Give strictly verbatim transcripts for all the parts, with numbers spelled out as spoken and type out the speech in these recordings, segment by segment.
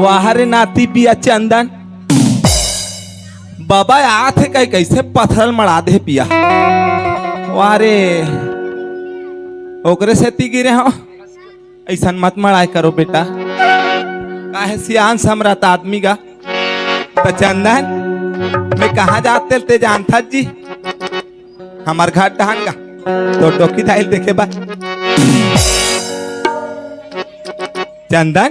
वाह रे नाती पिया चंदन, बबा आत हे कई, कइसे पथरल मड़ा दे पिया। वाह रे, ओकरे सेती गिरे हो, अइसन मत मड़ाय करो बेटा, काहे सियान समरत आदमी गा। त चंदन, मैं कहाँ जात तेल ते जानथस जी, हमर घर डहन गा, तोर डोकी दाई ल देखे बर। चंदन,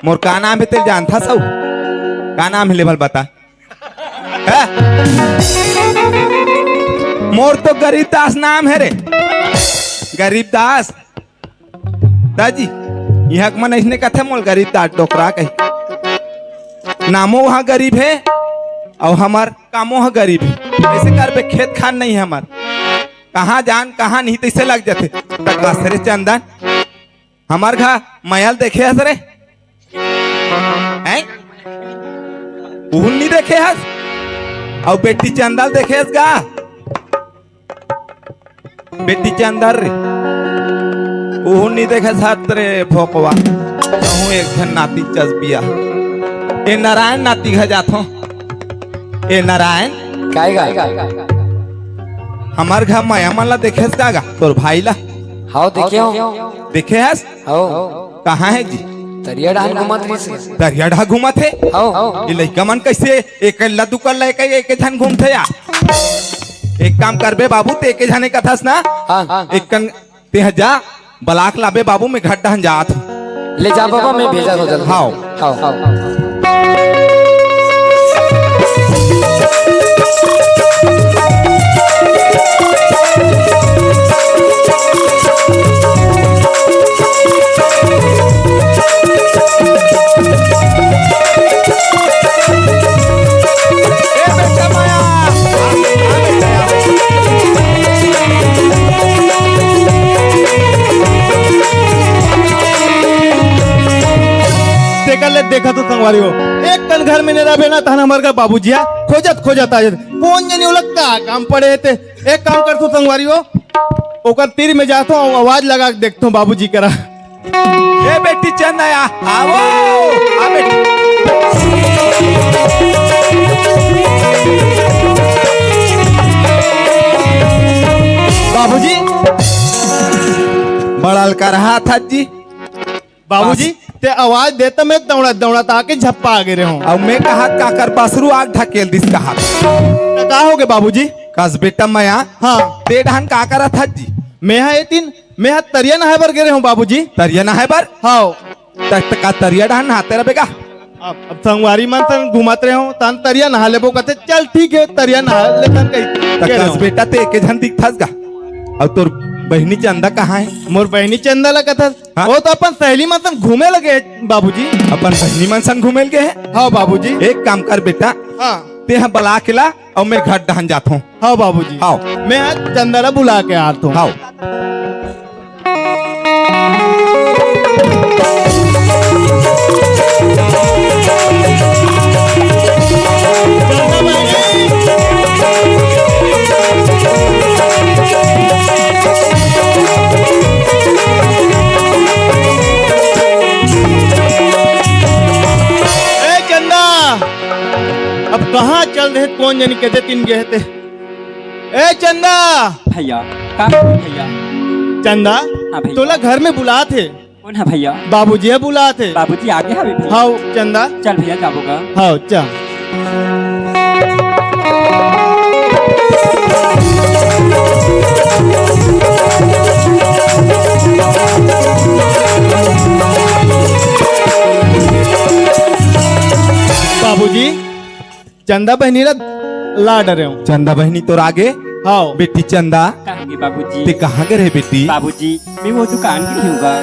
मोर का नाम हे तेल जानथस? का नाम हे ले भल बता। हैं? मोर तो गरीब दास नाम हे रे, गरीब दास। दाजी, इहाँ के मन अइसने कथे मोल गरीब दास डोकरा कही। नामो ह गरीब हे अउ हमर कामो ह गरीब हे। अइसे करबे खेत खार नइ हे हमर, कहाँ जान कहाँ नहीं तइसे लग जाथे। त कस रे चंदन, हमर घर मया ल देखे हस रे? हैं? उहू ल नइ देखे हस? अउ बेटी चंदा ल देखे हस गा? बेटी चंदा रे, उहू ल नइ देखे हस रे भोकवा। कहूँ एक झन नाती चस बिया। ए नारायण नाती घर जाथों। ए नारायण। काय गा? हमर घर मया मन ला देखे हस का गा? तोर भाई ला। हव, देखे हंव। देखे हस? हव। कहाँ हे जी? तरिया डहन घूमत रहिस। तरिया डहन घूमत हे? हव। ये लइका मन कइसे एक ला दू कर लेके एक झन घूमथे या? एक काम करबे बाबू, ते एक झने कथस ना? हाँ। एक कन तेहा जा, बला के लाबे बाबू, मैं घर डहन जात हूँ। ले जा बाबा, मैं भेजत हंव जल्दी। हव। हव। ए बेटा माया, आ, आ बेटा, आ। तेकर ले देखत हंव संगवारी हो, एक कन घर में नइ रहिबे ना, तहन हमर घर बाबूजी ह खोजत खोजत आ जाथे। कोन जनी ओला का काम पड़े हे ते। एक काम करथंव संगवारी हो, ओकर तीर में जाथंव अउ आवाज लगा के देखथंव बाबूजी करा। ए बेटी चंदा या, आवो, आ बेटी। बाबूजी, बड़ा अलकरहा हस जी। बाबूजी, बस। ते आवाज दे त मैं दौड़त दौड़त आके झप्पा आगे रहेंव। अउ मैं कहत काकर बसरू आग ढकेल दिस कहत। त का होगे बाबूजी? कस बेटा मया। हाँ। ते डहन का करत हस जी? मैं हा ए दिन मैं हा तरिया नहाय बर गे रहेंव बाबूजी। तरिया नहाय बर? हव। त, त का तरिया डहन नहाते रहिबे का? अब, अब संगवारी मन संग घूमत रहेंव, तहन तरिया नहा लेबो कथे, चल ठीक हे, तरिया नहा लेथन कही त गे कस रहेंव। बेटा ते एके झन दिखथस गा? अउ तोर बहिनी चंदा कहाँ हे? मोर बहिनी चंदा ला कथस? हाँ? वो तो अपन सहेली मन संग घूमे ल गे हे बाबूजी। अपन बहिनी मन संग घूमे ल गे हे? हव बाबूजी। एक काम कर बेटा, हाँ। ते हा बला के ला, अउ मैं घर डहन जाथंव। हव बाबूजी। हव। मैं आज चंदा ला बुला के आथंव। हव। ए चंदा, अब कहाँ चल दे, कोन जनी के दे तीन गे हे ते। ए चंदा। भैया, का भैया? चंदा, हाँ भैया। तोला घर में बुलात हे। कोन हे भैया? बाबूजी हे बुलात हे। बाबूजी आगे हवे भैया। हव चंदा। चल भैया जाबो गा। हव चल। बाबूजी, चंदा बहिनी ला ला डरेंव। चंदा बहिनी तोर आगे? हव। बेटी चंदा, कहाँ गे बाबूजी? ते कहाँ गे रहे बेटी? बाबूजी, मैं वो दुकान गे रहेंव गा।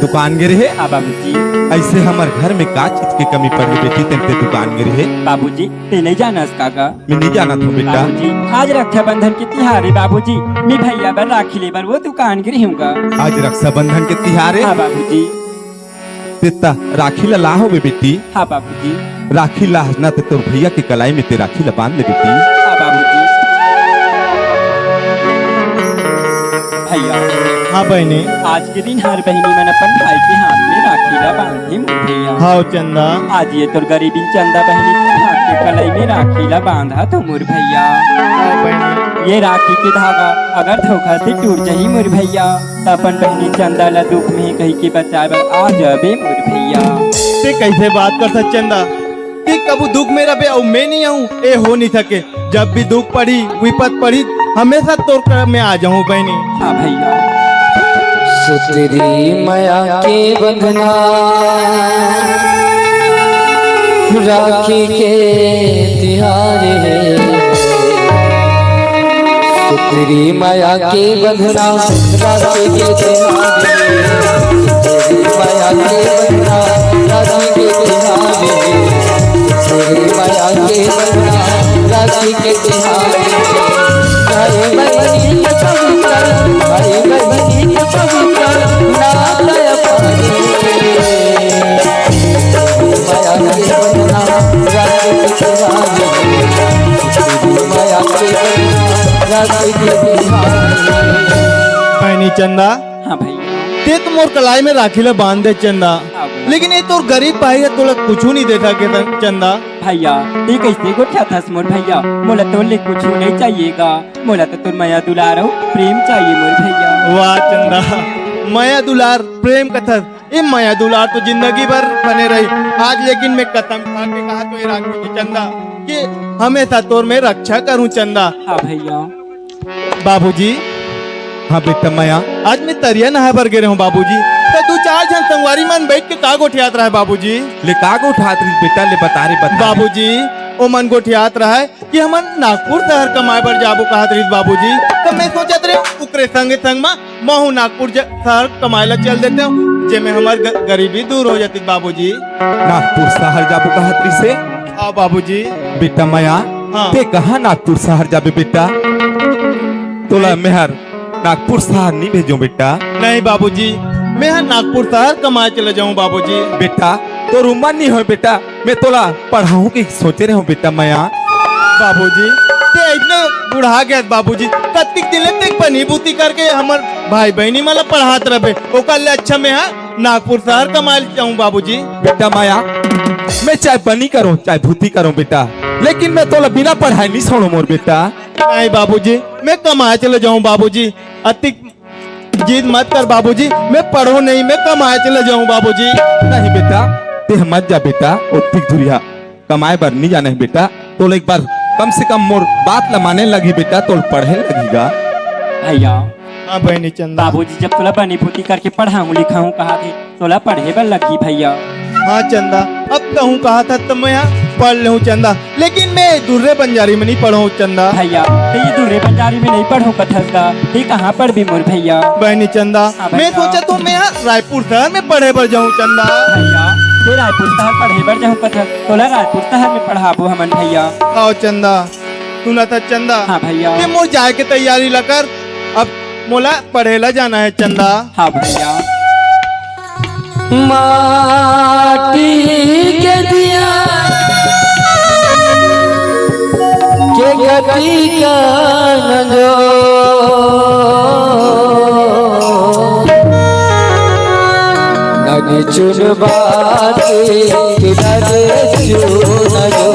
दुकान गे रहे? हाँ बाबूजी। अइसे हमर घर में का चीज के कमी पड़े बेटी, तेन ते दुकान गे रहे? बाबूजी, ते नइ जानस का गा? मैं नइ जानत हंव बेटा। बाबूजी, आज रक्षाबंधन के तिहार हे बाबूजी, मैं भैया बर राखी ले बर वो दुकान गे रहेंव गा। आज रक्षाबंधन के तिहार हे? हाँ बाबूजी। ते त राखी ला ला होबे बेटी। हाँ बाबूजी। राखी ला ना ते तोर भैया के कलाई में ते राखी ला बांध ले बेटी। हाँ बाबूजी। भैया, हाँ बहिनी। आज के दिन हर बहिनी मन अपन भाई के हाथ में राखी ला बांधे मोर भैया। हाँ चंदा। आज ये तोर गरीबिन चंदा बहिनी के हाथ के कलाई में राखी ला बांधा तो मोर भैया। हाँ बहिनी। ये राखी के धागा अगर धोखा से टूट जाही मोर भैया, त अपन बहिनी चंदा ला दुख में कही के बचाए बर आ जाबे मोर भैया। ते कैसे बात कर सकत चंदा? ते कभू दुख में रबे अउ मैं नहीं आऊँ, ए हो नहीं सके। जब भी दुख पड़ी, विपत पड़ी, हमेशा तोर कर में आ जाऊँ बहिनी। हाँ भैया। सुतरी मया के बंधना, राखी के तिहार हे। सुतरी मया के बंधना, राखी के तिहार हे। सुतरी मया के बंधना, राखी के तिहार हे। सुतरी मया के बंधना, राखी के तिहार हे। भाई बहिनी के पवित्र, भाई बहिनी के पवित्र नाता पानी। मया के बंधना, राखी के तिहार हे। मया के बंधना, राखी के तिहार हे। बहिनी चंदा, हाँ भैया। ते तो मोर कलाई में राखी ला बांध दे चंदा, हाँ भैया। लेकिन ये तोर गरीब भाई हे, तोला कुछू नहीं दे सके चंदा। भैया, ते कैसे गोठियाथस मोर भैया? मोला तोर ले कुछू नहीं चाहिए गा, मोला तो तोर मया दुलार अउ प्रेम चाहिए मोर भैया। वाह चंदा, मया दुलार प्रेम कथस, ये मया दुलार तो जिंदगी भर बने रही। आज लेकिन मैं कसम खा के कहा तो ये राखी के चंदा कि हमेशा तोर मैं रक्षा करूँ चंदा। हाँ भैया। बाबूजी। हाँ बेटा मया। आज मैं तरिया नहाए बर गे रहूँ बाबूजी, त दू चार झन संगवारी मन बैठ के का गोठियात रहे बाबूजी? ले का गोठियात रहिस बेटा, ले बता रे, बता रे। बाबूजी, ओ मन गोठियात रहे कि हमन नागपुर शहर कमाए बर जाबो कहत रहिस बाबूजी, त मैं सोचत रहे ओकरे संगे संग म महू नागपुर ज-, शहर कमाए ला चल देते हूँ, जेमे हमर ग-, गरीबी दूर हो जाती बाबूजी। नागपुर शहर जाबो कहत रहिस हे? हाँ बाबूजी। बेटा मया, हाँ। ते कहाँ नागपुर शहर जाबे बेटा? तोला मेहर नागपुर शहर नहीं भेजो बेटा। नहीं बाबूजी, मैं ह नागपुर शहर कमाए चले जाऊँ बाबूजी। बेटा, तोर उमर नहीं होय बेटा, मैं तोला पढ़ाऊँ के सोचे रहे हूँ बेटा मया। बाबूजी, ते इतने बुढ़ा गया बाबूजी, कतिक दिन ले ते पनी बूती करके हमर भाई बहिनी मन ला पढ़ात रहे, ओकर ले अच्छा मैं ह नागपुर शहर कमाए जाऊँ बाबूजी। बेटा मया, मैं चाहे बनी करूँ चाहे भूती करूँ बेटा, लेकिन मैं तोला बिना पढ़ाए नहीं छोड़ो मोर बेटा। नहीं बाबूजी, मैं कमाए चले जाऊँ बाबूजी। अतिक जिद मत कर बाबूजी, मैं पढ़ो नहीं, मैं कमाए चले जाऊँ बाबूजी। नहीं बेटा, ते मत जा बेटा, ओतिक दुरिहा कमाए बर नहीं जाना हे बेटा। तोला एक बार कम से कम मोर बात ला माने लगही बेटा, तोला पढ़े लगही गा। भैया। हाँ बहिनी चंदा। बाबूजी जब तोला बनी भूती करके पढ़ाऊँ लिखाऊँ कहा थे, तोला पढ़े बर लगही भैया। हाँ चंदा, अब कहूँ कहा था त मैं ह पढ़ लेहूँ चंदा, लेकिन मैं दूसरे बंजारी में नहीं पढ़ो चंदा। भैया, ते ये दूसरे बंजारी में नहीं पढ़ो कथस गा, ते कहाँ पढ़बे मोर भैया? बहिनी चंदा, हाँ मैं भैया। सोचत हूँ मैं ह रायपुर शहर में पढ़े बर जाऊँ चंदा। भैया, ते रायपुर शहर पढ़े बर जाऊँ कथस, तोला रायपुर शहर में पढ़ाबो हमन भैया। आओ चंदा, सुना था चंदा। हाँ भैया। ते मोर जाए के तैयारी ला कर, अब मोला पढ़े ला जाना हे चंदा। हाँ भैया। माटी के दिया के गति का नजो, नन चुन बात के नन चुन जो।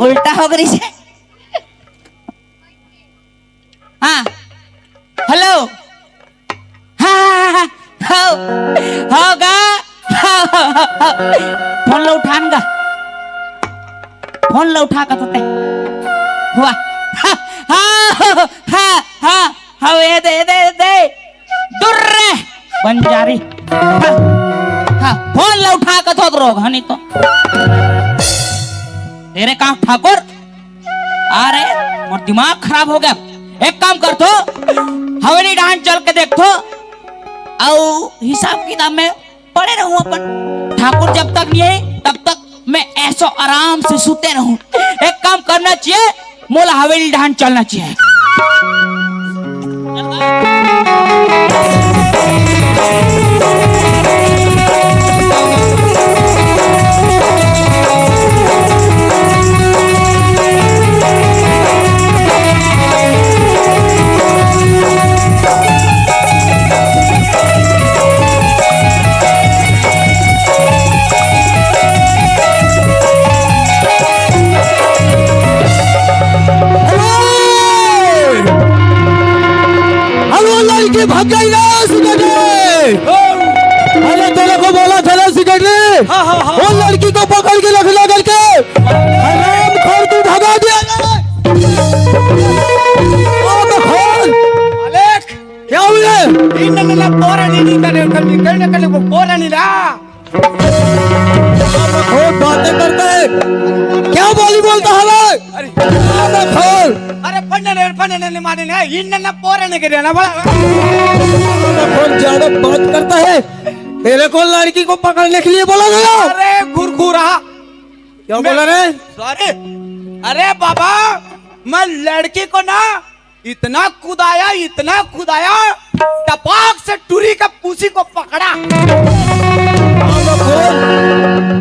उल्टा हो गई से। हाँ, हेलो। हाँ, हाँ, हाँ, हाँ, हो, हो गा। हाँ, हाँ, हाँ, हाँ। फोन ला उठान गा। फोन ला उठा का तो ते। हुआ। हाँ, हाँ, हाँ, हाँ, हाँ, ये दे, ये दे, ये दे। दूर रे, बंजारी। हाँ, हाँ, फोन ला उठा का तो रोग, हाँ, नहीं तो। तेरे काम ठाकुर। अरे, मोर दिमाग खराब हो गया। एक काम करथो, हवेली डहान चल के देखथो, अउ हिसाब किताब में पड़े रहूं अपन। ठाकुर जब तक नहीं है, तब तक मैं ऐसो आराम से सुते रहूं। एक काम करना चाहिए, मोला हवेली डहान चलना चाहिए। अरे वो लड़की भाग गई ना, सेक्रेटरी। अरे तेरे को बोला था ना, सेक्रेटरी, हाँ, हाँ, हाँ। वो लड़की को पकड़ के रखना करके। हरामखोर, तू भगा दिया ना। ओ बखोर। मालिक। क्या हुआ? इन्हें ना पोरा नहीं, नहीं करे, कर, कर, कर, कर, वो पोरा नहीं रहा। बहुत बातें करता है। क्या बोली बोलता है भाई? अरे। खोल। अरे पढ़ने नहीं, पढ़ने नहीं, माने नहीं, इन्हें ना पोरा नहीं करे ना बड़ा। खोल, ज्यादा बात करता है। तेरे को लड़की को पकड़ने के लिए बोला गया। अरे घुरघुरा। क्या मैं बोला रे? सॉरी। अरे बाबा, मैं लड़की को ना इतना कुदाया, इतना कुदाया, टपाक से टुरी का पूसी को पकड़ा।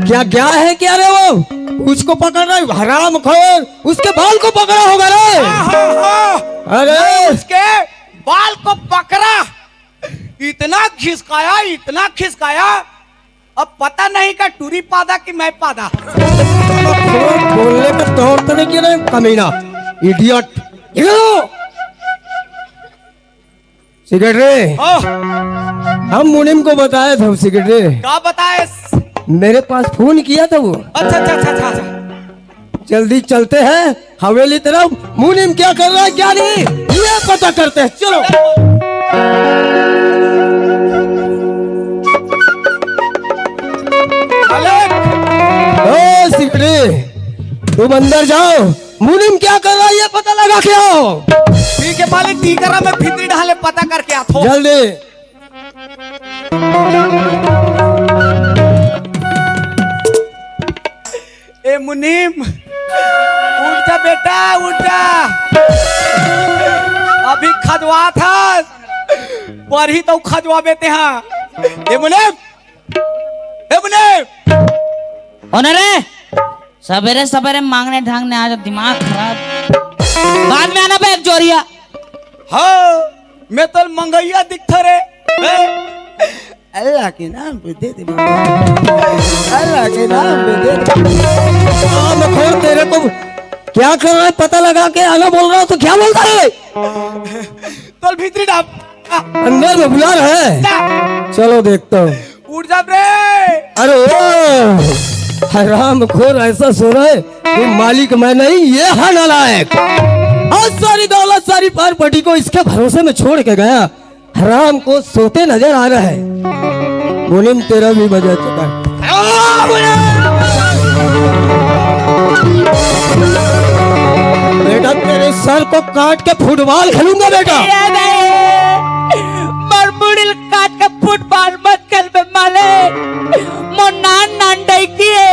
क्या गया है क्या रे वो? पूछ को पकड़ रहा है, हरामखोर। उसके बाल को पकड़ा होगा रे। हाँ, हाँ, हाँ। अरे। मैं उसके बाल को पकड़ा, इतना खिसकाया, इतना खिसकाया, अब पता नहीं का टूरी पादा कि मैं पादा। बोलने का तौर तरीके नहीं, कमीना, इडियट। सेक्रेटरी, ओह, हम मुनीम को बताया था, सेक्रेटरी। क्या बताए? मेरे पास फोन किया था वो। अच्छा, अच्छा, अच्छा, अच्छा, अच्छा। जल्दी चलते हैं हवेली तरफ। मुनीम क्या कर रहा है, क्या नहीं, ये पता करते हैं। चलो। मालिक। ओ सिकड़ी, तुम अंदर जाओ, मुनीम क्या कर रहा है, ये पता लगा के आओ। ठीक है मालिक, ठीक है, मैं भीतरी ढाले पता करके आता हूँ। जल्दी। ए मुनीम, उठ जा बेटा, उठ जा। अभी खजवा था, पर ही तो खजवा बेते हाँ। ए मुनीम, ए मुनीम। कौन है रे? सबेरे सबेरे मांगने ढांगने आ जा, दिमाग खराब। बाद में आना बे, एक जोरिया। हाँ, मैं तो मंगैया दिखता रे। हैं? अल्लाह के नाम पे दे दे बाबा। अल्लाह के नाम पे दे दे। हाँ, मैं खोर तेरे को क्या कर रहा है, पता लगा के आना बोल रहा हूँ तो क्या बोलता है? तोल भीतरी डाल। अंदर में बुला रहा है। जा। चलो देखता हूँ। उठ जा रे। अरे ओ, हराम खोर ऐसा सो रहा है कि मालिक मैं नहीं, ये है नालायक। आज सारी दौलत, सारी प्रॉपर्टी को इसके भरोसे में छोड़ के गया। हराम को सोते नजर आ रहा है। मुनीम तेरा भी बजा चुका है। बेटा तेरे सर को काट के फुटबॉल खेलूंगा बेटा। ए भाई, मोर मुड़ी ल काट के फुटबॉल मत खेल बे मालिक। मोर नान नान डई की है।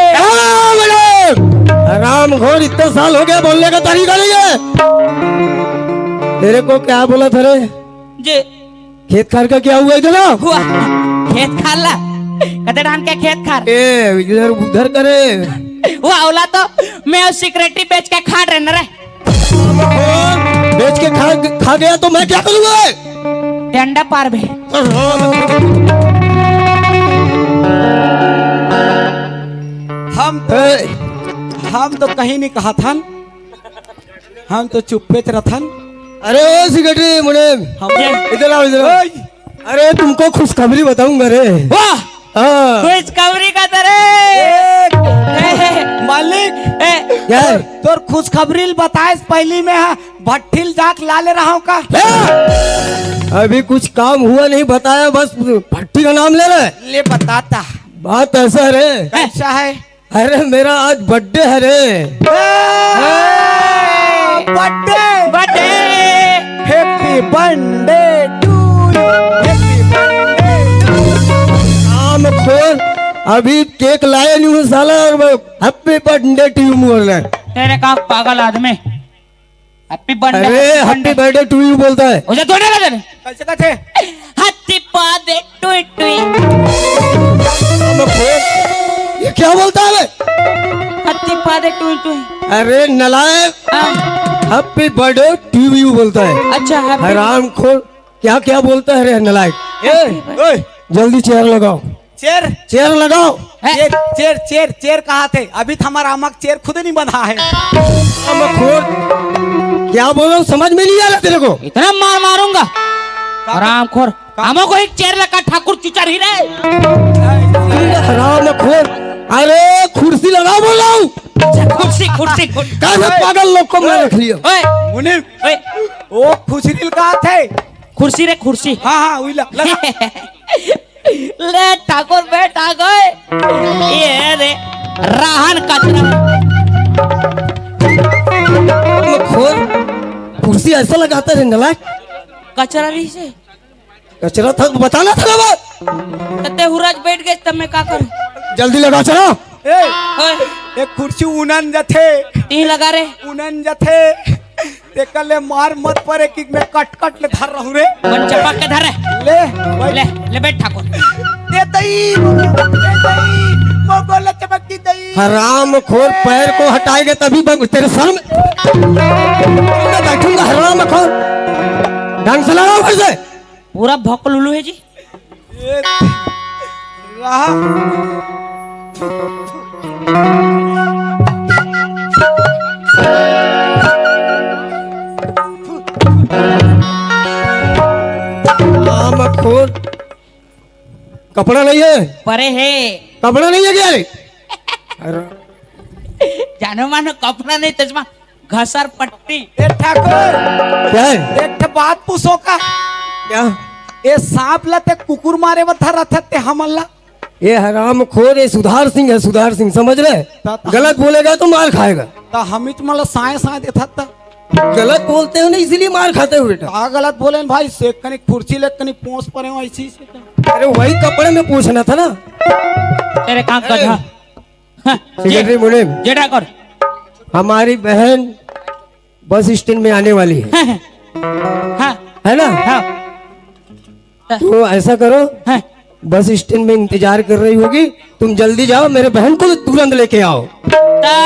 हराम खोर, इतने साल हो गए, बोलने का तरीका नहीं है। तेरे को क्या बोला था रे? जी। खेत खार का क्या हुआ इधर? हुआ। खेत खार ला। कते धान के खेत खार। ए, इधर उधर करे। हुआ ओला तो मैं सेक्रेटरी बेच के खा रहे न रे। बेच के खा, खा गया तो मैं क्या करूंगा? डंडा पार बे। हम ए, हम तो कहीं नहीं कहा थन, हम तो चुप्पे च रथन। अरे ओ सेक्रेटरी मुनीम, हम ये इधर आओ, इधर आओ। ओए। अरे तुमको खुशखबरी बताऊंगा रे। वाह! हाँ। खुशखबरी का तो रे। ए, ए, मालिक, ए, क्या है? तोर खुशखबरी ल बताए से पहली में, हाँ, भट्ठी ल जाके ला ले रहा हूँ का? क्या? अभी कुछ काम हुआ नहीं बताया, बस भट्ठी का नाम ले रहा है। ले बताता। बात ऐसा है रे। कैसा है? अरे मेरा आज बर्थडे है रे। Birthday. Birthday. Happy birthday to you, happy birthday to you। आम खोर, अभी केक लाया नहीं हूँ साला, और हैप्पी बर्थडे टू यू बोल रहा है। तेरे का पागल आदमी। हैप्पी बर्थडे, अरे, हैप्पी बर्थडे टू यू बोलता है। हो जा, तोड़े ना तेरे। कैसे कहते? हत्ती पा दे टुई टुई। ये क्या बोलता है बे? हत्ती पा दे टुई टुई। अरे नालायक, हाँ। हैप्पी बर्थडे टू यू बोलता है। अच्छा, हैप्पी हरामखोर, क्या क्या बोलता है रे नालायक? ए, हैप्पी बर्थडे। ओए, जल्दी चेयर लगाओ। चेयर? चेयर लगाओ। हैं? चेयर, चेयर, चेयर, चेयर कहा थे? अभी तो हमारा आमक चेयर खुद नहीं बंधा है। आमक खोर, क्या बोल रहा हूँ, समझ में नहीं आ रहा तेरे को? इतना मार मारूंगा। का-, हरामखोर। का-, आमक को एक चेयर लगा, ठाकुर चुचर ही रहे। हरामखोर, अरे कुर्सी लगाओ बोल रहा हूँ। अच्छा, कुर्सी, कुर्सी, कुर्सी। कहाँ से ओए। पागल लोग को मैं ओए। रख लिया? ओए। मुनीम। ओए। वो खुशरी कहा थे? कुर्सी रे, कुर्सी। हाँ, हाँ, वही ला, ला। ले ठाकुर, बैठ ठाकुर। ये रे, राहन कचरा। खोर, कुर्सी ऐसा लगाता है रे नालायक। कचरा रही से। कचरा था, बताना था ना बात। तते हुराज बैठ गए, तब मैं का करूं? जल्दी लगा चला। ए, ओए। एक कुर्सी उनन जथे। तीन लगा रे। उनन जथे। तेकर ले मार मत परे कि मैं कट कट ले धर रहूं रे। मन चपक के धर रे। ले, भाई। ले, ले बैठ ठाकुर। दे दई, दे दई, मोगो ले चपक की दई। हराम खोर, पैर को हटाएगा तभी बन-, तेरे सर में। मैं बैठूंगा हराम खोर। ढंग से लगाओ फिर से। पूरा भौकलुलू है जी। ये रहा। हराम खोर। कपड़ा नहीं है? परे है। कपड़ा नहीं है क्या रे? अरे। जानो मानो कपड़ा नहीं, चश्मा, घसर पट्टी। ए ठाकुर, क्या है? एक ठे बात पूछो का? क्या? ए सांप ला ते कुकुर मारे बता रहा था ते हमन ला। ए हराम खोर, ए सुधार सिंह है, सुधार सिंह, समझ रहे? ता-, ता-, गलत बोलेगा तो मार खाएगा। ता हमित मला साए साए देथा ता। गलत बोलते हो ना, इसीलिए मार खाते हो बेटा। का गलत बोले न भाई, से कनी कुर्सी ले कनी पोंछ परे हो ऐसी से। अरे वही कपड़े में पूछना था ना। तेरे काम कर, अरे। हाँ। हाँ, सेक्रेटरी मुनीम। जेठा कर। हमारी बहन बस स्टैंड में आने वाली है। हाँ। है ना? हाँ। तो ऐसा करो, हाँ। बस स्टैंड में इंतजार कर रही होगी, तुम जल्दी जाओ, मेरे बहन को तुरंत लेके आओ। ता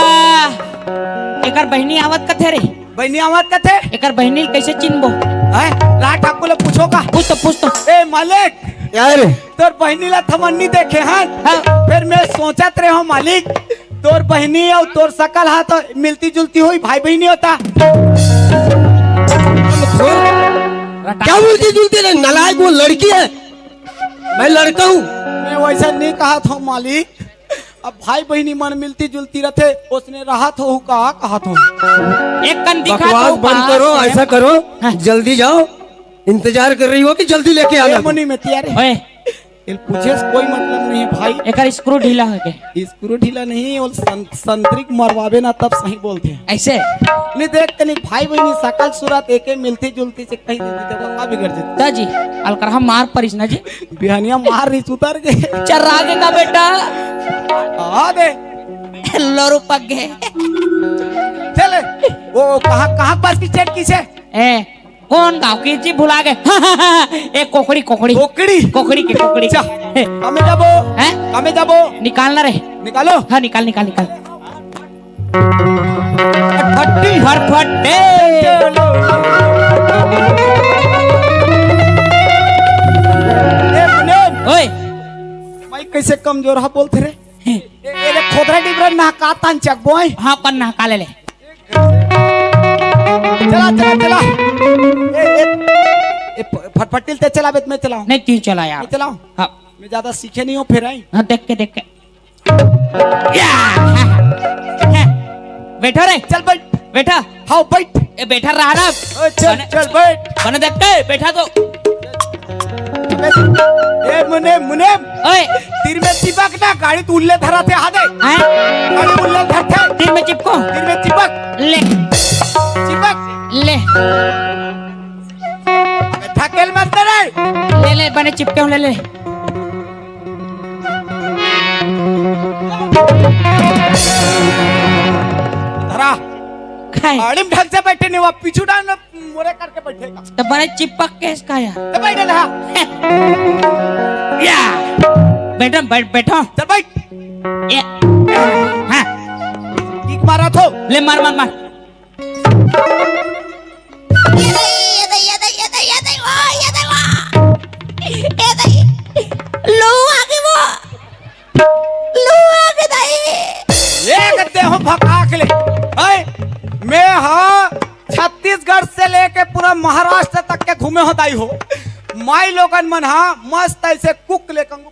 एकर बहिनी आवत कथे रे? बहिनी आवत कथे? एकर बहिनी ल कैसे चिन्हबो? हैं? ला ठाकुर ले पूछो का? पूछ तो, पूछ तो। ए मालिक, क्या है रे? तोर बहिनी ला थमन नहीं देखे हन। हाँ। फिर मैं सोचत रहे हूँ मालिक, तोर बहिनी और तोर सकल हा तो मिलती जुलती हुई, भाई बहिनी होता। क्या मिलती जुलती रे नालायक, वो लड़की है, मैं लड़का हूँ। मैं वैसा नहीं कहा था मालिक, अब भाई बहिनी मन मिलती जुलती रहते, उसने रहा था का कहा था। एक कन दिखा बकवास तो बंद करो, ऐसा करो, हाँ। जल्दी जाओ, इंतजार कर रही हो कि जल्दी लेके आना। मुनी में तैयार है। ओए, इल पूछे से कोई मतलब नहीं है भाई। एकर स्क्रू ढीला है के? स्क्रू ढीला नहीं, वो सं-, संतरी के मरवावे ना तब सही बोलते हैं। ऐसे? नहीं देख तनी भाई बहिनी सकल सूरत एके मिलती जुलती से कहीं दे दीते तो का बिगड़ जाता? ता जी, अलकरहा मार परिस ना जी। बिहनिया मार रही उतर के। चर्रा के का बेटा? आ दे। लोरू पक गए। चले, वो कहाँ, कहाँ पास की चेट की से? ए, कौन गाँव की जी भुला गए? ए, कोकड़ी, कोकड़ी। कोकड़ी? कोकड़ी की, कोकड़ी की। अच्छा, कमे जाबो? हैं? कमे जाबो? निकालना रे। निकालो। हाँ, निकाल, निकाल, निकाल। फटफटी। फटफटे। ए, मुनीम। ओए। भाई, कैसे कमजोर हा बोलते रे? ए, ए, खोदरा डिबरा नहका तान चकबोय। हाँ, अपन नहका ले ले। चला, चला, चला। ए, ए, ए, फ-, फटफटी ल ते चलाबे त मैं चलाऊं। नहीं, तू चला यार। मैं चलाऊं? हाँ। मैं ज्यादा सीखे नहीं हूँ, फिर आई। हाँ, देख के, देख के। या! बैठो रे। चल बैठ। बैठा। हाँ, बैठ। ए, बैठा रहा ना। ओ, चल, बने, चल, बैठ। बने देख के, बैठा तो। अबे, ए, मुनीम, मुनीम। ओए। तीर में चिपक ना, गाड़ी त उल्ले धरा थे, हाँ दे। हैं? गाड़ी उल्ले धर थे। तीर में चिपको। तीर में चिपक। ले। चिपक। ले। अबे, धकेल मत रे। ले, ले, बने चिपके हूँ, ले, ले। धरा। खाए। गाड़ी में ढंग से बैठे नहीं हुआ, पीछू डाल ना, मोरे करके बैठेगा। तो बड़े चिपक के इसका यार। तो बैठ ना। या। बैठो, बैठ, बैठो। चल बैठ। ये। हाँ। किक मारा थो। ले मार, मार, मार। ये दे, ये दे, ये दे, ये दे, ये दे, वाह, ये दे, वाह। ये दे। लो आगे वो। लो आगे दाई। एक देह भकाक ले। हाय, मैं हाँ छत्तीसगढ़ से लेके पूरा महाराष्ट्र तक के घूमे हो दाई हो। माई लोगन मन हाँ मस्त ऐसे कुक ले कंगू।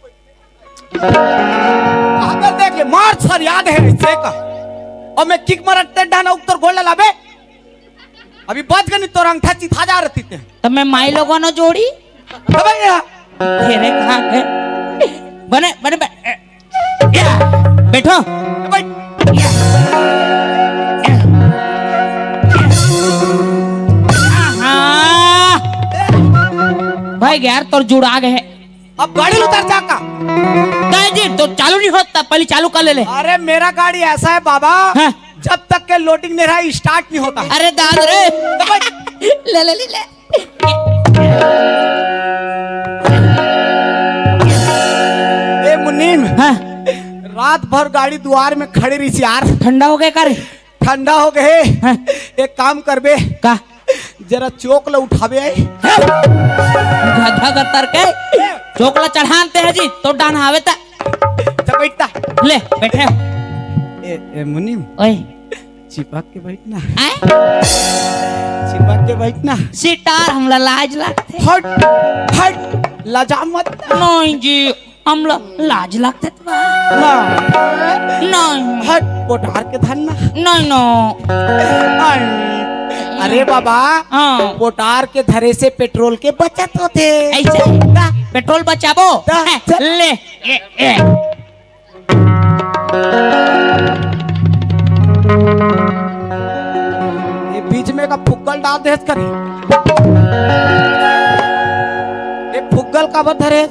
अबे देख ले, मार सर याद है ऐसे का। और मैं किक मारत ते डाना उत्तर गोल लाबे। अभी बच गनी तोर अंगठा चिथा जा रहती ते। तो मैं माई लोगों ने जोड़ी। अबे या। तेरे कहाँ के? बने, बने, बने। या। बैठो। अबे। या। हाँ। भाई यार, तोर जुड़ा गए। अब गाड़ी उतर जा का? दाई जी, तो चालू नहीं होता, पहले चालू कर ले ले। अरे, मेरा गाड़ी ऐसा है बाबा, हाँ। जब तक के लोडिंग नहीं रहा, स्टार्ट नहीं होता। अरे दाद रे। तो भाई, ले, ले, ले, ले। ए मुनीम, हाँ। रात भर गाड़ी द्वार में खड़ी रही यार। ठंडा हो गया का रे? ठंडा हो गए। हाँ। एक काम करबे। का? जरा चोक ला उठाबे आई। गधा गतर के चोक ला चढ़ानते हैं जी, तो डान आवे ता। तो बैठता। ले, बैठे। ए, ए, मुनीम। ओए। चिपक के बैठ ना। आय? चिपक के बैठ ना। सिटार हमला लाज लागथे। हट, हट, लजा मत। नहीं जी। हमला लाज लागथे त बा। ना। नहीं। हट, पोटार के धर ना। नहीं, no। आई। अरे बाबा, हाँ। पोटार के धरे से पेट्रोल के बचत होथे। ऐसे? ना। पेट्रोल बचाबो? ना, हैं, चल। ले, ए, ए। ये बीच में का फुग्गल डाल दे करी। ये फुग्गल का बता रे?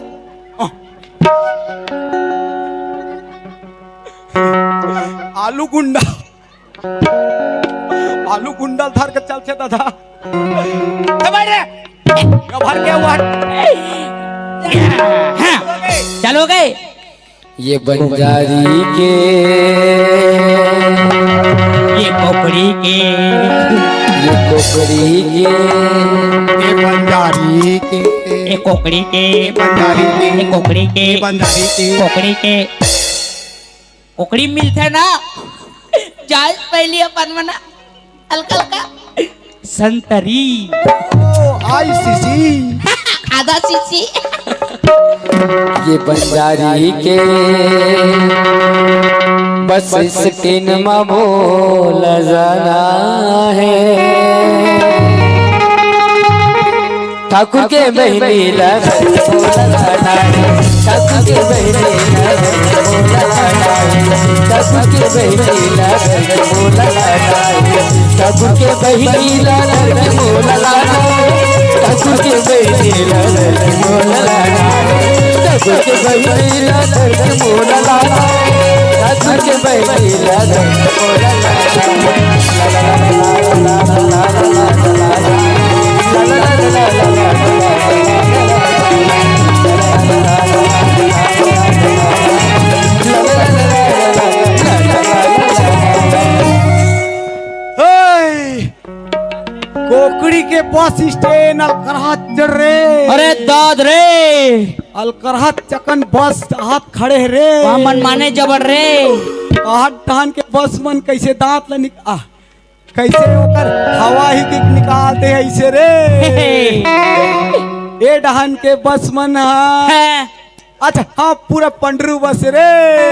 आलू गुंडा, आलू गुंडा धर के चलथे दादा। ए भाई रे, ये भर के हुआ। हाँ, चलो गए। ये बंजारी के, ये कोकड़ी के, ये कोकड़ी के, ये बंजारी के, ये कोकड़ी के, ये बंजारी के, ये कोकड़ी के, ये बंजारी के। कोकड़ी के, कोकड़ी मिलथे ना, जाए पहली अपन मना। हल्का, हल्का। संतरी। ओ, आई सीसी। आधा सीसी। ये बंजारी के बस स्टैंड म मोला जाना है। ठाकुर के बहिनी ला घर के मोला लाना है। ठाकुर के बहिनी ला घर के मोला लाना है। ठाकुर के बहिनी ला घर के मोला लाना है। ठाकुर के बहिनी ला घर के मोला लाना है। ठाकुर के बहिनी ला घर के मोला लाना है। ठाकुर के बहिनी ला घर के मोला लाना है। ठाकुर के बहिनी ला घर के मोला लाना है। हे, कोकड़ी के बस स्टैंड अलकरहा चढ़ रे। अरे दाद रे। अलकरहा चकन बस हाथ खड़े हे रे। वहाँ मन माने जबर रे। आठ डहन के बस मन कइसे दांत ल निक-, आ, कइसे ओकर हवा ही निकालथे अइसे रे। ए डहन के बस मन ह। हाँ। अच्छा, हाँ, पूरा पंडरू बस रे।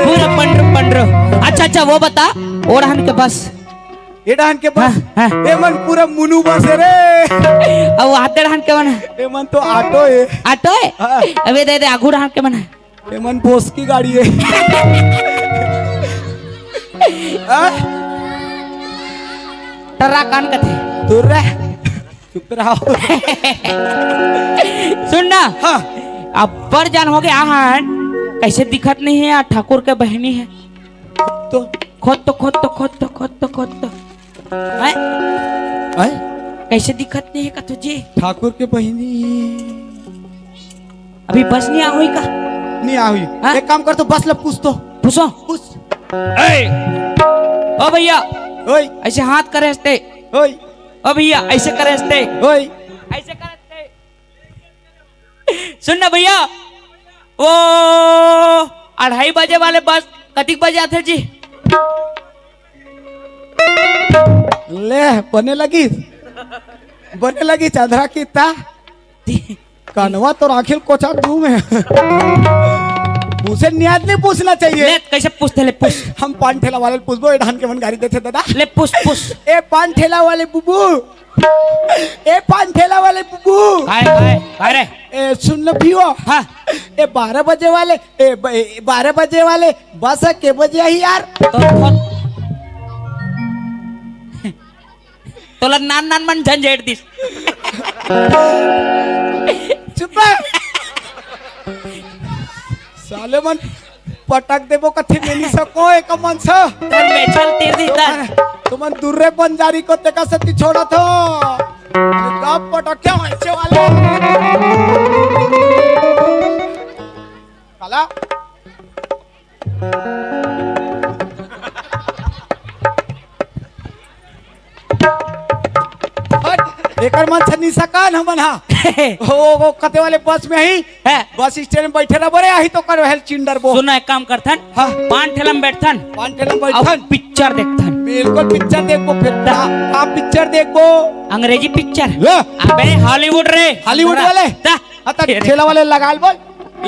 पूरा पंडरू, पंडरू। अच्छा, अच्छा, वो बता, ओ डहन के बस। ए डहन के बस। हाँ, हाँ। ए मन पूरा मुनू बस रे। अउ आते डहन के मन? ए मन तो ऑटो हे। ऑटो हे? हाँ। अबे दे दे, आगू डहन के मन हे? ए मन भोसकी गाड़ी हे। हाँ? टर्रा कान कथे। दूर रह। चुप रहो। सुन ना। हाँ। अब्बड़ जान हो गया हन, कइसे दिखत नहीं हे यार, ठाकुर के बहिनी हे। तो? खोद तो, खोद तो, खोद तो, खोद तो, खोद तो। हैं? हैं? कइसे दिखत नहीं हे कथो जी? ठाकुर के बहिनी। अभी बस नहीं आ होई का? नहीं आ होई। हाँ? एक काम कर तो बस ल पूछ तो। पूछो। पूछ। ए! ओ भैया। ओए। अइसे हाथ करे हंसते। ओए। ओ भैया, अइसे करे हंसते। ओए। अइसे करे हंसते। सुन ना भैया, वो अढ़ाई बजे वाले बस कतिक बजे आथे जी? ले, बने लगिस, बने लगिस, अधरा किता। कनवा तो राखिल कोचा दू में। उसे नियाद नहीं पूछना चाहिए। ले, कइसे पूछथे, ले पूछ। हम पान ठेला वाले ल पूछबो, ए डहन के मन गारी देथे दादा। ले पूछ, पूछ। ए पान ठेला वाले बुबू, ए पान ठेला वाले बुबू। काय, काय, काय रे? ए, सुन न भियो। हाँ। ए, बारह बजे वाले, ए, ब-, ए, बारह बजे वाले बस ह के बजे आही यार? तो, तो, तोला नान नान मन झंझेट दिस। चुप रह। साले मन पटक देबो कथे में नहीं सको एक मन सा। तोर मेछल तीर दी तर। तुमन दूर रे बंजारी को तेका सती छोड़ा थो। कब पटक क्या होइचे वाले? काला? हट, एकर मन से निसकान हमन हा। हो, वो कते वाले बस में ही? है। बस स्टैंड में बैठे रह बरे, आही तो कर वहल चिंडर बो। सुन ना, एक काम करथन। हाँ। पान ठेला में बैठथन। पान ठेला में बैठथन। अब पिक्चर देखथन। बिल्कुल पिक्चर देखबो फिर। ता। का, का पिक्चर देखबो? अंग्रेजी पिक्चर। ले। अबे हॉलीवुड रे। हॉलीवुड वाले? ता। हाँ, ता ठेला वाले लगा बोल।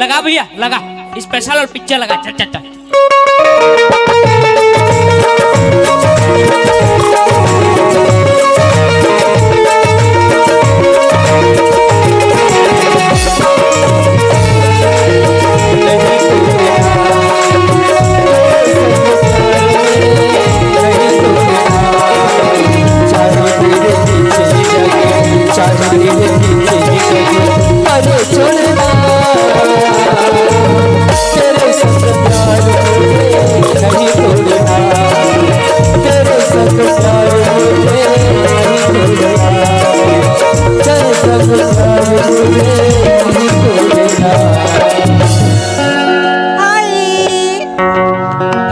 लगा भैया, लगा। स्पेशल और पिक्चर लगा। चल, चल, चल। Hi.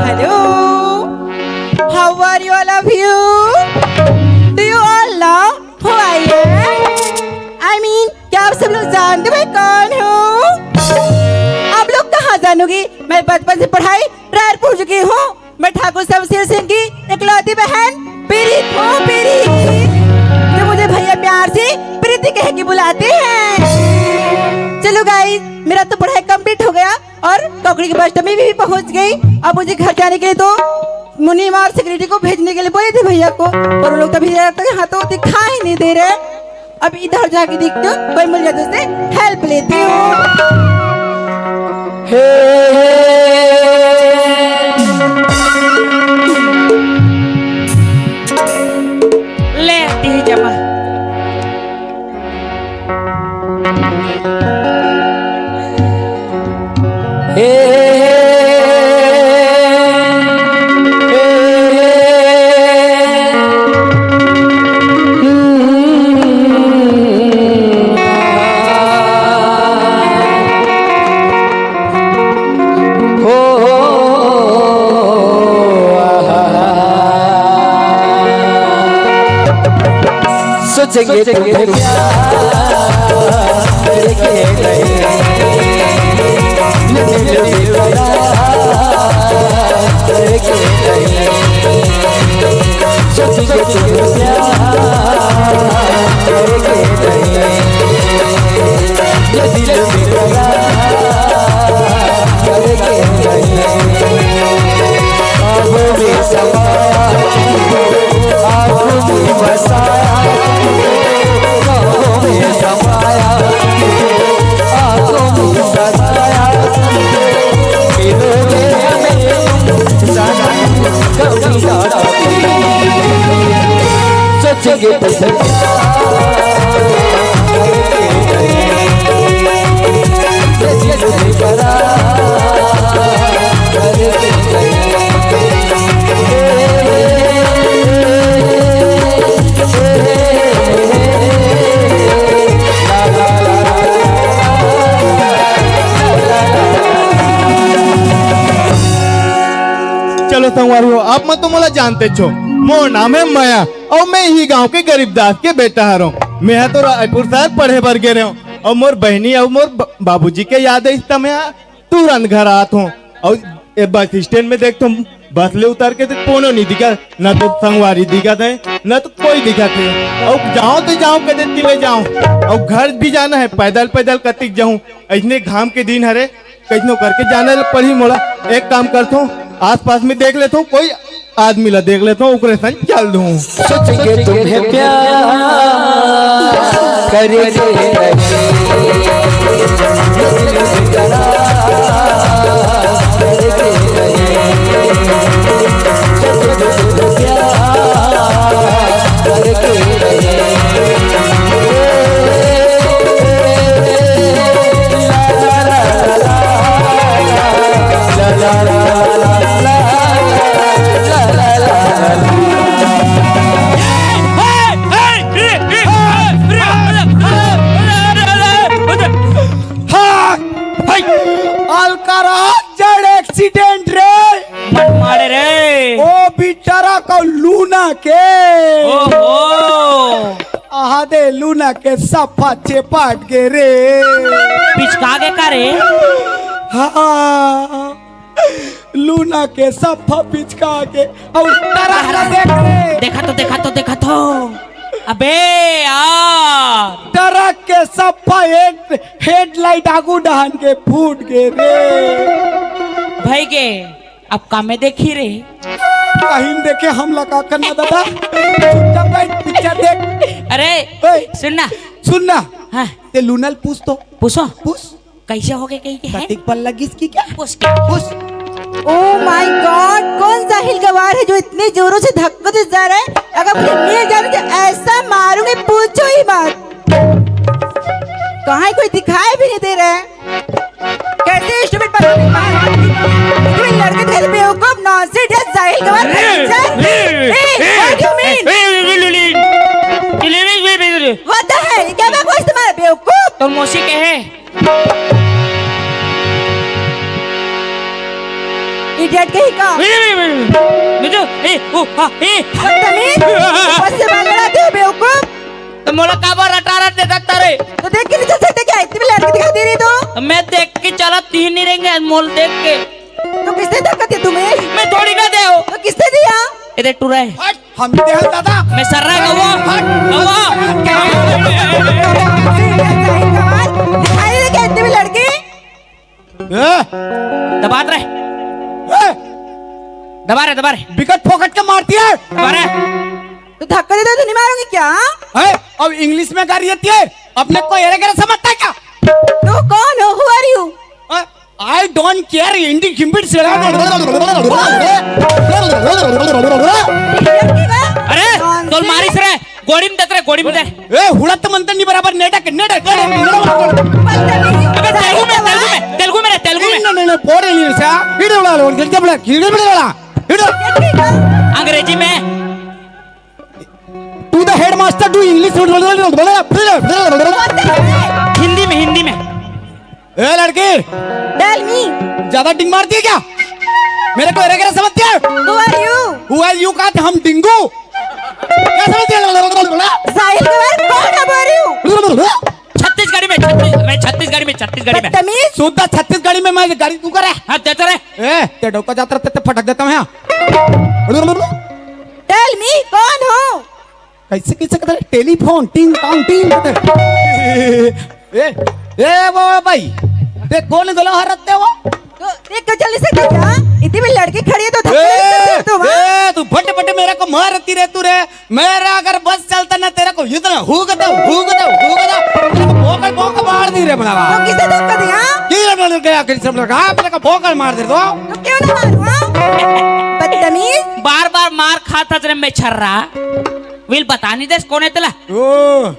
Hello. How are you, all of you? Do you all know who I am? I mean, क्या आप सब लोग जानते हो मैं कौन हूँ? आप लोग कहाँ जानोगे? मैं बचपन से पढ़ाई रायपुर चुकी हूँ। मैं ठाकुर शमशेर सिंह की इकलौती बहन पीरित हूँ, पीरित, जो मुझे भैया प्यार से प्रीति कह के बुलाते हैं। चलो गाइस, मेरा तो पढ़ाई कंप्लीट हो गया और ककड़ी की अष्टमी भी पहुंच गई। अब मुझे घर जाने के लिए तो मुनीमा और सिक्योरिटी को भेजने के लिए बोले थे भैया को, पर वो लोग तभी तक यहाँ तो दिखाई नहीं दे रहे। अब इधर जाके देखती हूँ, कोई मिल जाए तो उससे हेल्प लेती हूँ। हे, हे। ले, दी जमा। हे, हे, हे, हे, हे। हो, हो, आहा। सोचेंगे तुम्हें प्यार के नहीं, मिलोगे करार के चलो संगवारी हो, आप मन तो मोला जानते छो, मोर नाम है माया, अउ मैं इही गांव के गरीब दास के बेटा हरव। मैं ह तो रायपुर शहर पढ़े बर गे रहेंव, अउ मोर बहिनी अउ मोर ब-, बाबूजी के याद आइस त मैं ह तुरंत घर आत हूँ। अउ ए बस स्टैंड में देखथों, बस ले उतर के तो कोनो नहीं दिखा, ना तो संगवारी दिखत हे, ना तो कोई दिखत हे। अउ जाओ तो जाओ, कते तिले जाओ, अउ घर भी जाना है, पैदल पैदल कतिक जाऊँ। अइसने घाम के दिन हरे, कइसनो करके जाना ल पड़ही मोला। एक काम करथों, आसपास में देख लेथों, कोई आदमी ला देख लेथों, ओकरे संग चल दूँ। सोचेंगे तुम्हें प्यार करेंगे नहीं। हाँ, भाई। अलकराज जड़ एक्सीडेंट रे। मत मारे रे। ओ भी ट्रक अउ लूना के। ओहो। आहा दे, लूना के सफा चेपाट गे रे। पिचका गे का रे? हाँ, लूना के सफा पिचका गे। अउ ट्रक ला देख रे। देखा तो, देखा तो, देखा तो। अबे यार। ट्रक के सफा हेड, हेडलाइट आगू डहन के फूट गे रे। भाई के अब का मैं देखी रे? कहीं देखे हम लगा करना दादा। चुपचाप बैठ, पिक्चर देख। अरे, ओए, सुन ना। सुन ना। हाँ। ते लूना ल पूछ तो। पूछो। पूछ। कैसे हो गए कहीं के है? कतिक पल लगिस कि क्या? पूछ के। पूछ। Oh my God, कौन जाहिल गवार है जो इतने जोरों से धक्का दे जा रहा है? अगर मुझे मिल जाए तो ऐसा मारूंगी, पूछो ही मत। कहाँ है, कोई दिखाई भी नहीं दे रहा है। कैसे इंस्ट्रूमेंट पर कोई लड़के थे बेवकूफ, नॉनसेंस या जाहिल गवार, furniture. Hey, what do you mean? What the hell? क्या बकवास तुम्हारा, बेवकूफ? तो मौसी के है। इडियट कहीं का। मैं तो, ए, ओ, हाँ, ए। बदतमीज। ऊपर से बाल लड़ाते हो, बेवकूफ। तो मोला काबर रटारट दे सकता रे? तो देख के नहीं चल सकते क्या? इतनी भी लड़की दिखाई दे रही तो। मैं देख के चला, तीन नहीं रहेंगे, मोल देख के। तो किसने धक्का दिया तुम्हें? मैं थोड़ी ना दे हो। तो किसने दिया? ए देख टूरा है। हट, हम दे हैं दादा। मैं सर्रा है, गवा। हट। गवा। दिखाई दे क्या इतनी भी लड़की? ए? दबा रहे। ए? दबा रहे, दबा रहे। बिकट फोकट के मारती है। दबा रहे। तो धक्का दे दो तो नहीं मारूंगी क्या? है? अब इंग्लिश में गाली देती है, अपने को एरे गेरे समझता है क्या? तू कौन हो? Who are you? हाँ? I don't care, हिंदी खिंबिट से। अरे, तोल मारिस रे, गोड़ी में दे रे, गोड़ी में दे। ए, हुड़त मंतन नहीं बराबर, नेटक, नेटक, नेटक। अबे, तेलुगु में, तेलुगु में, तेलुगु में रे, तेलुगु में। नहीं, नहीं, नहीं, पोड़े नहीं सा। इधर वाला लोग, इधर वाला, इधर वाला, इधर। अंग्रेजी में। To the headmaster, do English। Hindi में, हिंदी में। ए लड़की, Tell me। ज्यादा डिंग मारती है क्या? मेरे को एरे गेरे समझती है? Who are you? Who are you कहा था, हम डिंगू। क्या समझती है? जाहिल गवार, कौन है बोल रही हूँ? छत्तीसगढ़ी में, छत्तीस-, मैं छत्तीसगढ़ी में, छत्तीसगढ़ी में। बदतमीज। शुद्ध छत्तीसगढ़ी में मैं गाली तू करे। हाँ, देते रहे। ए, ते डोका जात रहते, ते फटक देता हूँ यहाँ। Tell me, कौन हो? कैसे, कैसे कहते हैं? टेलीफोन, टिंग टांग टिंग कहते हैं। ए, ए, वो भाई, ते कौन गला हरते वो? तो देख के चल नहीं सकते क्या? इतनी बड़ी लड़की खड़ी है तो धक्का नहीं सकते तुम, हाँ? ए, तू फट फट मेरे को मारती रे तू रे। मेरा अगर बस चलता ना, तेरे को इतना हूगदा, हूगदा, हूगदा, तेरे को बोकल, बोकल मार दी रे बनावा। तो किसे धक्का दिया? की रे, मैंने गया, किसी ने कहा, मेरे को बोकल मार दे दो। तो क्यों ना मारूं, हाँ? बदतमीज। बार बार मार खाता तेरे में छर्रा। विल बता नहीं दे, कौन है तेला? ओ,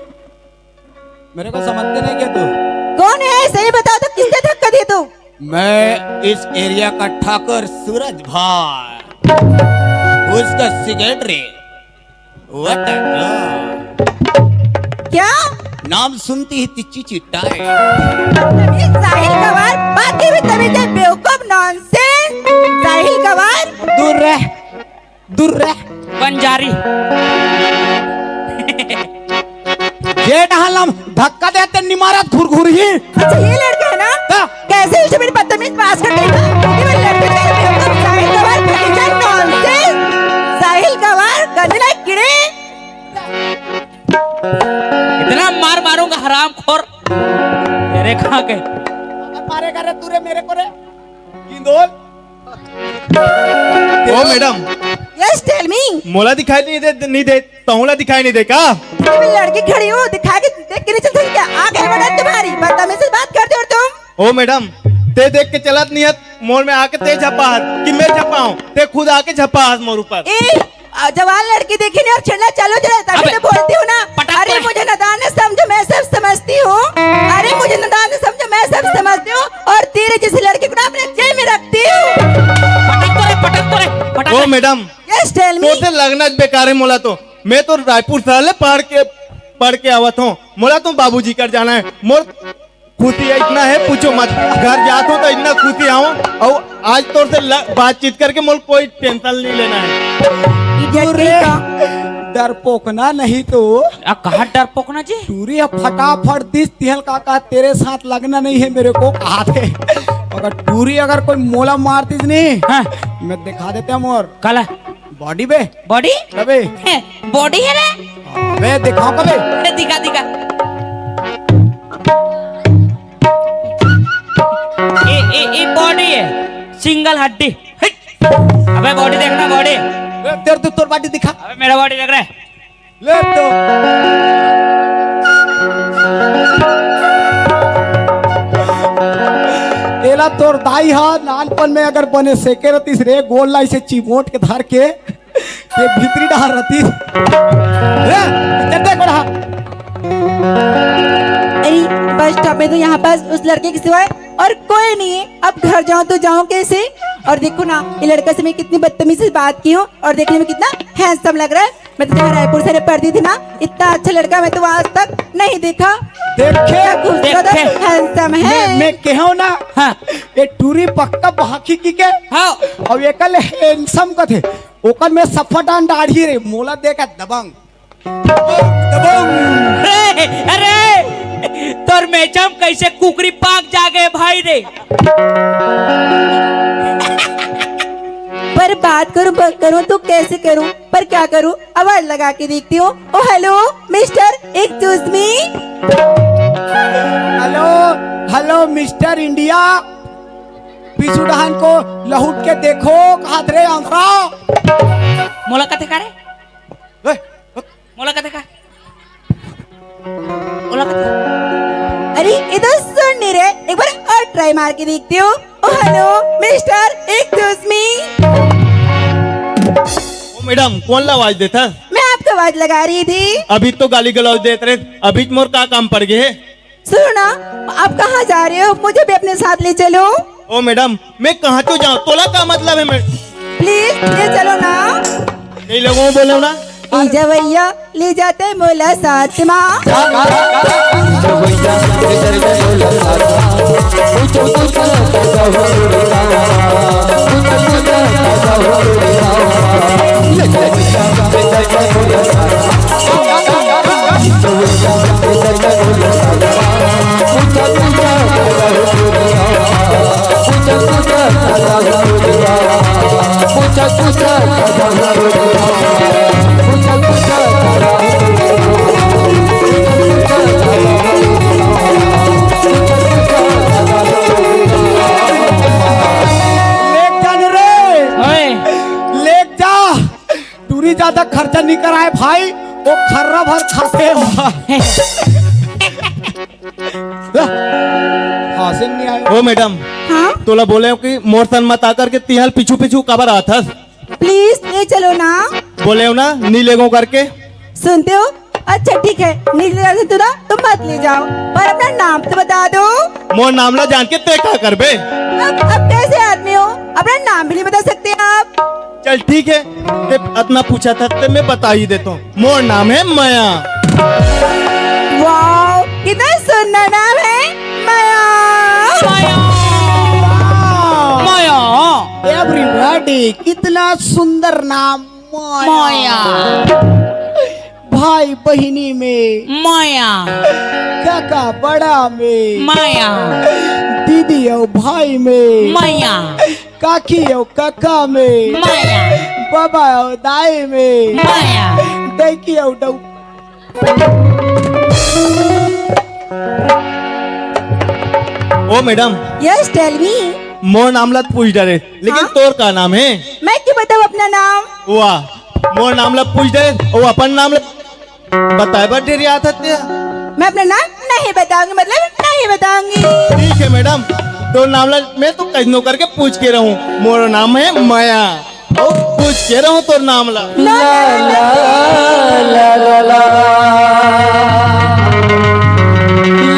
मेरे को समझते नहीं क्या तू? कौन है? सही बताओ तो किसने धक्का दिया तू? मैं इस एरिया का ठाकुर सूरज भाई, उसका सेक्रेटरी। What a girl। क्या? नाम सुनती ही तिच्ची चिट्टा है। तमीज जाहिल गवार, बात के भी तमीज है, बेवकूफ, नॉनसेंस, जाहिल गवार। दूर रह, दूर रह। बंजारी। ये डहालम धक्का देते निमारत घुरघुर ही। अच्छा, ये लड़का है ना? हाँ। कैसे इसे मेरी बदतमीज पास कर देगा? ये मेरी लड़की का बेवकूफ जाहिल गवार, फटीचर, नॉनसेंस, जाहिल गवार, गंदला कीड़े। इतना मार मारूंगा हरामखोर। तेरे कहाँ के? मारेगा रे तू रे मेरे को रे। गिंदोल। ओ मैडम। Yes, tell me। मोला दिखाई नहीं दे, नहीं दे, तहूला दिखाई नहीं दे का? मैं लड़की खड़ी हूँ, दिखा के देख के नहीं चल सकती क्या? आंख है बड़ा तुम्हारी, बदतमीजी से बात करते हो तुम। ओ मैडम, ते देख के चलत नहीं है, मोर में आके ते झपा है कि मैं झपाऊं? ते खुद आके झपा है मोर ऊपर। ए, आ, जवान लड़की देखी नहीं और छेड़ना चालू हो जाता है, अबे, मैं तो बोलती हूँ ना। पटक अरे पटक। मुझे नादान न समझो, मैं सब समझती हूँ। अरे मुझे नादान न समझो, मैं सब समझती हूँ। और तेरे जैसी लड़की को ना अपने जेल में रखती हूँ। पटक तो रे, पटक तो रे, पटक ओ तो रे। Madam, Yes, tell me। तोर से लगना बेकार है मोला तो। मैं तो रायपुर शहर ले पढ़ के, पढ़ के आवत हूँ। मोला तो बाबूजी कर जाना है। मोर खुशी है, इतना है, पूछो मत। घर जात हूँ तो इतना खुशी आऊँ, और आज तोर से ल-, बातचीत करके मोल कोई टेंशन नहीं लेना है। इज्जत दूर नहीं रे, का। डरपोकना नहीं तो। आ, कहाँ डरपोकना जी? टूरी अब फटाफट दिस तिहल का, का तेरे साथ लगना नहीं है मेरे को, कहा थे। मगर टूरी अगर कोई मोला मार दिस नहीं, हाँ। मैं दिखा देते हैं मोर। काला? बॉडी बे। बॉडी? अबे। हैं, बॉडी है रे? अबे, दिखाओ कबे। अरे, दिखा, दिखा। ए, ए, ए, बॉडी है। सिंगल हड्डी। हट। अबे, बॉडी देखना, बॉडी। ए, तेरे तो तोर बॉडी दिखा। अबे, मेरा बॉडी देख रहा है। ले तो। एला तोर दाई हा नानपन में अगर बने सेके रतिस रे, गोल लाई से चिमोट के धर के, ये भीतरी डहार रतिस। ले, चल दे गोड़हा। अरे, बस स्टॉप में तो यहाँ पास उस लड़के के सिवाय और कोई नहीं है। अब घर जाऊं तो जाऊं कैसे? और देखो ना, ये लड़का से मैं कितनी बदतमीजी से बात की हूँ और देखने में कितना हैंडसम लग रहा है। मैं तो जहाँ रायपुर से पढ़ती थी ना, इतना अच्छा लड़का मैं तो आज तक नहीं देखा। देखे? इतना खूबसूरत और देखे? हैंडसम है। मैं, मैं कहो ना, हाँ। ये टूरी पक्का बाकी की के? हाँ। और ये कल हैंडसम का थे, ओकर में सफाटान दाढ़ी रे, मोला देखा दबंग। दबंग, दबंग। अरे, अरे, तोर मेचम कैसे कुकरी पाक जागे भाई रे? पर बात करूं, बात करूं तो कैसे करूं, पर क्या करूं, आवाज लगा के देखती हूँ। ओ hello mister, excuse me. Hello, hello mister India, पीछू डहान को लहुट के देखो, कहात रे अंतरा। मोला कथे का रे? ए, मोला कथे का? मोला कथे? अरे, ये तो सुन नहीं रहे, एक बार और ट्राई मार के देखती हूँ। ओ हेलो मिस्टर, एक्सक्यूज मी। ओ मैडम, कौन ला आवाज देता? मैं आपको आवाज लगा रही थी। अभी तो गाली गलौज देत रहे, अभी मोर का काम पड़ गए? सुनो ना, आप कहाँ जा रहे हो? मुझे भी अपने साथ ले चलो। ओ मैडम, मैं कहाँ तो जाऊँ? तोला का मतलब है? मैं प्लीज ले चलो ना। नहीं लगो, बोलो ना। ले जा भैया, ले जाते मोला साथ मा। आय भाई, वो खर्रा भर खाते हो। हाँ से नहीं आए। ओ मैडम, हाँ? तोला बोले हो कि मोर सन मत आकर के तिहल पीछू पीछू काबर आथस? प्लीज ले चलो ना। बोले हो ना, नी लेगो करके। सुनते हो? अच्छा ठीक है, नी ले जाते तो ना, तो मत ले जाओ, पर अपना नाम तो बता दो। मोर नाम ला जान के ते का करबे? अब, अब कैसे आदमी हो, अपना नाम भी नहीं बता सकते आप? चल ठीक है, ते अतना पूछा था ते मैं बता ही देता हूँ। मोर नाम है मया। वाओ, कितना सुंदर नाम है, मया। मया। मया। एवरीबॉडी, कितना सुंदर नाम, मया। मया। भाई बहिनी में मया। काका बड़ा में मया। दीदी और भाई में मया। काकी और काका में मया। बाबा और दाई में मया। दैकी और डौ। ओ मैडम। Yes, tell me. मोर नाम ला पूछ डरे, लेकिन हाँ? तोर का नाम है? मैं क्यों बताऊँ अपना नाम? वाह, मोर नाम ला पूछ डरे, ओ अपन नाम ला बताए बर डेरियात हत्या। मैं अपना नाम नहीं बताऊंगी, मतलब नहीं बताऊंगी। ठीक है मैडम, तोर नाम ला मैं तो कैसनो करके पूछ के रहूं। मोर नाम है मया। ओ, पूछ के रहूं तोर नाम ला। ला, ला, ला, ला, ला।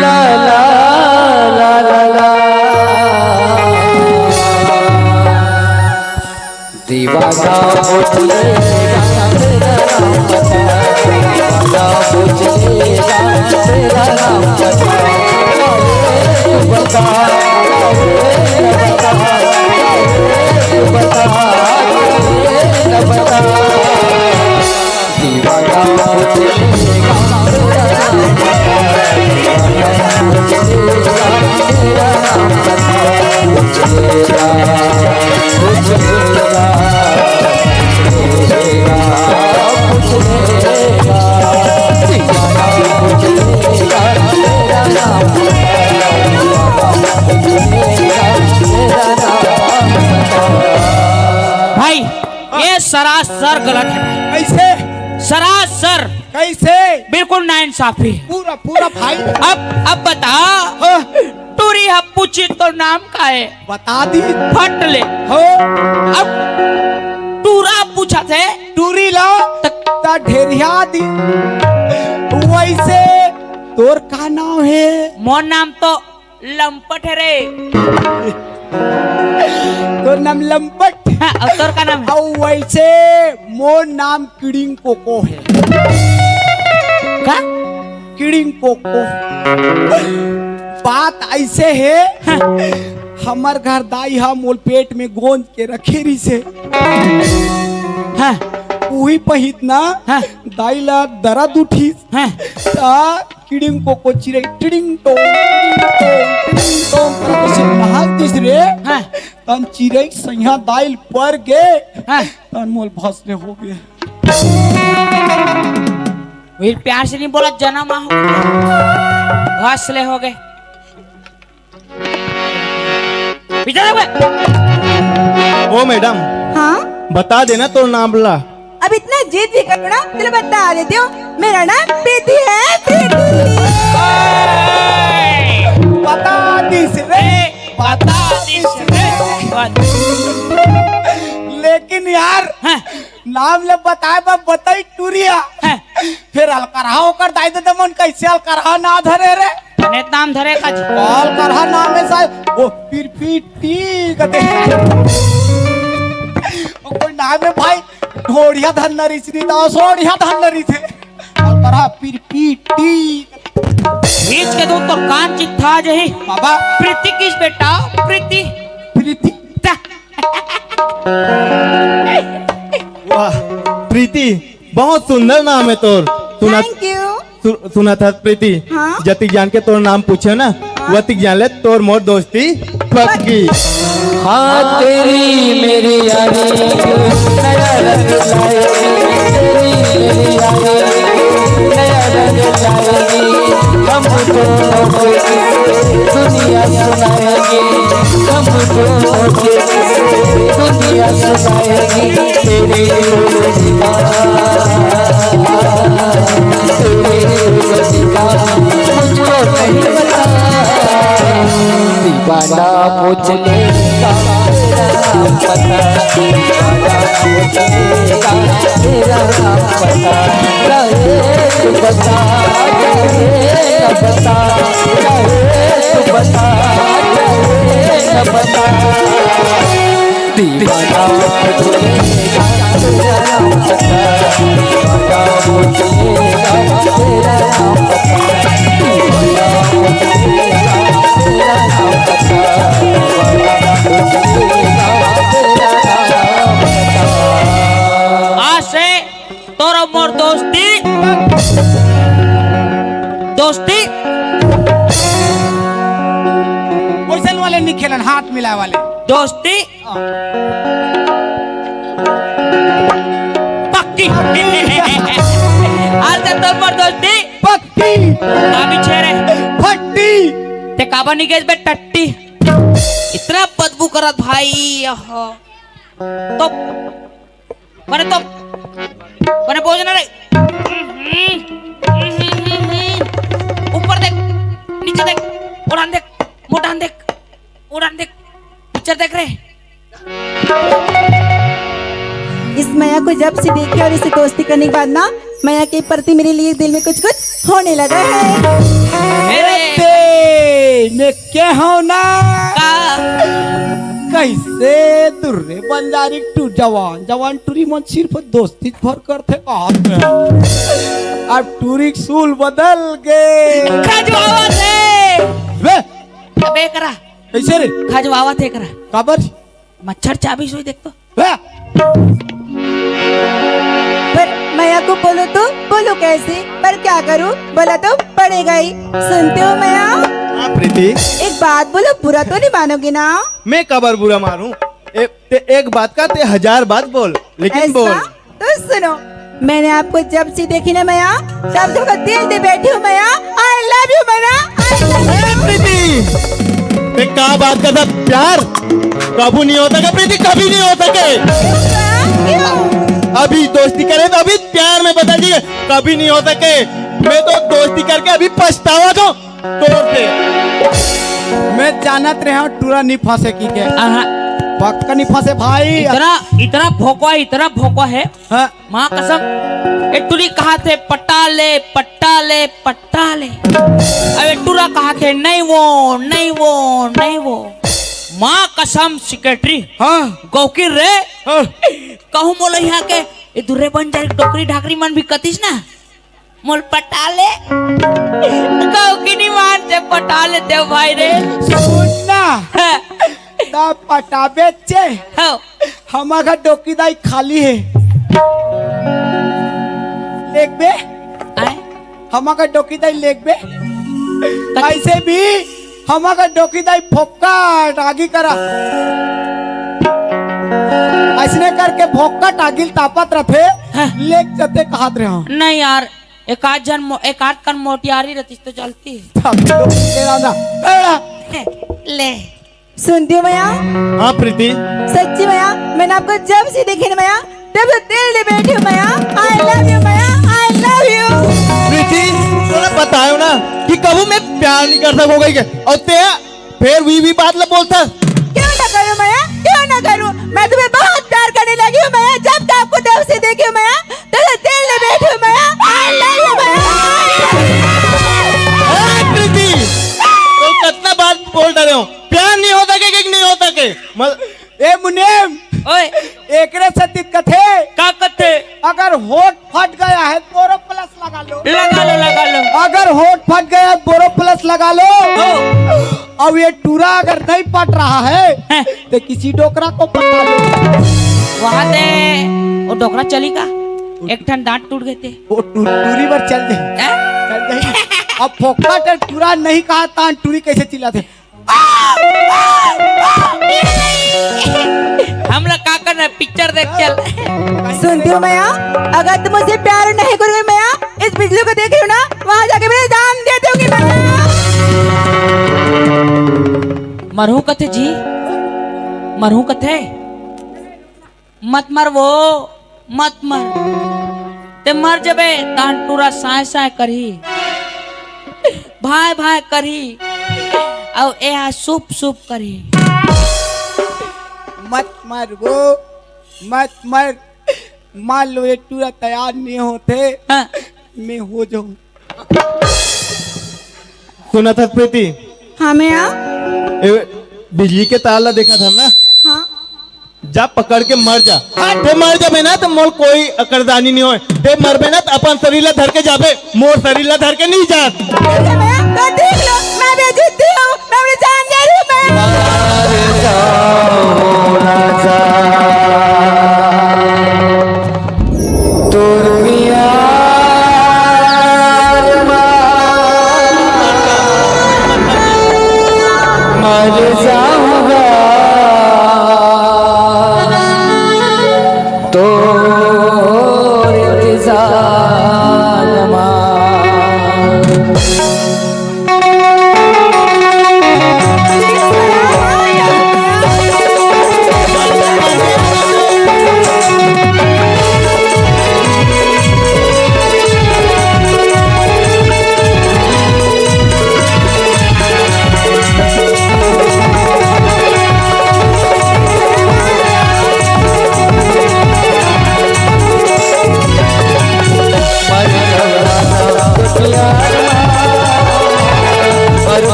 ला, ला, ला, ला, ला। दीवाना हो चलेगा तेरा नाम बता, दीवाना हो चलेगा तेरा नाम बता। अरे तू बता, अरे तू बता, अरे तू बता, अरे तू बता। भाई, ये सरासर गलत है भाई। कैसे? सरासर। कैसे? बिल्कुल नाइंसाफी। पूरा, पूरा भाई। अब, अब बता, हाँ। टूरी ह पूछी तो नाम का है? बता दी। फट ले। हो। अब टूरा पूछा थे। टूरी ला। त- ता ढेरिया दी। वैसे तोर का नाम है? मोर नाम तो लंपट है रे। तोर नाम लंपट? हाँ, और तोर का नाम है? और वैसे मोर नाम किडिंग कोको है। का? किडिंग कोको। बात ऐसे है, हाँ। हमर घर दाई हा मोल पेट में गोंद के रखे रिसे। हाँ। उही पहित ना हाँ। दाई ला दरद उठिस। हाँ। ता किडिंग कोको चिरई tiding Tong, tiding Tong, tiding Tong करके से महक दिस रे। हाँ। तन चिरई सैया दाई ल पर गे। हाँ। तन मोल भस ले हो गे। वही प्यार से नहीं बोला, जन्म आ हो। भस ले हो गे। पीछे देख बे। ओ मैडम। हाँ? बता देना तोर नाम ला। अब इतना जिद भी करो ना, चलो बता देती हूँ। मेरा नाम प्रीति है, प्रीति। बता दिस रे, बता दिस रे। लेकिन यार, हाँ। नाम ले बताए बा, बताई टूरिया। हाँ। फिर अलकरहा ओकर दाई ददा मन कैसे अलकरहा ना धरे रे? तने नाम धरे का जी? अलकरहा नाम है साहब, वो पिरपिटी कते। वो कोई नाम है भाई, ढोड़िया धन नरी श्री दास, ढोड़िया धन नरी थे। अलकरहा पिरपिटी। खींच के दूं तो कान चित्था जही। बाबा। प्रीति किस बेटा? प्रीति। प्रीति। ता। वाह, प्रीति, बहुत सुंदर नाम है तोर। सुना, Thank you। सु-, सुना था प्रीति, हाँ? जतिक जान के तोर नाम पूछे ना, हाँ? वतिक जान ले तोर मोर दोस्ती पक्की। हाँ, तेरी मेरी यारी नया रंग लाएगी, तेरी मेरी यारी नया रंग लाएगी। हम दोनों को दुनिया सुनाएगी, हम दोनों को दुनिया सुनाएगी। तेरी मेरी यारी पहुँच लेगा तेरा पता, पहुँच लेगा तेरा पता, रहे तू बता, रहे न बता, रहे तू बता, रहे न बता। दीवाना पहुँच लेगा तेरा पता, दीवाना पहुँच लेगा तेरा पता, दीवाना पहुँच लेगा तेरा पता। आज से तोर मोर दोस्ती, दोस्ती। वैसन वाले नहीं खेलन, हाथ मिलाए वाले। दोस्ती। पक्की। आज से तोर मोर दोस्ती। पक्की। का बिछे रे? फट्टी। ते काबर नहीं गए बे टट्टी? इतना बदबू करत भाई, यह। तो, मने तो, मने बोझ ना रे। ऊपर देख, नीचे देख, उड़ान देख, मोटान देख, उड़ान देख, पिक्चर देख रे। इस मया को जब से देखे और इसे दोस्ती करने के बाद ना, मया के प्रति मेरे लिए दिल में कुछ कुछ होने लगा है। अरे! ए बे, मैं क्या हूँ ना? का? कैसे दुर्रे बंजारी टू जवान, जवान टूरी मन सिर्फ दोस्ती भर करथे कहत में। अब टूरी के सूल बदल गे। खजवावत हे। बे! अबे करा। कैसे रे? खजवावत हे करा। काबर? मच्छर चाबी सोई देख तो। बे! पर मया को बोलो तो बोलो कैसे, पर क्या करूँ, बोला तो पड़ेगा ही। सुनते हो मया? हाँ प्रीति। एक बात बोलो, बुरा तो नहीं मानोगे ना? मैं काबर बुरा मानूं? ए, ते एक बात का ते हजार बात बोल, लेकिन ऐसा? बोल। तो सुनो, मैंने आपको जब से देखी ना मया, तब से आपका दिल दे बैठी हूँ मया। I love you मया, I love you। ए प्रीति, ते का बात करता प्यार? कभी नहीं होता के प्रीति, कभी नहीं होता के। क्यों? अभी दोस्ती करे तो अभी प्यार में बदल जाए, कभी नहीं होता के। मैं तो दोस्ती करके अभी पछतावा तो तोड़ दे। मैं जानत रहे हूँ टूरा नहीं फंसे की के। आहा। पक्का नहीं फंसे भाई। इतना, इतना भोकवा, इतना भोकवा है। हाँ। माँ कसम, ए टूरी कहाथे पटा ले, पटा ले, पटा ले। अब ए टूरा कहाथे नहीं वो, नहीं वो, नहीं वो। माँ कसम सेक्रेटरी। हाँ। गौकी रे। हाँ। कहूँ मोला यहाँ के ए दुर्रे बंजारी डोकरी ढाकरी मन भी कतिस ना, मोल पटा ले। गौकी नहीं मानते, पटा लेते हो भाई रे। सुन ना। हाँ। ना पटाबे चे। हाँ। हमारा डोकी दाई खाली है। लेख बे। आए? हमारा डोकी दाई लेख बे। कति? ऐसे भी हमारा डोकी दाई फोक्का टागी करा। ऐसने करके फोक्का टागिल तापत रथे। हाँ। लेख जते कहत रहे हो। नहीं यार, एक आध जन मो-, एक आध कन मोटियारी रहती तो चलती। सब लोग तेरा ना, तेरा। ले। सुनती हो मया? हाँ प्रीति। सच्ची मया, मैंने आपको जब से देखी ना मया, तब से दिल दे बैठी हूँ मया। I love you मया, I love you। प्रीति, तूने बतायो ना कि कबू मैं प्यार नहीं कर सकोगे के, और ते फिर वी वी बात ला बोलता। क्यों ना करूँ मया, क्यों ना करूँ? मैं तुम्हें बहुत प्यार करने लगी हूँ मया, जब से आपको जब से देखी हूँ मया, तब से दिल दे बैठी हूँ मया। I love you मया। ए प्रीति, तो कितना बात बोल रहे हो? प्यार नहीं होता के, के नहीं होता के? मल- ए मुनीम, ओए। एकरे से तित कथे। का कथे? अगर होठ फट गया है, बोरो प्लस लगा लो। लगा लो, लगा लो। अगर होठ फट गया है, बोरो प्लस लगा लो। ओ। अब ये टूरा अगर नहीं पट रहा है, हैं। तो किसी डोकरा को पटा लो। वहाँ दे, वो डोकरा चली का? एक ठन दांत टूट गए थे। वो टू-, टूरी पर चल दे। हैं? चल दे। अब फोकट टूरा नहीं कहा, तान टूरी कैसे चिल्लाथे? हम लोग का करना है? पिक्चर देख चल। सुनती हो मया, अगर तुम मुझसे प्यार नहीं करोगे मया, इस बिजली को देख रही हो ना, वहाँ जाके मेरी जान दे दूंगी मया। मरहूं कथे जी, मरहूं कथे। मत मर वो, मत मर। ते मर जबे, तान टूरा साय साय करही, भाय भाय करही, अउ एहा सुप सुप करही। मत मर वो, मत मर। मान लो ये टूरा तैयार नहीं होते, हाँ। मैं हो जाऊं। सुनत हस प्रीति? हाँ मया। ए, बिजली के तार ला देखत हस ना? हाँ। जा पकड़ के मर जा। हाँ, ते मर जाबे ना तो मोला कोई अकरदानी नहीं होय। ते मरबे ना तो अपन शरीर ला धर के जाबे, मोर शरीर ला धर के नहीं जात। ठीक है मया, तो देख लो, मैं भी जिद्दी हूँ, मैं अपनी जान दे रही हूँ मैं।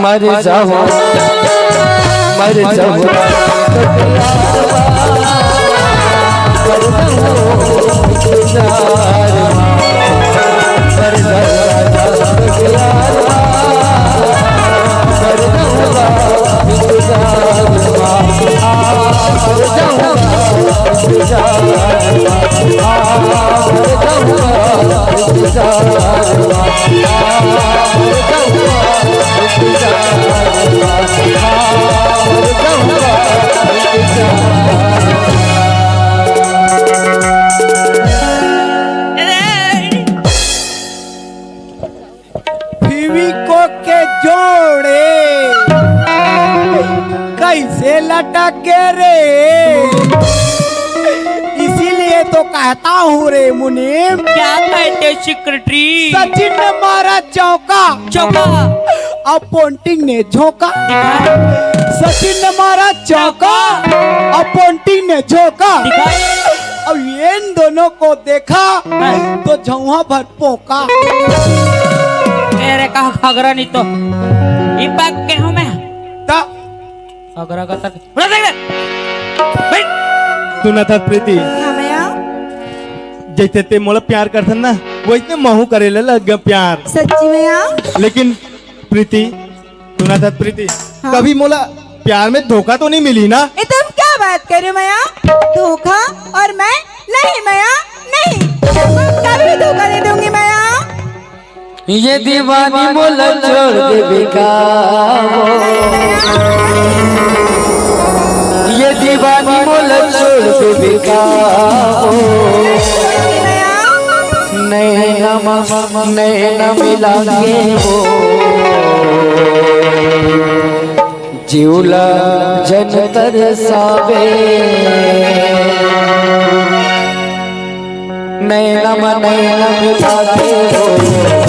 मर जाओ, मर जाओ। फेविको के जोड़े कैसे लटके रे? इसीलिए तो कहता हूँ रे मुनीम। क्या कहते सेक्रेटरी? सचिन ने मारा चौका। चौका। अब पोंटिंग ने झोंका। दिखा। सचिन ने मारा चौका। अब पोंटिंग ने झोंका। दिखा। अब इन दोनों को देखा हाँ। तो झौहा भर पोका। अरे का घाघरा नहीं तो। ई पाक के हूँ मैं। ता। घाघरा का तक। उड़ा देख ले। बैठ। सुनत हस प्रीति। हाँ मया। जैसे ते मोला प्यार करथस ना, वैसे महूँ करे ला लग गया प्यार। सच्ची मया। लेकिन प्रीति, सुनत हस प्रीति, हाँ। कभी मोला प्यार में धोखा तो नहीं मिली ना? ये तुम क्या बात कर रहे हो मया? धोखा? और मैं? नहीं मया, नहीं। तुमको कभी भी धोखा नहीं दूंगी मया। ये दीवानी मोला छोड़ देबे का हो? ये दीवानी मोला छोड़ देबे का हो? नैना म-, नैना मिला के हो, जिउला जन तरसावे। नैना म नैना मिला के हो,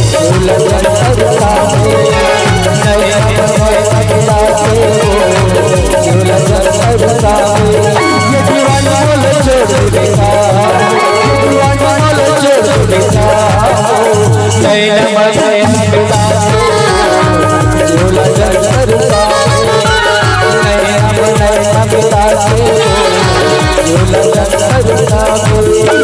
जिउला जन तरसावे। नैना म नैना मिला के हो, जिउला जन तरसावे। ये दीवाना मोला छोड़ देबे का, ये दीवाना मोला छोड़ देबे का। नैना म नैना मिला के हो, जिउला जन तरसावे।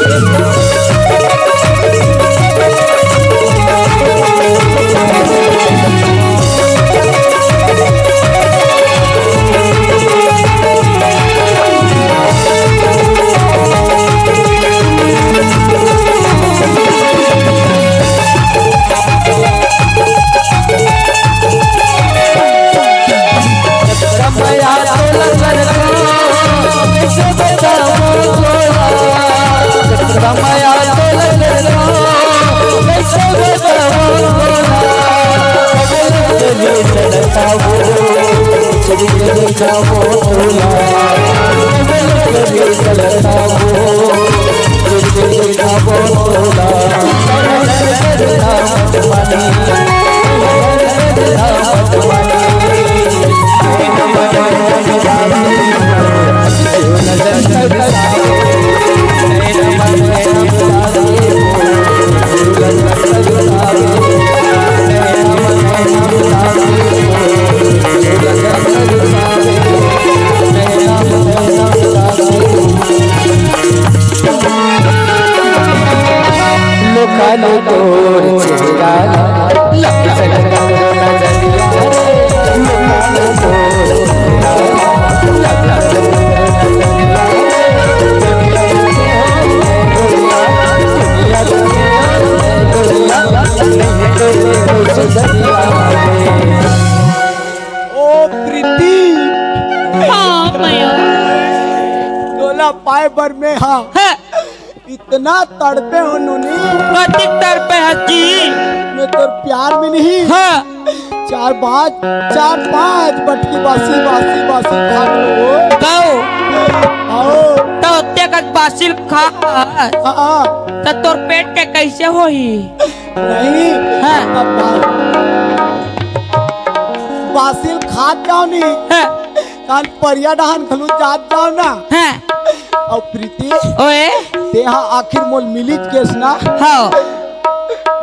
ओ प्रीति, हाँ, मया। तोला पाए बर में, हाँ, हाँ। इतना तड़पे हो नोनी। कतिक तड़पे हस जी? मैं तोर प्यार में नहीं। हाँ। चार पाँच, चार पाँच बटकी बासी, बासी, बासी खा लो। कहो। आओ। तो ओते कस बासी खा। हाँ, हाँ। तो तोर पेट के कैसे होही? नहीं। हाँ। अब बा-, बासी खात जाओ नहीं। हाँ। कान परिया डहान घलो जात जाओ ना। हाँ। अउ प्रीति, ओए। तेहा आखिर मोल मिलिच गेस ना। हाँ।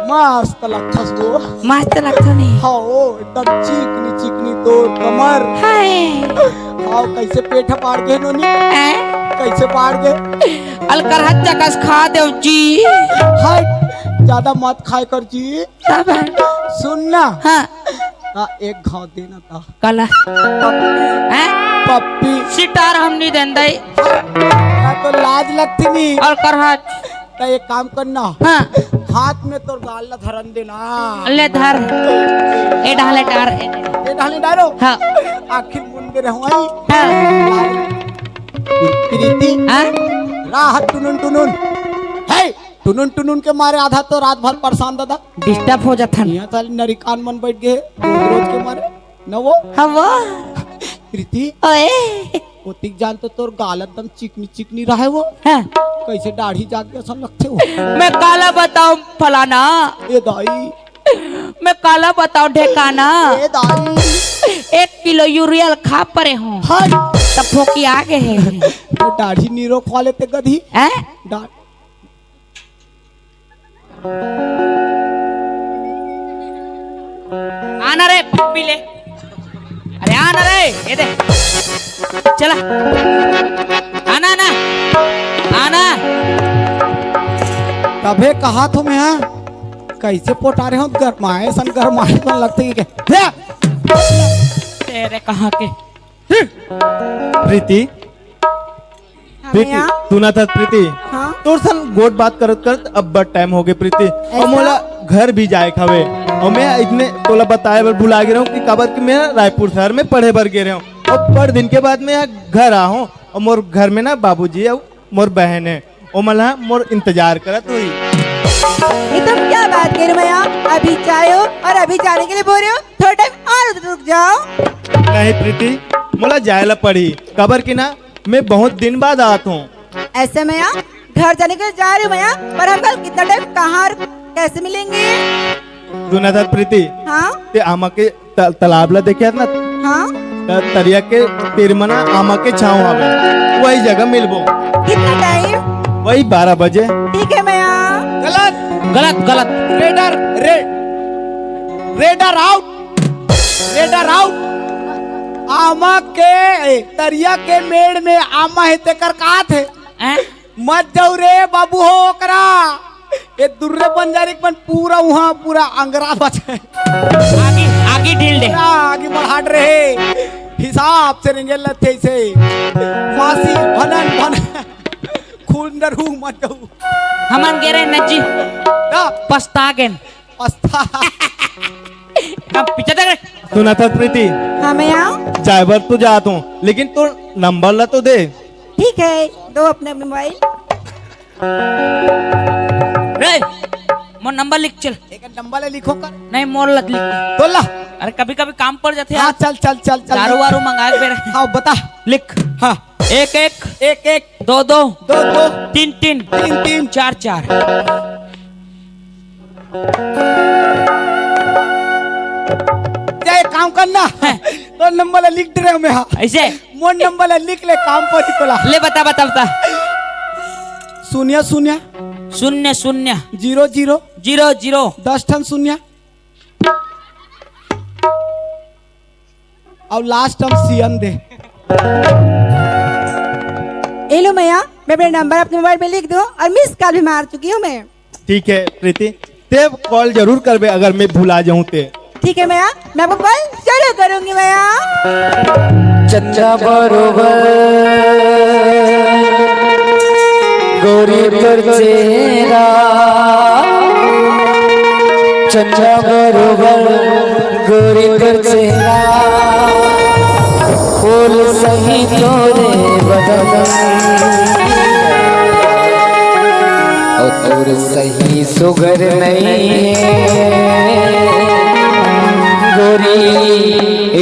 मस्त लगथस वो। मस्त लगथो नहीं। हाँ, वो एकदम चिकनी चिकनी तोर कमर। हाय। हाँ, कैसे पेट ह पाड़ गे नोनी? हैं? कैसे पाड़ गे? अलकर हत्या कस खा देव जी। हाय, ज्यादा मत खाए कर जी। तब? सुन ना। हाँ। हाँ, एक घाव देना था। काला? पप्पी। हैं? पप्पी। सिटार हम नहीं देन दई। हाँ, तो लाज लगती नहीं। अउ करहच। तो एक काम करना। हाँ। हाथ में तोर गाल ला धरन देना। ले धर। ए डाले डार। ए डाले डारो। हाँ। आखिर मुंदे रहवाई। हाँ। प्रीति। हाँ? राहत टुनुन टुनुन। हे, टुनुन टुनुन के मारे आधा तो रात भर परेशान दादा। Disturb हो जाथन। यहाँ साले नरिकान मन बैठ गए रोज रोज के मारे। न वो? हाँ वो। प्रीति। ओए। ओतिक जान तो तोर गाल एकदम चिकनी चिकनी रहे वो। हाँ। कैसे दाढ़ी जाग के असन लगथे वो। मैं काला बताऊं फलाना। ए दाई। मैं काला बताऊं ढेकाना। ए दाई। एक किलो यूरिया खा परे हूँ। हाय। तब फोकी आ गए हैं। तो दाढ़ी नीरो खवा लेते गधी। हैं? डा- आना रे पप्पी ले। अरे आना रे, ये दे। चला। आना ना। आना। तभे कहा थो मैं, हाँ? कैसे पोटा रहे हो? गरमाए सन, गरमाए सन लगते कि क्या? ले। तेरे कहाँ के? प्रीति, हाँ प्रीति, भैया। सुना था प्रीति। हाँ? तोर सन गोठ बात करत करत अब्बड़ टाइम हो गए प्रीति। ऐसा? अउ मोला, घर भी जाए के हवे। अउ मैं इतने तोला बताए बर भुला गे रहूं कि काबर कि मैं रायपुर शहर में पढ़े बर गे रहूं। अउ बड़ दिन के बाद मैं यहाँ घर आ हूं अउ मोर घर में ना बाबूजी अउ मोर बहन हे, ओमन ह मोर इंतजार करत होही। ये तुम क्या बात कर रहे हो? मैं यहाँ अभी आए हो और अभी जाने के लिए बोल रहे हो? थोड़ा टाइम और रुक जाओ। नहीं प्रीति, मोला जाए ला पड़ी, काबर कि ना मैं बहुत दिन बाद आत हूँ। ऐसे मैं यहाँ घर जाने के लिए जा रही हूँ मैं यहाँ, पर हम कल कितना टाइम कहाँ और कैसे मिलेंगे? सुना था प्रीति, हाँ? ते आमा के त-, तालाब ला देखे हस ना? हाँ? त-, तरिया के तीर म ना आमा के छाँव हवे, वही जगह मिलबो। कितना टाइम? वही बारह बजे। ठीक है मैं यहाँ। गलत, गलत, गलत। रेडर, रे-, रेडर आउट, रेडर आउट। आमा के, ए, तरिया के मेड़ में आमा हे तेकर कात हे। हैं? मत जाऊ रे बाबू हो ओकरा। ये दुर्रे बंजारी के मन पूरा वहाँ पूरा अंगरा बचे। आगी, आगी ढील दे। पूरा आगी बढ़ाट रहे। हिसाब से रेंगे लथे से। मासी भनन भनन। खुंदरू मत जाऊ। हमन गे रहे नज्जी। का? पछता गेन। पछता। अब पीछे देख रे। सुना था प्रीति। हाँ मैं यहाँ। जाए बर तो जात हूँ, लेकिन तोर नंबर ला तो दे। ठीक है, दो अपने मोबाइल। रे, मोर नंबर लिख चल। एक नंबर ले लिखो कर। नहीं, मोर लत लिख। तो ला। अरे कभी कभी काम पड़ जाथे हाँ, यार। चल, चल, चल, चल। दारू वारू मंगाए के बेरा। हाँ, बता। लिख। हाँ। एक एक। एक एक। दो दो। दो दो। तीन तीन। तीन तीन। चार चार। जा एक काम करना। हैं। तो नंबर ले लिख दे रहे हो मैं हाँ। ऐसे? मोर नंबर ले लिख ले काम पर ही तोला। ले बता, बता, बता। शून्य शून्य। शून्य शून्य। Zero zero. Zero zero. दस ठन शून्य। अउ लास्ट हम सीएन दे। ए लो मैया, मैं अपने नंबर अपने मोबाइल पे लिख दूं और मिस कॉल भी मार चुकी हूँ मैं। ठीक है प्रीति, ते कॉल जरूर करबे अगर मैं भुला जाऊं ते। ठीक है मैया, मैं आपको कॉल जरूर करूंगी मैया। चंदा बरोबर गोरी तोर चेहरा, चंदा बरोबर गोरी तोर चेहरा, फूल सही तोरे बदन, ओ तोर सही सुगर नहीं है गोरी,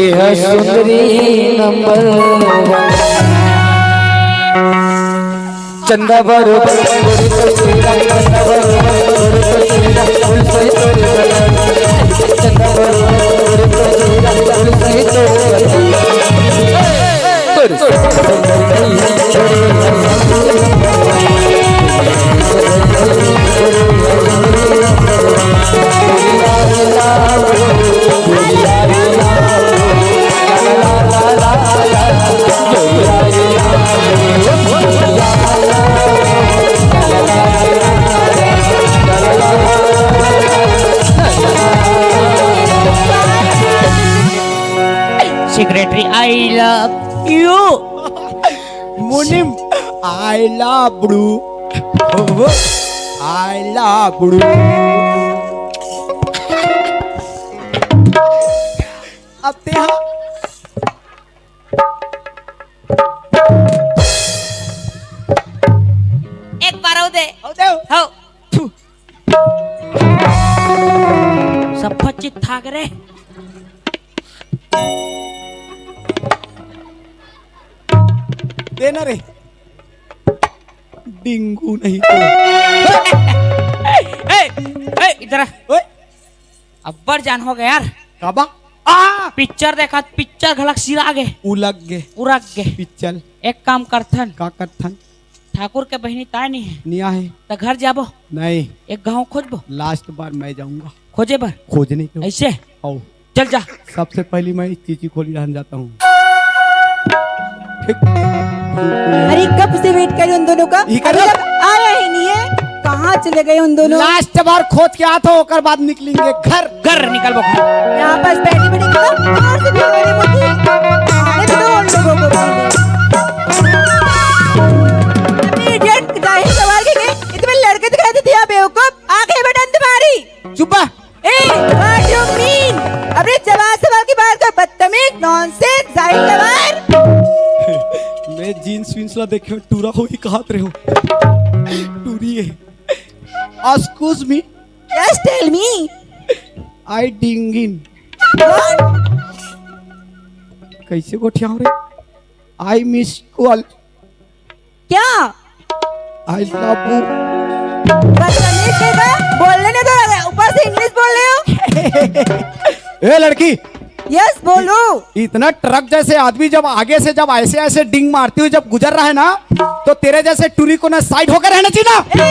एह सुंदरी नंबर वन। चंदा बरोबर गोरी तोर चेहरा, चंदा बरोबर गोरी तोर चेहरा, फूल सही तोरे बदन। चंदा बरोबर गोरी तोर चेहरा, फूल सही तोरे बदन। Secretary, I love you. मुनीम, I love you. I love you. अब ते हा एक बार अउ दे। अउ दे। हो। थू। सफा चित थाक रे। दे ना रे। डिंगू नहीं तो। ए, ए, इधर आ। ओए। अब्बड़ जान हो गया यार। काबा? आ! पिक्चर देखत, पिक्चर घलक सिरा गे। उलग गे। उरग गे। पिक्चर। एक काम करथन। का करथन? ठाकुर के बहिनी ताय नहीं है। निया है। त घर जाबो? नहीं। एक गाँव खोजबो? लास्ट बार मैं जाऊंगा। खोजे बर? खोजने के। ऐसे? आओ। चल जा। सबसे पहली मैं चीची खोली रहन जाता हूँ। ठीक। अरे, कब से वेट कर रहे उन दोनों का, ये कर अभी लो। तक आया ही नहीं है। कहाँ चले गए उन दोनों? लास्ट बार खोज के आता हूँ, ओकर बाद निकलेंगे घर। घर निकलबो घर। यहाँ पास बैठी बैठी एकदम जोर से बोल रही मुझे। आने दो उन लोगों को पहले। इडियट, जाहिल सवाल के, के इतने लड़के दिखाई देते हैं बेवकूफ। आंखें बटन तुम्हारी। चुप बा। ए, what you mean? अबे जवान सवाल की बात कर, बदतमीज, नॉनसेंस, जाहिल गवार। मैं जींस वींस ला देखे टूरा होई कहत रहे हो। टूरी है। Excuse me. Yes, tell me. I dingin. What? कैसे गोठियाव रे? I miss call. क्या? I love you. बदतमीज है बे, बोलने नहीं दो, ऊपर से इंग्लिश बोल रहे हो। ए लड़की, यस, बोलो। इतना ट्रक जैसे आदमी जब आगे से जब ऐसे ऐसे डिंग मारती हुई जब गुजर रहा है ना, तो तेरे जैसे टूरी को ना साइड होकर रहना चाहिए ना। ए,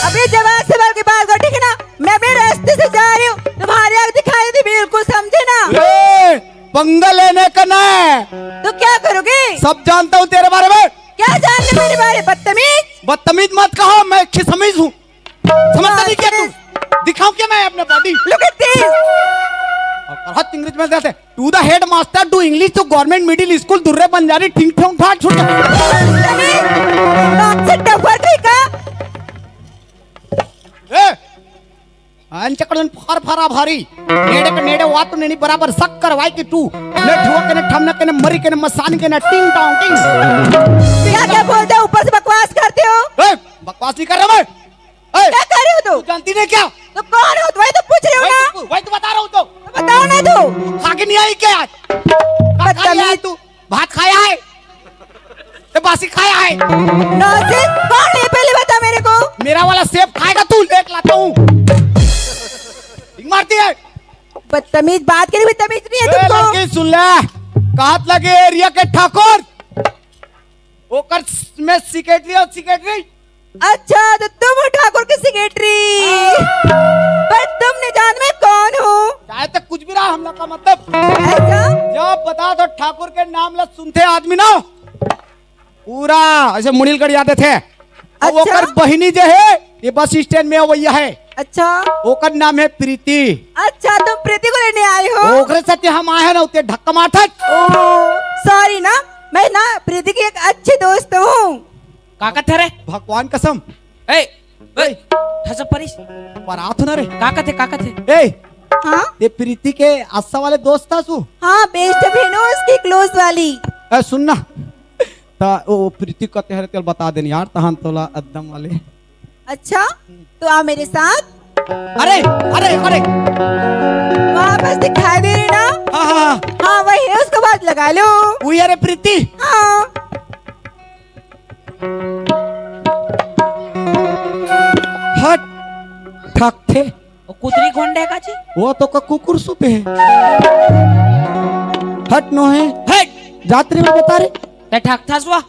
अभी जवान सवाल की बात कर, ठीक है ना? मैं भी रास्ते से जा रही हूँ, तुम्हारी आँख दिखाई दी, बिल्कुल समझे ना? ए, पंगा लेने का ना है। तो क्या करोगे? सब जानता हूँ तेरे बारे में। क्या जानते मेरे बारे में, बदतमीज? बदतमीज मत कहो, मैं खिसमीज हूँ। समझता नहीं क्या तू? दिखाऊं क्या मैं अपने बॉडी? Look at this. और हद इंग्लिश में जाते। To the headmaster, to English, to government middle school, दुर्रे Banjari, ठिंग ठोंग ठाक छुट। नाक से डफर कहीं का? ए, अंचकड़न फर फरा भारी। नेड़े के नेड़े वात नेनी बराबर सक्कर वाई की टू। ने ठुआ के ने ठमना के ने मरी के ने मसान के ने टिंग टांग टिंग। क्या क्या बोलते हो, ऊपर से बकवास करते हो? ए, बकवास नहीं कर रहा मैं। ए, क्या कर रहे हो तुम? तू जानती नहीं क्या? तो कौन हो? वही तो पूछ रहे हो वही ना। तो, वही तो बता रहा हूँ तो। तो बताओ ना तू। खा के नहीं आई क्या आज? खा, खा लिया है बदतमीज। तू? भात खाया है? तो बासी खाया है? नॉनसेंस, कौन है पहले बता मेरे को। मेरा वाला सेब खाएगा तू, लेट लाता हूँ। मारती है। बदतमीज, बात के लिए भी तमीज नहीं है ए, तुमको। लड़की सुन ले, कहत लगे एरिया के ठाकुर, ओकर में सेक्रेटरी और सेक्रेटरी। अच्छा, तो तुम हो ठाकुर के सेक्रेटरी। हाँ। पर तुम नहीं जान मैं कौन हूँ। चाहे तो कुछ भी रहा, हम लोग का मतलब। ऐसा? जब बता दो ठाकुर के नाम ला सुनते आदमी ना, पूरा ऐसे मुड़ील कर जाते थे। अच्छा। ओकर बहिनी जे है, ये बस स्टैंड में वही है। अच्छा। ओकर नाम है प्रीति। अच्छा, तुम प्रीति को लेने आए हो? ओकरे साथे हम आए हैं ना, उते धक्का मारथस। ओ, सॉरी ना, मैं ना प्रीति की एक अच्छी दोस्त हूँ। का कथे रे? भगवान कसम। ए, ए, ए। ठसा परिस। परात हो ना रे। का कथे, का कथे? ए, हाँ? ये प्रीति के आशा वाले दोस्त था सु? हाँ, बेस्ट फ्रेंड हो उसकी, क्लोज वाली। ए, सुन ना। ता ओ, ओ प्रीति कथे हरे तेल बता देन यार, तहान तोला अद्दम वाले। अच्छा, तो आ मेरे साथ। अरे, अरे, अरे। वहाँ बस दिखाई दे रही ना? हाँ, हाँ, हाँ। हाँ, वही है, उसको बात लगा लो। वही अरे प्रीति। हाँ। हट, ठक थे। वो कुतरी खोंडे का जी? वो तो का कुकुर सुपे है। हट नो है। हट। जात रे वो बता रे। ते ठक था सुआ?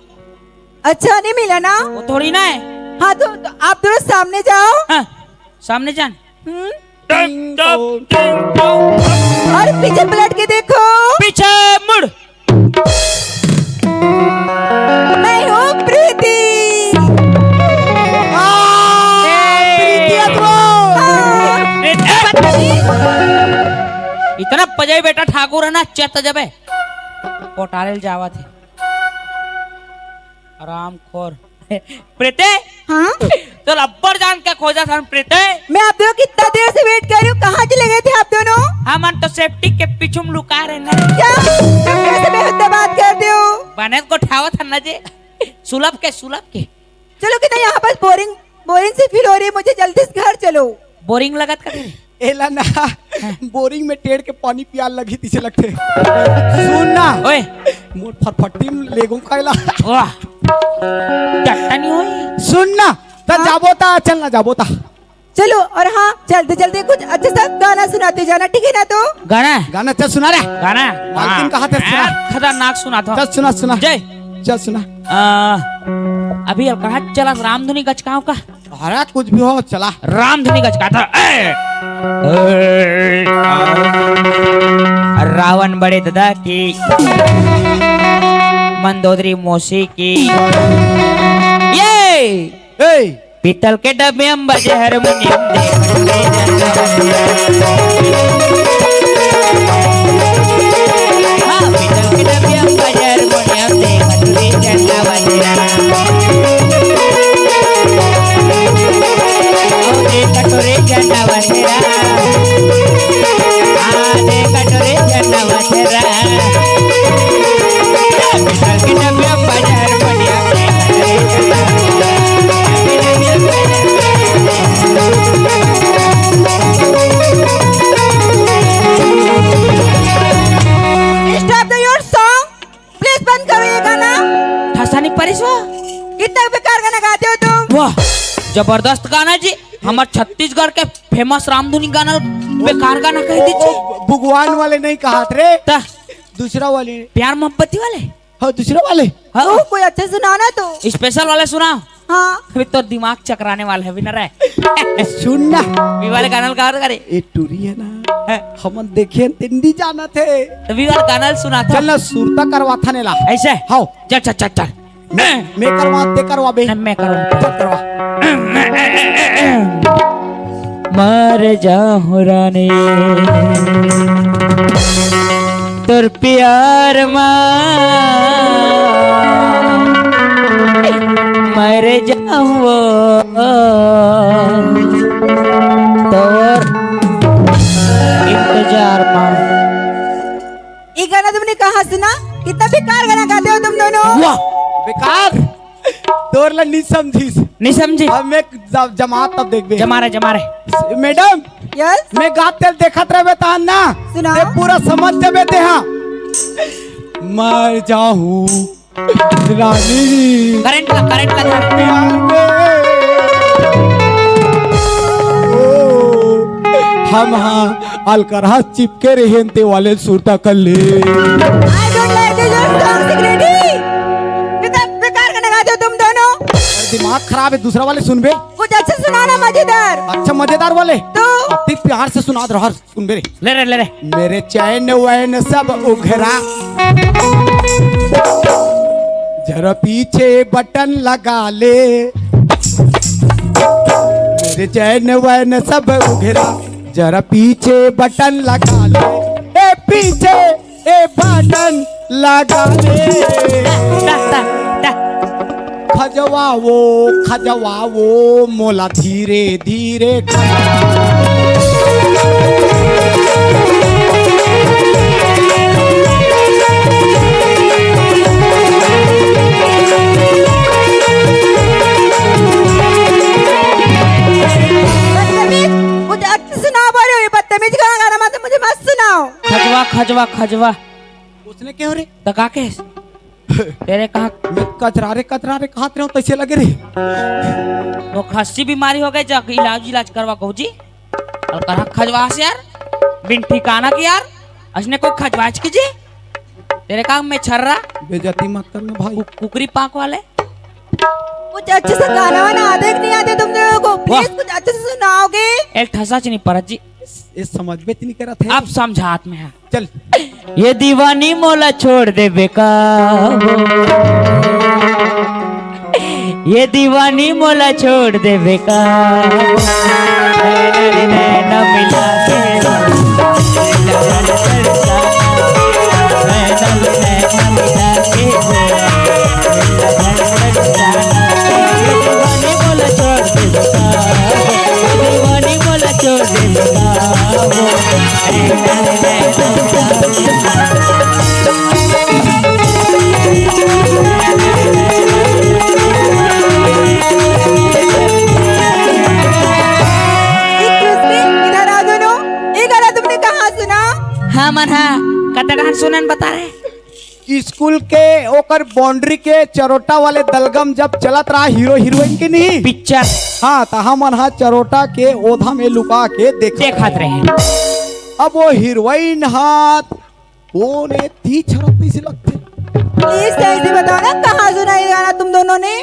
अच्छा, नहीं मिला ना? वो थोड़ी ना है। हाँ, तो, तो आप दोनों सामने जाओ। हाँ, सामने जान। हम्म। टम, टम, टम, टम। और पीछे पलट के देखो। पीछे मुड़। मैं हूँ प्रीति। आ, प्रीति अथवा। हाँ। ए, ए, इतना पजाई बेटा ठाकुर है ना, चेत जबे। पोटारे जावत है। हरामखोर। प्रीति? हाँ? तो अब्बड़ जान के खोजा था प्रीति। मैं आप दोनों कितना देर से वेट कर रही हूँ, कहाँ चले गए थे आप दोनों? हमन तो सेफ्टी के पीछू में लुका रहे ना। क्या? तुम कैसे बेहुदा बात करते हो? बने को ठावा था ना जे। सुलभ के, सुलभ के। चलो कितना यहाँ पर बोरिंग, बोरिंग सी फील हो रही है मुझे, जल्दी से घर चलो। बोरिंग लगत का थे? एला ना, बोरिंग में टेढ़ के पानी पियाल लगी तीसे लगते। सुन ना, ओए। मोर फटफटी में लेगो का एला। वाह। टट्टा नहीं होई। सुन ना, त हाँ? जाबो ता, चल ना जाबो ता। चलो, और हाँ, जल्दी जल्दी कुछ अच्छा सा गाना सुनाते जाना, ठीक है ना? तो गाना? गाना चल सुना रे। गाना? मालकिन हाँ। कहा थे सुना। हाँ, खतरनाक सुना था। चल सुना, सुना। जय। चल सुना। आ, अभी अब कहाँ चला रामधुनी गचकाओं का? अरे कुछ भी हो, चला। रामधुनी गचकाता। ए! ए! रावण बड़े दादा की, मंदोदरी मौसी की। ये ए! पीतल के डब्बे में बजे हारमोनियम दे। हाँ, पीतल के डब्बे में बजे हारमोनियम दे। कटोरे चंदा बंदना। जबरदस्त गाना जी। हमर छत्तीसगढ़ के फेमस रामधुनी गाना ल बेकार गाना कह दीजिए। ओ, भगवान वाले नहीं कहत रे। त दूसरा वाले। प्यार मोहब्बती वाले? हाँ, दूसरा वाले। हाँ। ओ, कोई अच्छे सुनाओ ना तो। स्पेशल वाले सुनाओ। हाँ। अभी तो दिमाग चकराने वाला है, अभी ना रहे। सुन ना। वी वाले गाना ल गाओ करे। ए टूरी है ना। हाँ। हमन देखे तेन नी जानत हे। तो वी वाले गाना ल सुना था। चल ना, सुरता करवा था ने ला। ऐसे? हाँ। चल, चल, चल, चल। मैं, मैं करवा, ते करवा बे। ना, मैं करवा। चल करवा। मर जाहूं रानी तोर प्यार मा, मर जाहूं वो तोर इंतजार मा। ये गाना तुमने कहाँ सुना? कितना बेकार गाना गाते हो तुम दोनों। वाह, बेकार। तोर ला नी समझिस। नी समझी। अब मैं ज-, जमात तब देखबे। जमा रहे, जमा रहे। Madam, yes? मैं गात तेल देखत रहबे तहां ना। सुनाओ। ते पूरा समझ जबे ते हाँ। मर जाहूं रानी। करंट ला, करंट ला, करंट। प्यार में। ओ, हम हाँ अलकरहा चिपके रहेन ते वाले सुरता कर ले। I don't like this song, security। कितना बेकार गाना गाते हो तुम दोनों। दिमाग खराब है, दूसरा वाले सुनबे। कुछ अच्छा सुनाना मजेदार। अच्छा मजेदार वाले। तो? अति प्यार से सुना दे रहा। सुन बे रे। ले रे, ले रे। मेरे चैन वैन सब उघरा, जरा पीछे बटन लगा ले। मेरे चैन वैन सब उघरा, जरा पीछे बटन लगा ले। ए पीछे ए बटन लगा ले। टा, टा, टा। खजवाओ, खजवाओ, मोला धीरे धीरे खजवाओ। बदतमीज, मुझे अच्छे से ना बोलो, ये बदतमीज गाना गाना मत, मुझे मत सुनाओ। खजवा, खजवा, खजवा। उसने क्या हो रे? त का कहे? तेरे कहा मैं कचरा रे, कचरा रे कहत रहे हो, तैसे लगे रे। वो खस्सी बीमारी हो गई, जा इलाज, इलाज करवा कहू जी। अलकरहा खजवास यार, बिन ठिकाना के यार, असने कोई खजवाच की जी। तेरे कहा मैं छर्रा। बेइज्जती मत करना भाई। कु-, कुकरी पाक वाले। कुछ अच्छे से गाना वाना आते कि नहीं आते तुम लोगों को? वाह। प्लीज कुछ अच्छे से सुनाओगे? एल ठसा च नहीं परत जी। ये समझ में तो नहीं करत है। अब समझात में है। चल। ये दीवानी मोला छोड़ देबे का हो? ये दीवानी मोला छोड़ देबे का हो? नैना मिला के हो। Excuse me, इधर आ दोनों। ये गाना तुमने कहाँ सुना? हाँ मन हा, कतड़ान सुनन बता रहे। स्कूल के ओकर बाउंड्री के चरोटा वाले दलगम जब चलत रहा हीरो हीरोइन के नहीं पिक्चर। हाँ, त हमन हा चरोटा के ओधा में लुका के देखत देखत रहे। अब वो हीरोइन हा कोन ए ती छरत तैसे लगथे। प्लीज सही से बताओ ना, कहाँ सुना ये गाना तुम दोनों ने?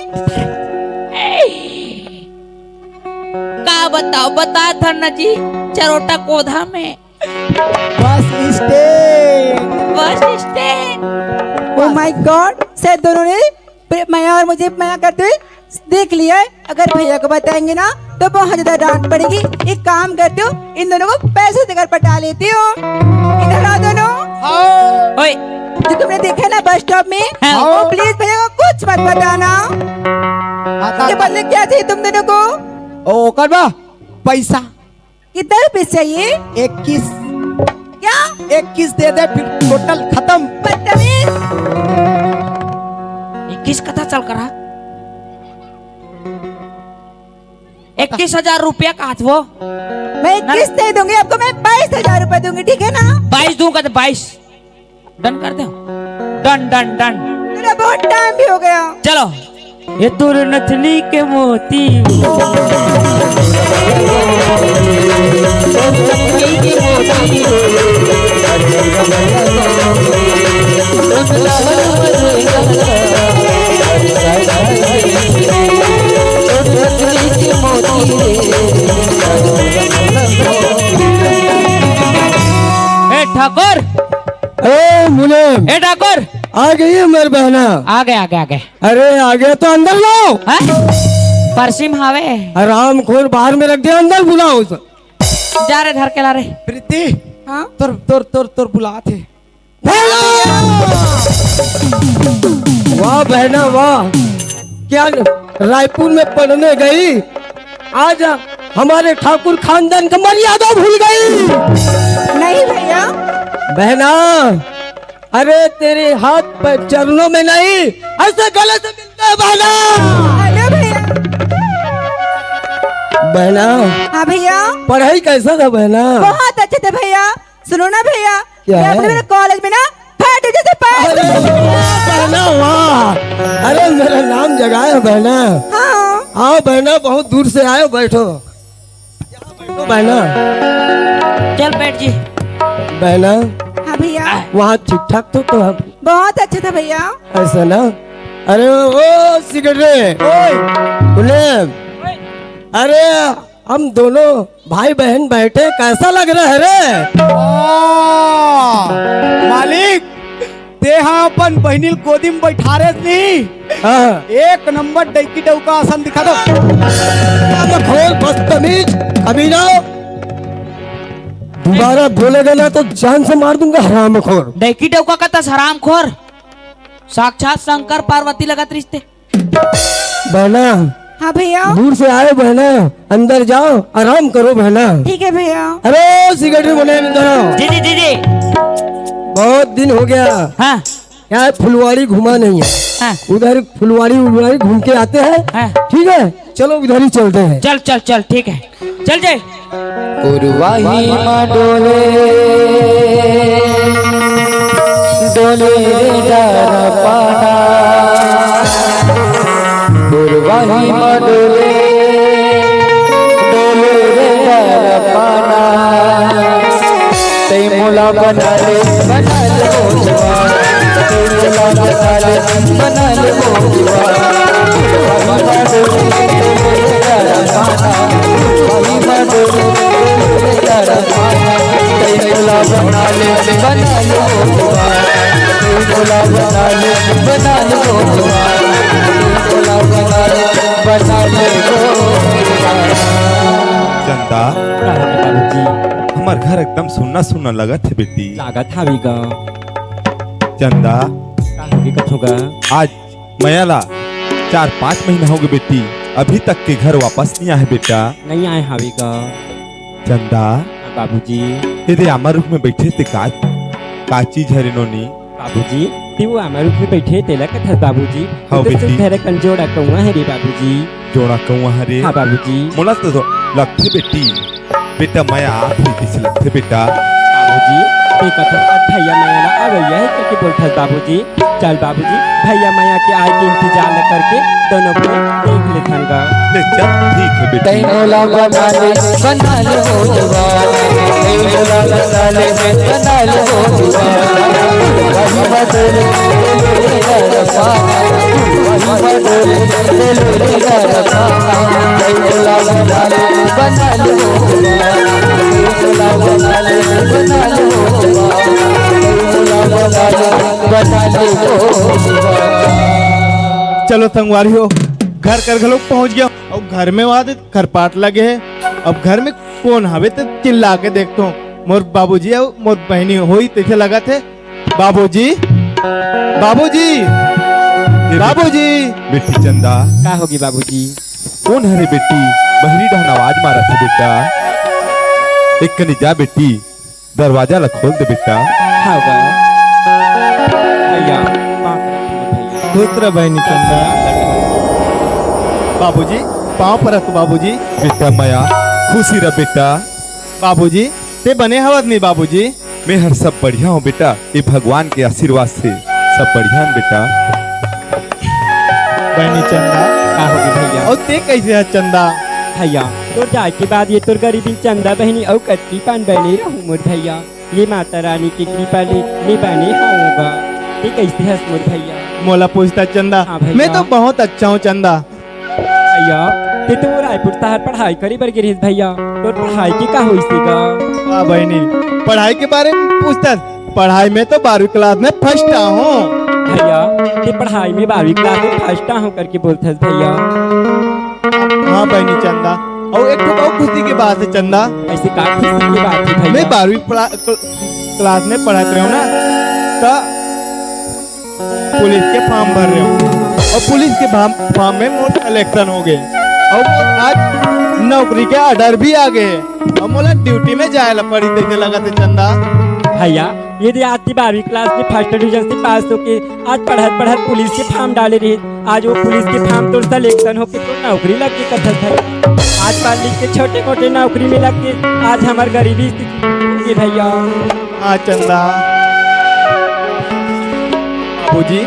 का बताओ, बता था ना जी, चरोटा कोधा में। Bus stand. Bus stand. Oh my God, शायद दोनों ने प्रे-, मया और मुझे मया करते हुए देख लिया है। अगर भैया को बताएंगे ना तो बहुत ज्यादा डांट पड़ेगी। एक काम करती हूँ, इन दोनों को पैसे देकर पटा लेती हूँ। इधर आ दोनों। हाँ। ओए। जो तुमने देखा है ना बस स्टॉप में, हाँ। वो प्लीज भैया को कुछ मत बताना। हाँ, हाँ। ये बदले क्या चाहिए तुम दोनों को? ओ, करबा पैसा। कितना रुपीस चाहिए? इक्कीस। क्या? इक्कीस दे दे, फिर टोटल खत्म। बदतमीज। इक्कीस कथा चल करा। इक्कीस हजार रुपया का हाथ वो। मैं इक्कीस नहीं दूंगी आपको, मैं बाईस हजार रुपए दूंगी, ठीक है ना? बाईस दूंगा तो बाईस। डन कर दे। Done, done, done. मेरा बहुत टाइम भी हो गया। चलो। ये तोर नथनी के मोती। ए ठाकुर, ए मुलायम, ए ठाकुर। आ गई हमारी बहना। आ गए, आ गए, आ गए। अरे आ गया तो अंदर लाओ। हैं? परसी म हावे। हरामखोर बाहर में रख दिया, अंदर बुलाओ उसे। जा रे, धर के ला रे। प्रीति, हाँ? तोर, तोर, तोर, तोर बुलात हे। वाह बहना वाह, क्या रायपुर में पढ़ने गई, आज हमारे ठाकुर खानदान का मर्यादा भूल गई। नहीं भैया। बहना, अरे तेरे हाथ पे चरणों में नहीं, ऐसे गले से मिलते हैं बहना। हेलो भैया। बहना। हाँ भैया। पढ़ाई कैसा था बहना? बहुत अच्छे थे भैया। सुनो ना भैया, क्या मैं है? अपने मेरे कॉलेज में ना थर्ड डिवीजन से पास। अरे वाह बहना वाह, अरे मेरा नाम जगाया बहना। हाँ। आओ बहना, बहुत दूर से आए हो, बैठो। तो बहना। चल बैठ जी। बहना। हाँ भैया। वहाँ ठीक ठाक तो, तो हम बहुत अच्छे थे भैया। ऐसा ना? अरे ओ सिगरेट रे, ओए, सुने, अरे हम दोनों भाई बहन बैठे, कैसा लग रहा है रे? वाह, मालिक, तेहा अपन बहिनी ल गोदी में बैठारे नहीं। हाँ। एक नंबर डैकी डौका असन दिखा दो। खोर बदतमीज, कमीना, दोबारा बोलेगा ना तो जान से मार दूंगा, हरामखोर। डैकी डौका का तस हरामखोर, साक्षात शंकर पार्वती लगत रिश्ते। बहना। हाँ भैया। दूर से आए बहना, अंदर जाओ, आराम करो बहना। ठीक है भैया। अरे सिगरेट रे, बोले अंदर आओ। जी जी जी जी। बहुत दिन हो गया। हाँ। क्या है, फुलवाड़ी घूमा नहीं है। हाँ। उधर फुलवाड़ी उलवाड़ी घूम के आते हैं। हाँ। ठीक है, चलो उधर ही चलते हैं। चल चल चल, ठीक है, चल जाए। पुरवाही मा डोले, डोले रे डरपाना। पुरवाही मा डोले, डोले रे डरपाना। तै मोला बना ले, बना ले मोला। चंदा, का होगे बाबूजी? हमर घर एकदम सुन्ना सुन्ना लगत हे बेटी। लागत हावे गा। चंदा, का होगे कथों गा? आज मया ला चार पाँच महीना होगे बेटी, अभी तक के घर वापस नहीं आए बेटा। नहीं आए हावे गा। चंदा। हाँ बाबूजी। एदे आमा रुख में बैठे ते का, का चीज हरे नोनी? बाबूजी, ते वो आमा रुख में बैठे तेला कथस बाबूजी। हाँ बेटी। तेरे कंजोड़ा कौआ हरे बाबूजी। जोड़ा कौआ हरे। हाँ बाबूजी। मोला तो लगथे बेटी, बेटा मया आत हे कइसे लगथे बेटा। बाबूजी, ते कथस भैया मया ला अवइया हे करके बोलथस बाबूजी। चल बाबूजी, भैया मया के आए के इंतजार ल करके दोनों कोई देख लेथन गा। ले चल, ठीक हे बेटी। तै मोला बना ले, बना ले हो दुआ। तै मोला बना ले, बना ले हो दुआ। वही बदल, वही बदल। चलो संगवारी हो, घर कर घलो पहुंच गया। अब घर में वादे खरपाट लगे हे। अब घर में कोन हवे ते चिल्ला के देखथों। मोर बाबूजी अउ मोर बहिनी होही तइसे लगत हे। बाबूजी, बाबूजी, ए बेटी, बाबूजी। बेटी चंदा। का होगे बाबूजी? कोन हरे बेटी? बहरी डहन आवाज मारत हे बेटा। एक कनी जा बेटी, दरवाजा ला खोल दे बेटा। हाँ गा। भैया, पाँव परत हँव भैया। खुश रह बहिनी चंदा। बाबूजी, पाँव परत हँव बाबूजी। बेटा मया, खुशी रह बेटा। बाबूजी, ते बने हवस नहीं बाबूजी? मैं हर सब बढ़िया हँव बेटा, ये भगवान के आशीर्वाद से सब बढ़िया हँव बेटा। बहिनी चंदा। का होगे भैया? अउ ते कइसे हस चंदा? भैया, तोर जाए के बाद ये तोर गरीबी चंदा बहिनी अउ कतकी पान बने रहूं मोर भैया। ये माता रानी के कृपा ले मैं बने हवं गा। ते कइसे हस मोर भैया? मोला पूछथस चंदा? हाँ भैया। मैं तो बहुत अच्छा हूँ चंदा। भैया, ते तो रायपुर शहर पढ़ाई करे बर गे रहिस भैया, तोर पढ़ाई के का होइस गा? हाँ बहिनी, पढ़ाई के बारे में पूछथस? पढ़ाई में तो बारहवीं class में first आहूँ। भैया, ते पढ़ाई में बारहवीं class में first आहूँ करके बोलथस भैया। हाँ बहिनी चंदा, अउ एक ठो अउ खुशी के बात हे चंदा। अइसे का खुशी के बात हे भैया? मैं बारहवीं प्ला-, क्ल-, class में पढ़त रहेंव ना, त पुलिस के form भर रहेंव अउ पुलिस के form, form में मोर selection होगे अउ आज नौकरी के order भी आगे हे अउ मोला duty में जाए ला पड़ी तइसे लगत हे चंदा। भैया, ये दे आज ते बारहवीं class में first division से पास होके आज पढ़त पढ़त पुलिस के form डाले रहे, आज वो पुलिस के form तोर selection होके तोर नौकरी लग के कथस हे। आज पढ़ लिख के छोटे मोटे नौकरी में लग के आज हमर गरीबी स्थिति हे भैया। हाँ चंदा। बाबूजी।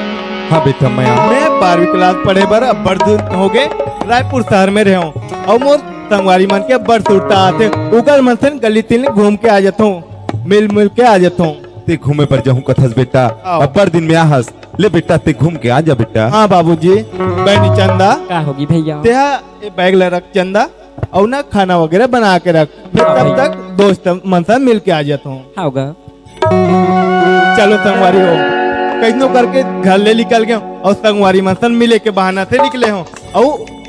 हाँ बेटा, मैं मैं बारहवीं class पढ़े बर अब्बड़ दिन होगे रायपुर शहर में रहेंव अउ मोर संगवारी मन के अब्बड़ सुरता आथे, उकर मन से गली तिल्ली घूम के आ जाथंव, मिल मिल के आ जाथंव। ते घूमे बर जाहूं कथस बेटा, आओ। अब्बड़ दिन में आहस, ले बेटा ते घूम के आ जा बेटा। हाँ बाबूजी। बहिनी चंदा। का होगे भैया? तेहा ये bag ला रख चंदा, अउ ना खाना वगैरह बना के रख, मैं हाँ तब भैया। तक दोस्त मन से मिल के आ जाथंव। हाँ गा। चलो संगवारी हो, कइसनो करके घर ले निकल गेंव अउ संगवारी मन सन मिले के बहाना से निकले हों। अउ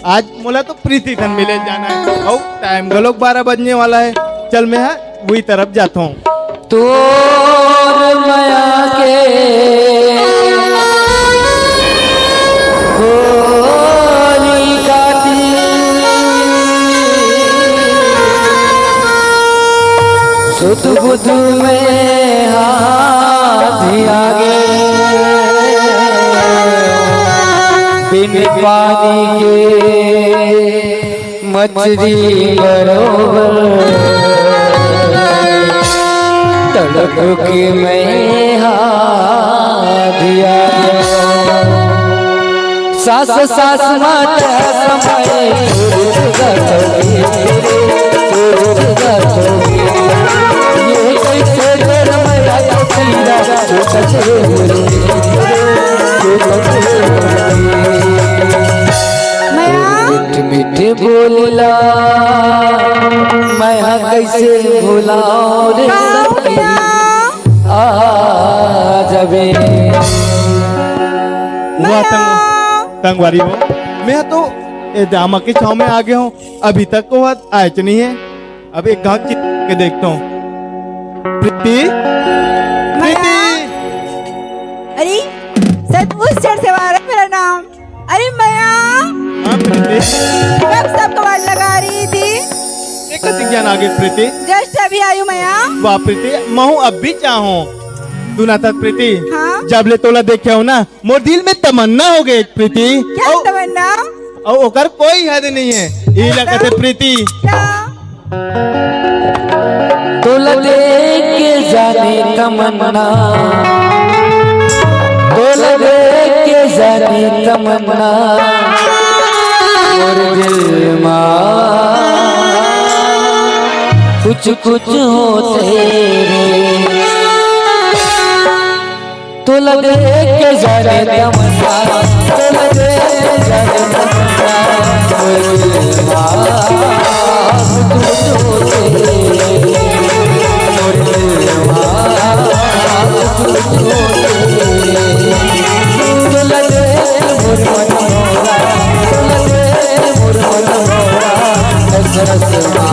आज मोला तो प्रीति सन मिले जाना हे अउ time घलोक बारह बजने वाला हे। चल मैं हा उही तरफ जाथों। तोर मया के होली काटी, सुध बुध में हाथ आगे, बिन पानी के मछरी बरोबर, तड़प के मैं हाथ आगे। सास सास माता समय, ये कैसे जन्म आया तेरा, जो सचे मया। मीठ मीठ बोलला, मैं हा कैसे भुलाओ रे का सखी। मया? आ जाबे। वाह, मया। तंग-, तंगवारी हो। मैं तो ए दामा के छाव में आ गया हूँ, अभी तक वो आयच नहीं है। अब एक घात चित के देखता हूँ। प्रीति, मया। प्रीति। अरे, सर, उस चढ़ से वाला मेरा नाम। अरे मया। हाँ, प्रीति। कब सबको वाट लगा रही थी? ये कति ज्ञान आगे, प्रीति? Just अभी आई हूँ मया। वाह, प्रीति, महूँ अब भी चाहूँ। सुना था, प्रीति? हाँ? जब ले तोला देखे हो ना, मोर दिल में तमन्ना हो गई, प्रीति। क्या ओ, तमन्ना? अउ ओकर कोई हद नहीं है। ई ऐसा? लगत है, प्रीति। क्या? तोला देख के जाने तमन्ना, तोला देख के जाने तमन्ना, मोर दिल मा कुछ कुछ होथे रे। तोला देख के जाने तमन्ना, तोला देख के जाने तमन्ना, मोर दिल मा कुछ होथे रे, मोर दिल मा कुछ होथे रे। तोला देख मोर मन मोरा, तोला देख मोर मन मोरा, रस रस मा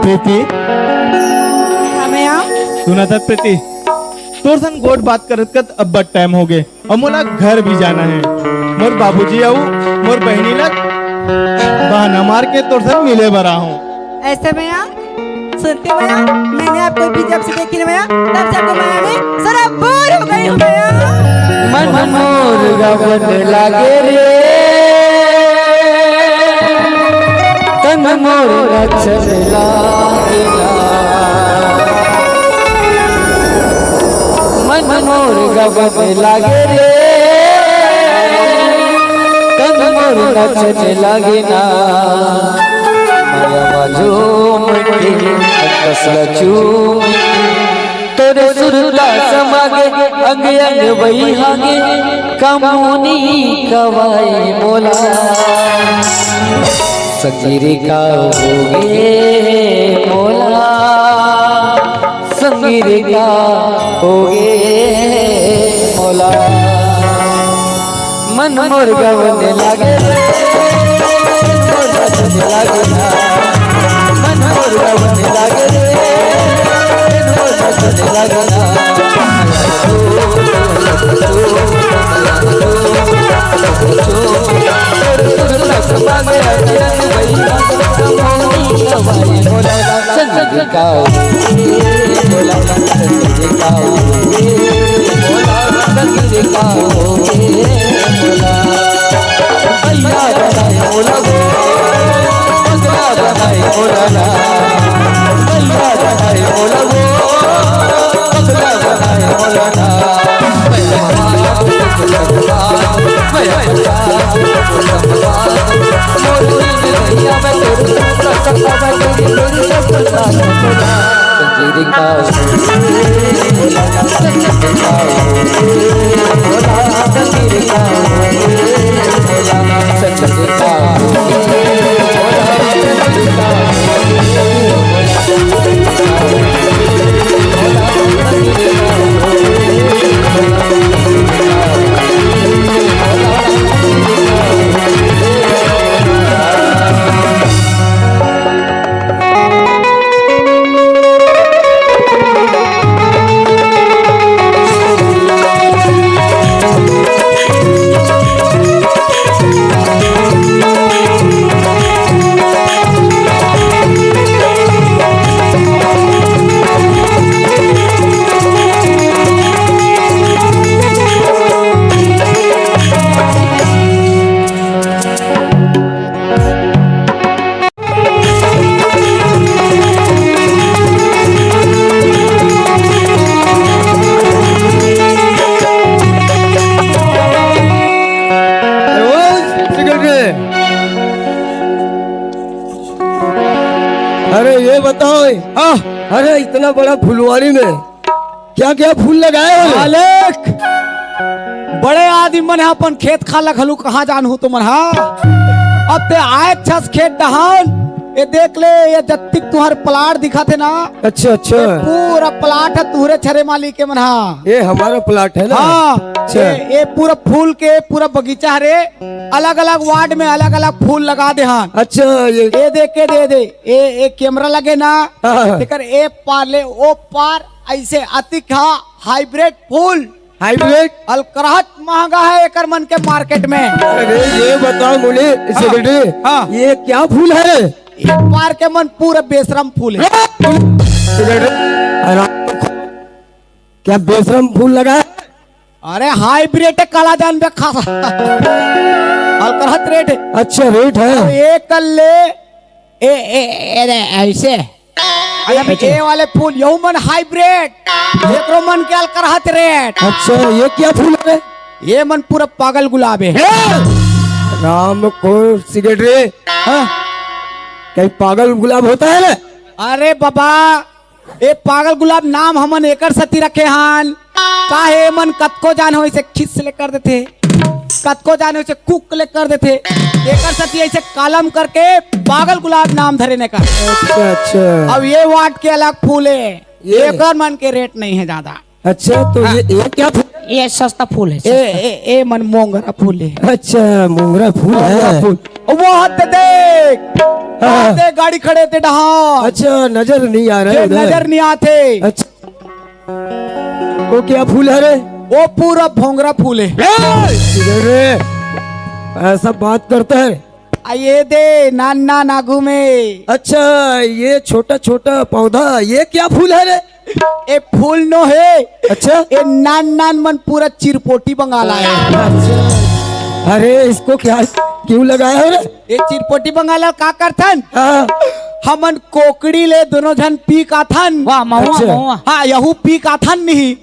प्रीति, हाँ भैया। सुना था प्रीति, तोर संग गोठ बात करत करत अब्बड़ टाइम हो गे। अउ मोला घर भी जाना हे। मोर बाबूजी अउ मोर बहिनी ला बहाना मार के तोर संग मिले बर आहूं। ऐसे भैया, सुनते भैया, मैंने आपको भी जब से देखी ना भैया, तब से आपको भैया मैं सराबोर हो गई हूँ भैया। मन मोर गवन लागे रे, तन मोर नचन लागे ना। मन मोर गवन लागे रे, तन मोर नचन लागे ना। माया झूम के, कसला चूम के, तोरे सुरता समागे, अंग अंग बही हागे, कमोनी कवाई मोला। संगीरे का होगे मोला, संगीरे का होगे मोला। मन मोर गवन लागे रे, मन मोर गवन लागे ना। मन मोर गवन लागे रे, मन मोर गवन लागे ना। संग का अरे ओ सेक्रेटरी, अरे ये बताओ, आह! अरे इतना बड़ा फुलवारी में क्या क्या फूल लगाए हो? मालिक, बड़े आदमी मन ह अपन खेत खार ला घलो कहाँ जानहू तुमन हा। अब ते आए छस खेत डहान, ये देख ले, ये जत्तिक तुहर प्लाट दिखत हे ना, अच्छा, अच्छा। ये पूरा प्लाट ह तुहरे छरे मालिक के मन हा। ये हमारा प्लाट है ना? हाँ, अच्छा। ये, ये पूरा फूल के पूरा बगीचा हरे, अलग-अलग वार्ड में अलग-अलग फूल लगा दे हन। अच्छा, ये ये देख के दे दे, ये, ये कैमरा लगे ना, हाँ, हाँ। तेकर ए पार ले ओ पार ऐसे अतिक हा हाइब्रिड फूल। हाइब्रिड? अलकरहत महंगा है एकर मन के मार्केट में। अरे ये बताओ मुझे, हाँ, सेक्रेटरी, हाँ। ये क्या फूल है? ये पार के मन पूरा बेशरम फूल है। सेक्रेटरी, आराम क्या बेशरम फूल लगा है? अरे हाइब्रिड है, काला जान बे खा। अलकरहत रेट है। अच्छा, रेट है। अब एक कर ले। ए, ए, ए, रे, ऐसे। अरे अच्छा। ये वाले फूल, यहू मन हाइब्रिड, एकरो मन के अलकरहत रेट। अच्छा, ये क्या फूल है? ये मन पूरा पागल गुलाब है। ए! राम को सिगरेट रे। हाँ? कहीं पागल गुलाब होता है ना? अरे बाबा, ए पागल गुलाब नाम हमन एकर सती रखे हन। काहे मन कतको जान हो इसे खिस ले कर देथे, कतको जान हो इसे कुक ले कर देथे। एकर सती ऐसे कलम करके पागल गुलाब नाम धरे ने कर। अच्छा, अच्छा। अब ये वाट के अलग फूल है, ये? एकर मन के रेट नहीं है ज्यादा। अच्छा, तो ये, हाँ। ये क्या फूल? ये सस्ता फूल है, ए, सस्ता। ए, ए मन मोंगरा फूल है। अच्छा, मोंगरा फूल है। मोंगरा फूल। वो हाथ दे देख। हाँ। हाथ दे, गाड़ी खड़े ते डहा। अच्छा, नजर नहीं आ रहा है ये उधर। नजर नहीं आते। अच्छा। वो क्या फूल है रे? वो पूरा भोंगरा फूल है। ए, इधर रे। ऐसा बात करता है? आ, ये दे, नान नान आगू में। अच्छा, ये छोटा छोटा पौधा, ये क्या फूल है रे? ए फूल नो है। अच्छा। ए नान नान मन पूरा चिरपोटी बंगाला है। अच्छा। अरे, इसको क्या, क्यों लगाया है रे? ए चिरपोटी बंगाला का करथन? हाँ। हमन कोकड़ी ले दोनों झन पी काथन। वाह, महुआ, अच्छा। महुआ। हाँ, यहू पी काथन नहीं।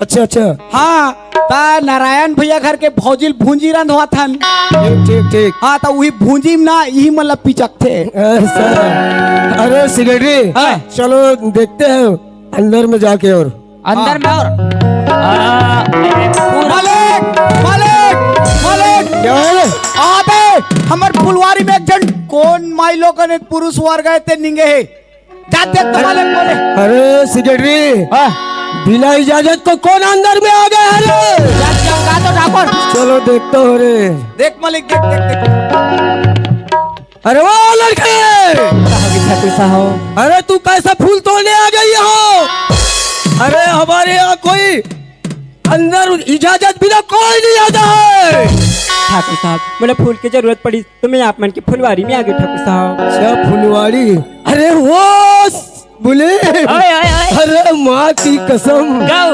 अच्छा, अच्छा। हाँ, ता नारायण भैया घर के भौजिल भूंजी रंधवाथन। ठीक, ठीक, ठीक। हाँ, ता उही भूंजी में ना, इही मन ला पिचकथे। ऐसा। अरे, सेक्रेटरी, हाँ। चलो देखते हैं अंदर में जाके और। अंदर हाँ। में और? आ, पूरा मालिक, मालिक, मालिक। क्या है? आबे, हमर फुलवारी में एक झन कोन माई लोगन पुरुष वर्ग है ते निंगे है। जा देख तो मालिक बोले। अरे सेक्रेटरी, हाँ। बिना इजाजत को कौन अंदर में आ गया है रे? जा, जा, जा तो ठाकुर। चलो देखता हूँ रे। देख मालिक, देख, देख, देख। अरे वो लड़के! कहाँ गई ठाकुर साहब? अरे तू कैसा फूल तोड़ने आ गई हो? अरे हमारे यहाँ कोई अंदर इजाजत बिना कोई नहीं आता है। ठाकुर साहब, मोला फूल की जरूरत पड़ी तो मैं आप मन की फुलवारी में आ गई ठाकुर साहब। अच्छा फुलवारी, अरे वो बोले, आय, आय, आय। अरे माँ की कसम, गाओ।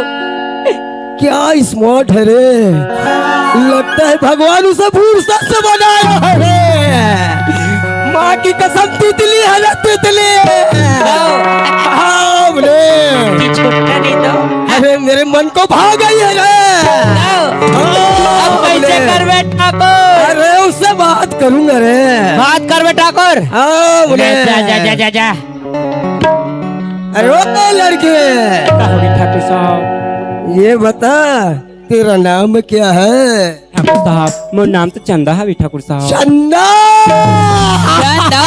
क्या स्मार्ट है रे, लगता है भगवान उसे फुर्सत से बनाया है रे। माँ की कसम, तितली है ना, तितली। गाओ। हाँ, बोले। जी, छुट्टा नहीं तो। अरे मेरे मन को भा गई है रे। गाओ। हाँ, अब कैसे बोले। करबे ठाकुर? अरे उससे बात करूंगा रे। बात करबे ठाकुर। हाँ, बोले। जा, जा, जा, जा, जा। अरे ओ लड़के, का होगी ठाकुर साहब? ये बता, तेरा नाम क्या है? ठाकुर साहब, मोर नाम तो चंदा हवे ठाकुर साहब। चंदा। चंदा।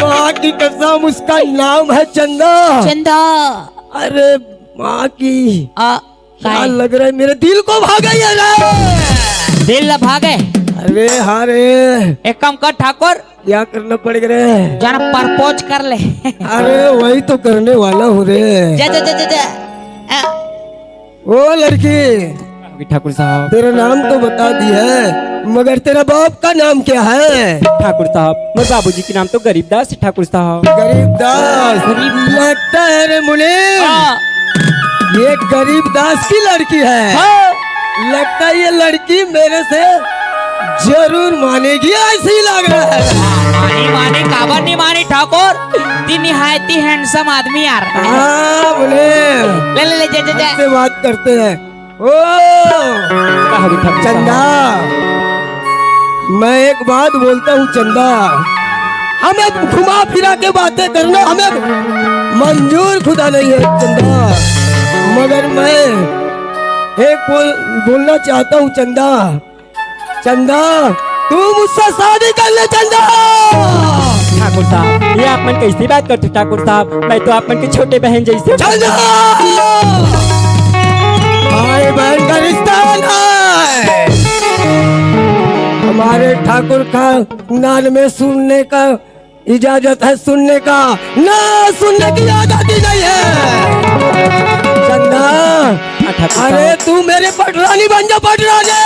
माँ की कसम, उसका नाम है चंदा। चंदा। अरे माँ की, आ, क्या काहे? लग रहा है, मेरे दिल को भा गई है रे। दिल ला भा गए? अरे हाँ रे। एक काम कर ठाकुर, क्या करना पड़ेगा रे? जरा प्रपोज कर ले। अरे वही तो करने वाला हूँ रे। जा, जा, जा, जा, जा। आ। ओ लड़की, ठाकुर साहब। तेरा नाम तो बता दी है, मगर तेरा बाप का नाम क्या है? ठाकुर साहब, मोर बाबूजी के नाम तो गरीबदास है ठाकुर साहब। गरीबदास? गरीब। लगता है रे मुनीम, हाँ। ये गरीबदास की लड़की है। हाँ। लगता है ये लड़की मेरे से जरूर मानेगी, ऐसे ही लग रहा है। मानी, मानी, काबर नहीं मानी ठाकुर? ती निहायती handsome आदमी यार। हाँ, बोले। ले, ले, ले, जा, जा, जा। से बात करते हैं। ओ, चंदा, मैं एक बात बोलता हूँ चंदा, हमें घुमा फिरा के बातें करना हमें मंजूर खुदा नहीं है चंदा, मगर मैं एक बोल, बोलना चाहता हूँ चंदा। चंदा, तू मुझसे शादी कर ले चंदा। ठाकुर साहब, ये आप मन कैसी बात करते ठाकुर साहब? मैं तो आप मन की छोटे बहन जैसे हूँ। चंदा, भाई बहन का रिश्ता है। हमारे ठाकुर खानदान में सुनने का इजाजत है सुनने का, ना सुनने की आजादी नहीं है। चंदा, हाँ, ठाकुर साहब। अरे तू मेरे पटरानी बन जा, पटरानी।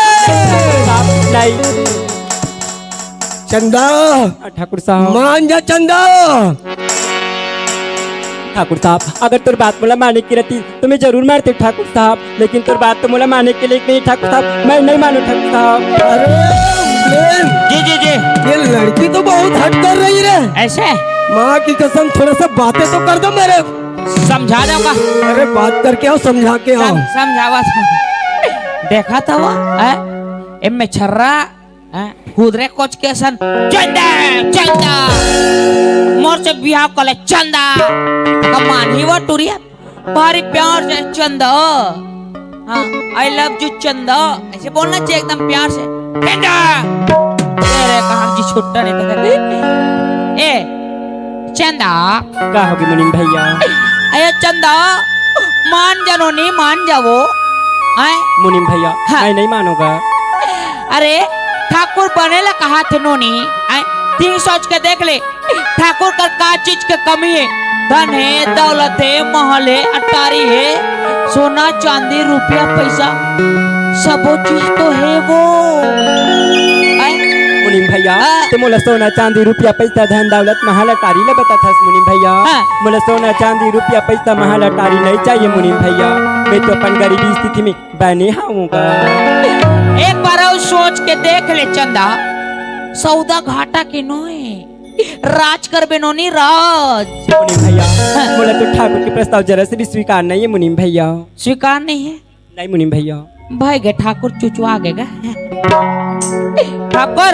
साहब, नहीं। चंदा, हाँ, ठाकुर साहब। मान जा चंदा। ठाकुर साहब, अगर तोर बात मोला माने के रहती तो मैं जरूर मानतेंव ठाकुर साहब, लेकिन तोर बात तो मोला माने के लायक नहीं ठाकुर साहब, मैं नहीं मानों ठाकुर साहब। अरे, जी, जी, जी। ये लड़की तो बहुत हद कर रही रे। ऐसे? माँ की कसम, थोड़ा सा बातें तो कर दो मेरे। समझा दो का? अरे, बात करके आओ, समझा के आओ। सम-, समझावा था। देखा था वो, हैं? ए में छर्रा, हैं? खुद रे कोच के सन, चंदा, चंदा, मोर से बिहाव कर ले, चंदा। का मानी वो टुरिया, भारी प्यार से, चंदा। हाँ, I love you चंदा, ऐसे बोलना चाहिए एकदम प्यार से। चंदा। तेरे कहाँ जी छुट्टा नहीं था। ए, चंदा। का होगे मुनीम भैया? अरे चंदा, मान जा नोनी, मान जा वो। आय? मुनीम भैया, हाँ। मैं नहीं मानोगा। अरे, ठाकुर बने ला कहा थे नोनी? आय? तीन सोच के देख ले, ठाकुर कर का चीज के कमी है? धन है, दौलत है, महल है, अटारी है, सोना, चांदी, रुपया, पैसा, सबो चीज तो है वो। आय? मुनीम भैया, हाँ। ते मोला सोना, चांदी, रुपया, पैसा, धन, दौलत, महल, अटारी ला बताथस मुनीम भैया। हाँ। मोला सोना, चांदी, रुपया, पैसा, महल, अटारी नहीं चाहिए मुनीम भैया। मैं तो अपन गरीबी स्थिति में बने हवंव गा। एक बार अउ सोच के देख ले चंदा, सौदा घाटा के नोहे, राज करबे नोनी राज। मुनीम भैया, हाँ। मोला तो ठाकुर के प्रस्ताव जरा से भी स्वीकार नहीं है मुनीम भैया। स्वीकार नहीं है? नहीं मुनीम भैया। भाई गे ठाकुर चुचवा गे गा। ठाकुर।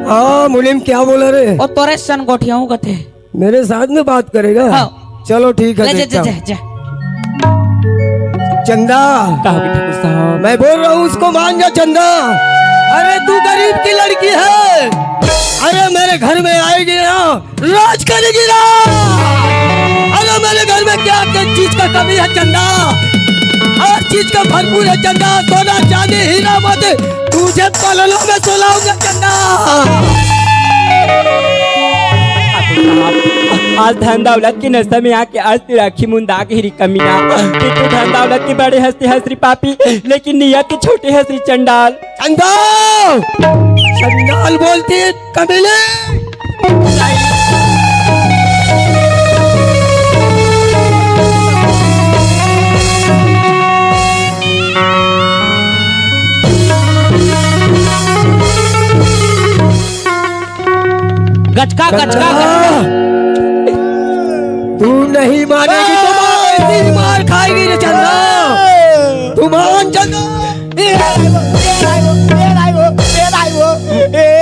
हाँ मुनीम, क्या बोला रे? ओ तोरे सन गोठियाऊं कथे। मेरे साथ में बात करेगा? हाँ। चलो ठीक है, ले, जा, देखता जा, हूँ। जा, जा। चंदा। का होगे ठाकुर साहब? मैं बोल रहा हूँ, उसको मान जा चंदा। अरे तू गरीब की लड़की है, अरे मेरे घर में आएगी ना, राज करेगी ना। अरे मेरे घर में क्या क्या चीज का कमी है चंदा? हर चीज का भरपूर है चंदा, सोना चांदी हीरा मोती, तुझे पललों में सुलाऊंगा चंदा। आज धन दौलत के नशा में आके आज तेरा आँखी मुंदा के हीरी कमीना। कि तू धन दौलत के बड़े हंसते हंस री पापी, लेकिन नियत के छोटे हंस री चंडाल। चंदा! चंडाल बोलती है कमीने। गचका, गचका, चंदा, गचका। तू नहीं मानेगी, तुम ऐसी मार खाएगी रे चंदा। तू मान चंदा। ए, ए, ए, ए, ए, ए, ए, ए, ए, ए,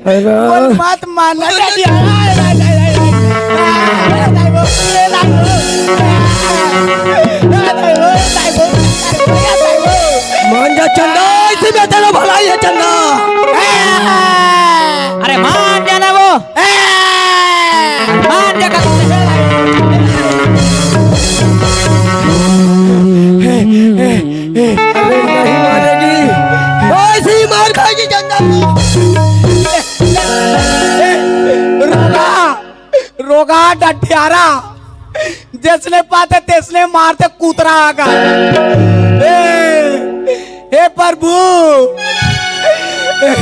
अरे। बोल मत मानना चाहिए। मान जा चंदा, इसी में तेरा भलाई है चंदा। अरे मान जाना वो। मान जा। अरे नहीं मानेगी, ऐसी मार खाएगी चंदा। रोगा, रोगा डठियारा, जैसने पाते तैसने मारते कुतरा आगा। ए, हे प्रभु, ए,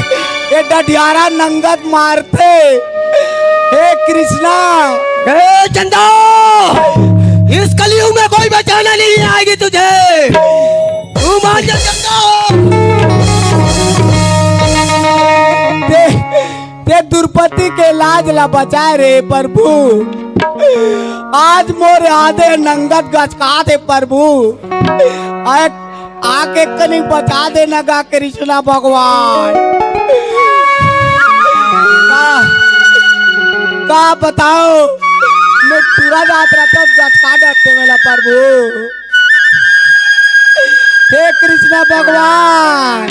ए डठियारा नंगत मारते, हे कृष्णा। ए चंदा, इस कलयुग में कोई बचाना नहीं आएगी तुझे, तू मान जा चंदा। ते, ते द्रौपदी के लाज ला बचाए रे प्रभु। आज मोर आदे नंगत गचकात हे प्रभु। आए, आके कनी बचा देना गा कृष्णा भगवान। का, का बताओ, मैं पूरा रात रात गचका डरते मेला प्रभु। हे कृष्णा भगवान,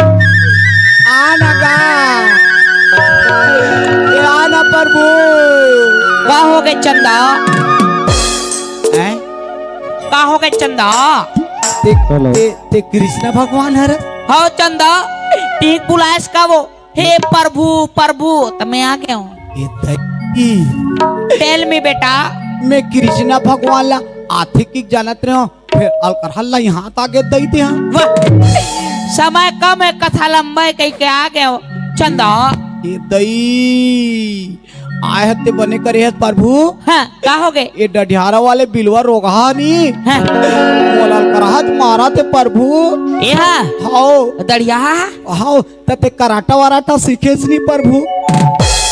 आना गा, हे आना प्रभु। का हो गए चंदा? हैं? का हो गए चंदा? ते, हेलो। ते, ते कृष्णा भगवान हर? हाँ चंदा, ठीक बुलायस का वो? हे प्रभु, प्रभु, त मैं आ गया हूँ। ए दई। Tell me बेटा। मैं कृष्णा भगवान ला आथे की जानत रहे हो, फिर अलकर हल्ला यहाँ त आगे दई दे हाँ। वाह, समय कम है, कथा लंबा है, कह के आ गया हो चंदा। ए दई, आय हत्ते बने करे हस प्रभु। हाँ, का होगे? ये डढ़ियारा वाले बिलवा रोगहा नी। हाँ। मोला करहत मारत हे प्रभु। ए हा? हाव। डढ़ियाहा? हाव, त ते कराटा वराटा सीखेस नी प्रभु।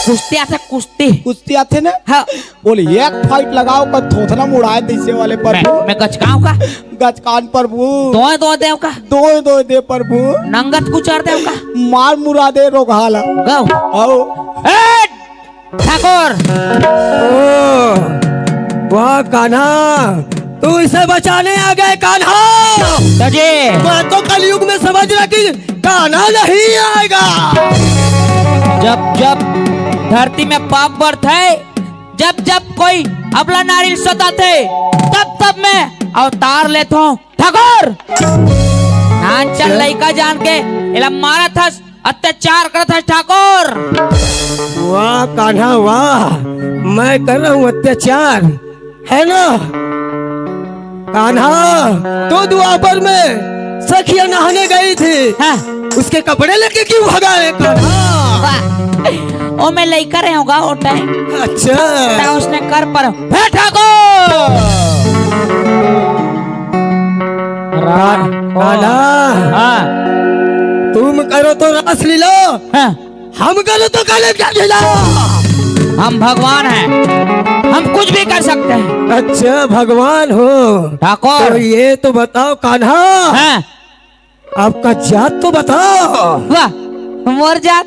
कुश्ती आथे, कुश्ती। कुश्ती आथे ना? हाँ। बोले, एक fight लगाव का थोथना मुड़ाय दे अइसे वाले प्रभु। मैं, मैं गचकाव का? गचकान प्रभु। दोय दोय देव का? दोय दोय दे प्रभु। नंगत कुचर देव का? मार मुरा दे रोगहा ला। गव। हाव। ए, ठाकुर। ओ, वाह कान्हा, तू इसे बचाने आ गए कान्हा। तो जी। मैं तो कलयुग में समझ रहा कि कान्हा नहीं आएगा। जब जब धरती में पाप बढ़थे, जब जब कोई अबला नारी ल सताथे, तब तब मैं अवतार लेथों। ठाकुर, नानचन अच्छा। लइका जान के एला मारत हस, अत्याचार करत हस ठाकुर। वाह कान्हा वाह, मैं कर रहा हूँ अत्याचार, है ना? कान्हा, तो द्वापर में सखियां नहाने गई थी, हाँ। उसके कपड़े लेके क्यों भगा है कान्हा? वाह, ओ मैं लइका रहे होगा वो टाइम। अच्छा। ता उसने कर पर, हे ठाकुर! राम, कान्हा, हाँ। तुम करो तो रासलीला, हाँ। हम करो तो कलेजा ढीला। हम भगवान हैं, हम कुछ भी कर सकते हैं। अच्छा, भगवान हो। ठाकुर। तो ये तो बताओ कान्हा, हाँ। आपका जात तो बताओ। वाह, मोर जात?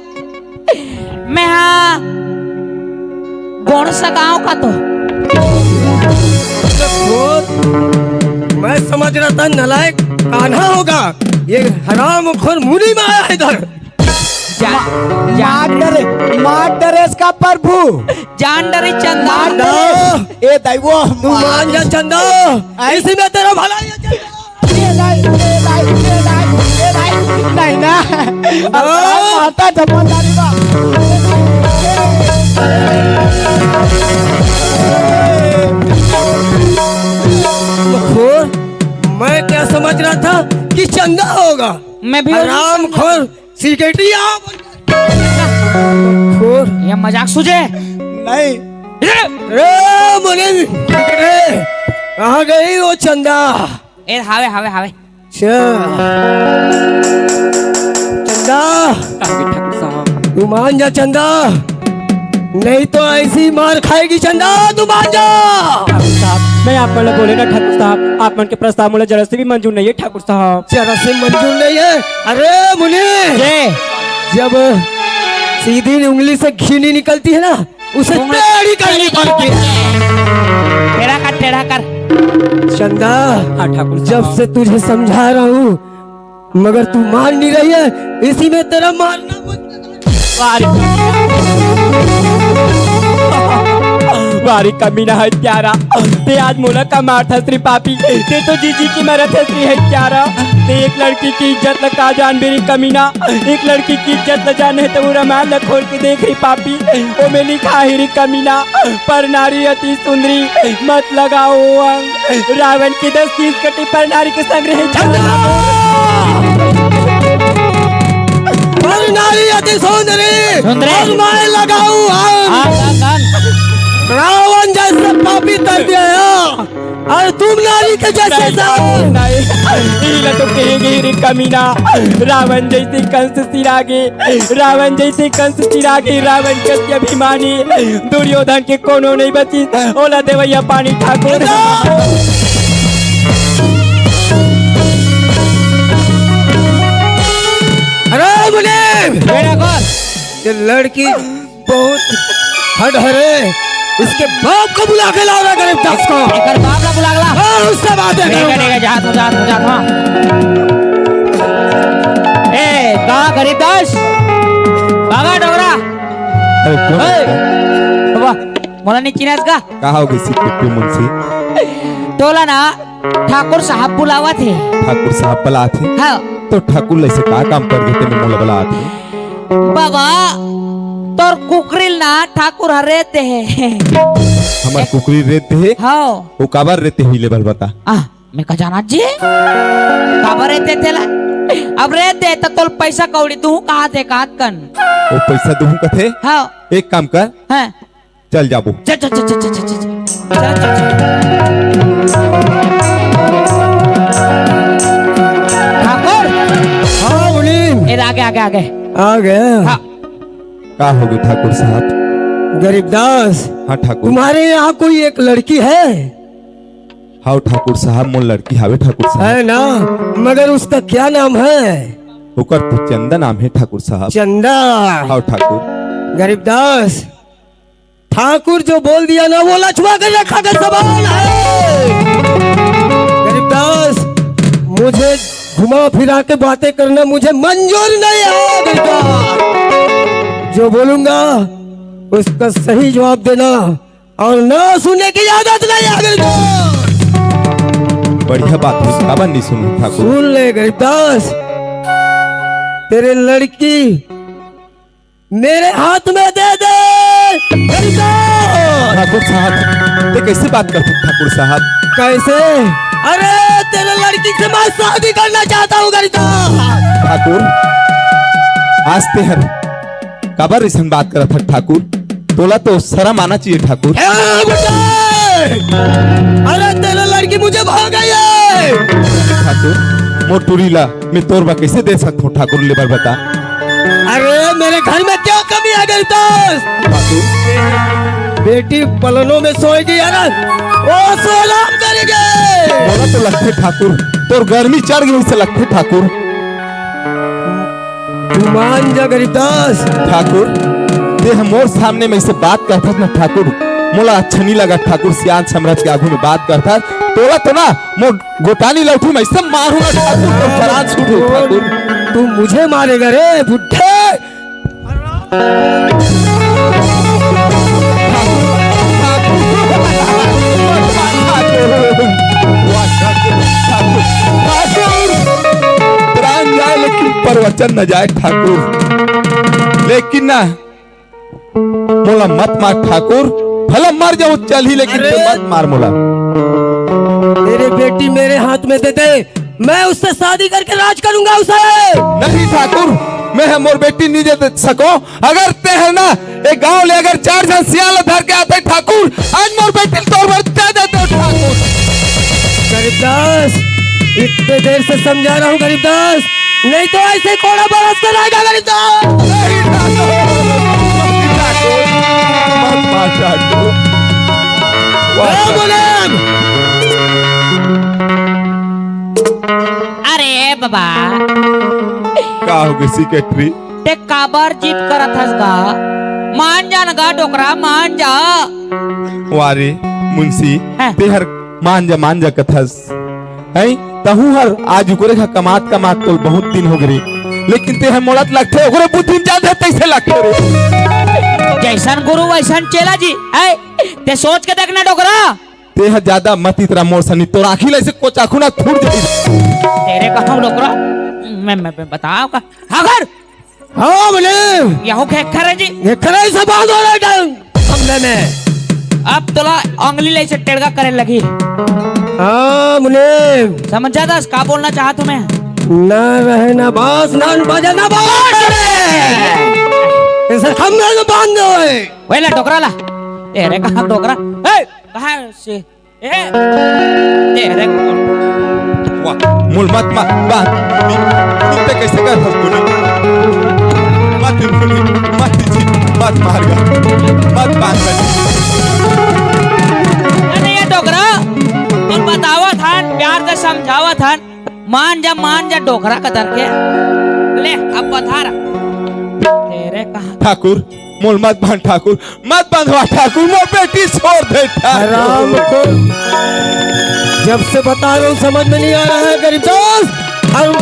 मैं हा गोंडसा गांव का तो। मैं समझ रहा था नालायक कान्हा होगा, ये हरामखोर मुनि में आया इधर। जा-, मा-, जान मार डरे, मार डरेस का प्रभु। जान डरे चंदा। मार डरेस। ए दाई वो तू मान जा चंदा। आई। इसी में तेरा भला ही है चंदा। ए दाई, ए दाई, ए दाई, ए दाई। नहीं ना। अब माता जमानदारी बा। खोर, मैं क्या समझ रहा था कि चंदा होगा। मैं भी हरामखोर। सिगरेटी आओ। खोर। ये मजाक सूझे? नहीं। इधर। ए, मने, ए, कहाँ गई वो चंदा? ए, हावे, हावे, हावे। अच्छा। चंदा। ठाकुर साहब। तू मान जा चंदा। नहीं तो ऐसी मार खाएगी चंदा, तू मान जा। ठाकुर साहब, मैं आप मन ल बोले ना ठाकुर साहब, आप मन के प्रस्ताव मोला जरा से भी मंजूर नहीं है ठाकुर साहब। जरा से मंजूर नहीं है। अरे मुनि, ये। जब सीधी उंगली से घी नहीं निकलती है ना, उसे उंगली टेढ़ी करनी पड़ती है। टेढ़ा कर, टेढ़ा कर। चंदा, हाँ, ठाकुर साहब। जब से तुझे समझा रहा हूँ, मगर तू मान नहीं रही है, इसी में तेरा मारना बंद कर। वारी, वारी कमीना है प्यारा, ते आज मोला का मारथस रे पापी, ते तो जी जी के मरथस रे है प्यारा, ते एक लड़की की इज्जत ला का जानबे रे कमीना, एक लड़की की इज्जत ला जाने तो वो रमाल ला खोल के देख रे पापी, ओ में लिखा है रे कमीना, पर नारी अति सुंदरी, मत लगाओ अंग। रावण के दस तीस कटी पर नारी के संग रहे। चंदा! पर नारी अति सुंदरी, सुंदरी। और मैं लगाऊं अंग। अंग, अंग, अंग। रावण जैसे पापी तर दिया। और तुम नारी के जैसे नहीं, जाओ। नहीं। ई ला तो कहेगी रे कमीना। रावण जैसे कंस सिरागे, रावण जैसे कंस सिरागे, रावण के अभिमानी। दुर्योधन के कोनो नहीं बची। ओला देवैया पानी ठाकुर। अरे मुनीम! बेटा कौन? ये लड़की बहुत हद है रे। इसके बाप को बुला के लाओ ना गरीब दास को। एकर बाप ला बुला के ला। हाँ, उससे बात है ठीक है, करूँगा। ठीक है, जात हो, जात हो, जात हो। ए, का गरीब दास? बाबा डोगरा। अरे, कौन ए, है? बाबा, मोला नहीं चिन्हस का? का हो गई सिद्धू मुंशी? तोला ना ठाकुर साहब बुलावत हे। ठाकुर साहब बुलावत हे? हाँ। तो ठाकुर ला ऐसे का काम कर देते मैं मोला बुलावत हे? बाबा, तोर कुकरी ल ना ठाकुर ह रेत दे हे। हमर कुकरी रेत दे हे? हाँ। वो काबर रेत दे होही ले बर बता। आ, मैं का जानत जी? काबर रेत दे तेला? अब रेत दे त तोल पैसा कौड़ी दूँ कहा थे कात कन। वो पैसा दूँ कथे? हाँ। एक काम कर। हाँ। चल जाबो। चल, चल, चल, चल, चल, चल, चल। चल, चल, चल। ठाकुर। हाँ, मुनीम। ए, आगे, आगे, आगे। आ गए। हाँ। का हो गए ठाकुर साहब? गरीबदास। हाँ ठाकुर। तुम्हारे यहाँ कोई एक लड़की है? हाँ ठाकुर साहब, मोर लड़की हावे ठाकुर साहब। है ना? मगर उसका क्या नाम है? ओकर तो चंदा नाम है ठाकुर साहब। चंदा। हाँ ठाकुर। गरीबदास, ठाकुर जो बोल दिया ना, वो लछवा के रेखा के समान है। गरीबदास, मुझे घुमा फिरा के बातें करना मुझे मंजूर नहीं है गरीबदास। जो बोलूंगा उसका सही जवाब देना, और ना सुनने की आदत नहीं है गरीबदास। बढ़िया बात है, काबर नहीं सुनू ठाकुर? सुन ले गरीबदास, तेरे लड़की मेरे हाथ में दे दे। गरीबदास! ठाकुर साहब, ते कैसे बात करते ठाकुर साहब? कैसे? अरे, तेरे लड़की से मैं शादी करना चाहता हूँ गरीबदास। ठाकुर, आज ते हर काबर ऐसन बात करत हस ठाकुर? तोला तो शर्म आना चाहिए ठाकुर। ए, बुड्ढे! अरे, तेरे लड़की मुझे भाग गई है। ठाकुर, मोर टूरी ला मैं तोर बर कैसे दे सकत हूँ ठाकुर, ले बर बता। अरे, मेरे घर में क्या कमी है गरीबदास? ठाकुर। बेटी पलनों में सोएगी, अरे, वो सो आराम करेगी। मोला तो लगथे ठाकुर, तोर गर्मी चढ़ गई से लगथे ठाकुर। तू मान जा गरीबदास। ठाकुर, ते ह मोर सामने में ऐसे बात करथस ना ठाकुर, मोला अच्छा नहीं लगा ठाकुर, सियान समरथ के आगू में बात करथस। तोला तो ना मोर गोटानी लौठी में ऐसे मारू ना ठाकुर, तो परान छूट हो ठाकुर। तू मुझे मारेगा रे बुड्ढे। प्राण जाए लेकिन प्रवचन न जाए ठाकुर। लेकिन ना, मोला मत मार ठाकुर, भला मर जाऊं चलही, लेकिन अरे! तू मत मार मोला। तेरे बेटी मेरे हाथ में दे दे, मैं उससे शादी करके राज करूंगा उसे। नहीं ठाकुर, मैं ह मोर बेटी नहीं दे सको। अगर ते ह ना ए गांव ले अगर चार झन सियान धर के आते ठाकुर, आज मोर बेटी तोर बर दे देते ठाकुर। गरीबदास, इतने देर से समझा रहा हूँ गरीबदास, नहीं तो ऐसे कोड़ा बरस कर आएगा गरीबदास। नहीं ठाकुर, मत मार ठाकुर। ए मुनीम! अरे बाबा। का हो गए सेक्रेटरी? ते काबर जिद करत हस गा? मान जा न गा डोकरा, मान जा। वारे मुंशी, हाँ। ते हर मान जा, मान जा कथस। हैं? तहूं हर आज उकरे हा कमात कमात तोल बहुत दिन हो गए। लेकिन ते हर मोलत लगथे, ओकरे बुद्धि में जादा तैसे लगथे रे। जैसन गुरु वैसन चेला जी। ऐ, ते सोच के देखना डोकरा। ते ह ज्यादा मत इतरा मोर सनी, तोर आँखी ला ऐसे कोचाखू ना फूट जाई। तेरे कहूँ डोकरा, मैं, मैं, मैं बताओ का? अगर हाँ, बोले। यहू खेखर है जी। खेखर है, सब बांध हो रहा है टाइम। हमले में। अब तोला अंगली ले से टेड़गा करे लगी। हाँ, मुनीम। समझ जाता है, का बोलना चाहत हूँ मैं? ना रहे ना बांस, ना बजा ना बांस। ऐसे हमले में बांध दो है। वही ला डोकरा ला। तेरे कहाँ डोकरा? ए, कहाँ है से? ए, तेरे वाह, मोला मत मार, बांध। तू ते कैसे कर फस बोली? मत बोली, मत जी, मत मार गा, मत बांध बनी। अरे ये डोकरा, तोला बतावत हन, प्यार से समझावत हन, मान जा, मान जा, डोकरा कतर के। ले, अब बता रहा। तेरे कहाँ ठाकुर, मोला मत बांध ठाकुर, मत बांधवा ठाकुर, मोर बेटी छोड़ दे ठाकुर। हराम को जब से बता रहा हूँ, समझ में नहीं आ रहा है गरीब दोस्त। और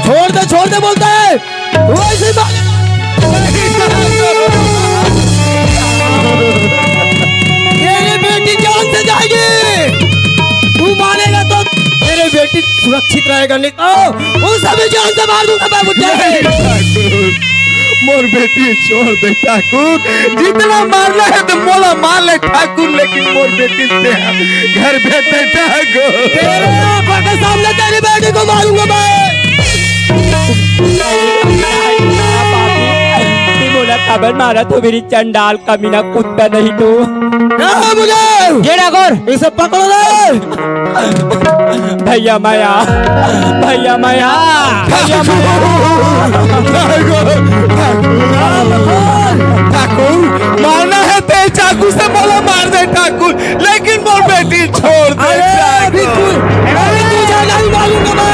छोड़ दे, छोड़ दे बोलता है, वो ऐसे ही बात। तेरी बेटी जान से जाएगी, तू मानेगा तो तेरी बेटी सुरक्षित रहेगा, नहीं तो उसे भी जान से मार दूंगा मैं, बुड्ढे। मोर बेटी छोड़ दे ठाकुर, जितना मारना है तो मोला मार ले ठाकुर, लेकिन मोर बेटी से घर भेज दे ठाकुर। तेरे आंखों के सामने तेरी बेटी को मारूंगा मैं। अबे मारा तो मेरी चंडाल कमीना कुत्ता नहीं तू। ए, मुझे ये ठाकुर। इसे पकड़ो रे। भैया माया, भैया माया, भैया माया। ठाकुर, ठाकुर, मारना है तेज चाकू से, बोला मार दे ठाकुर, लेकिन मोर बेटी छोड़ दे अरे, ठाकुर। बिल्कुल। अरे, तुझे नहीं मालूम है मैं।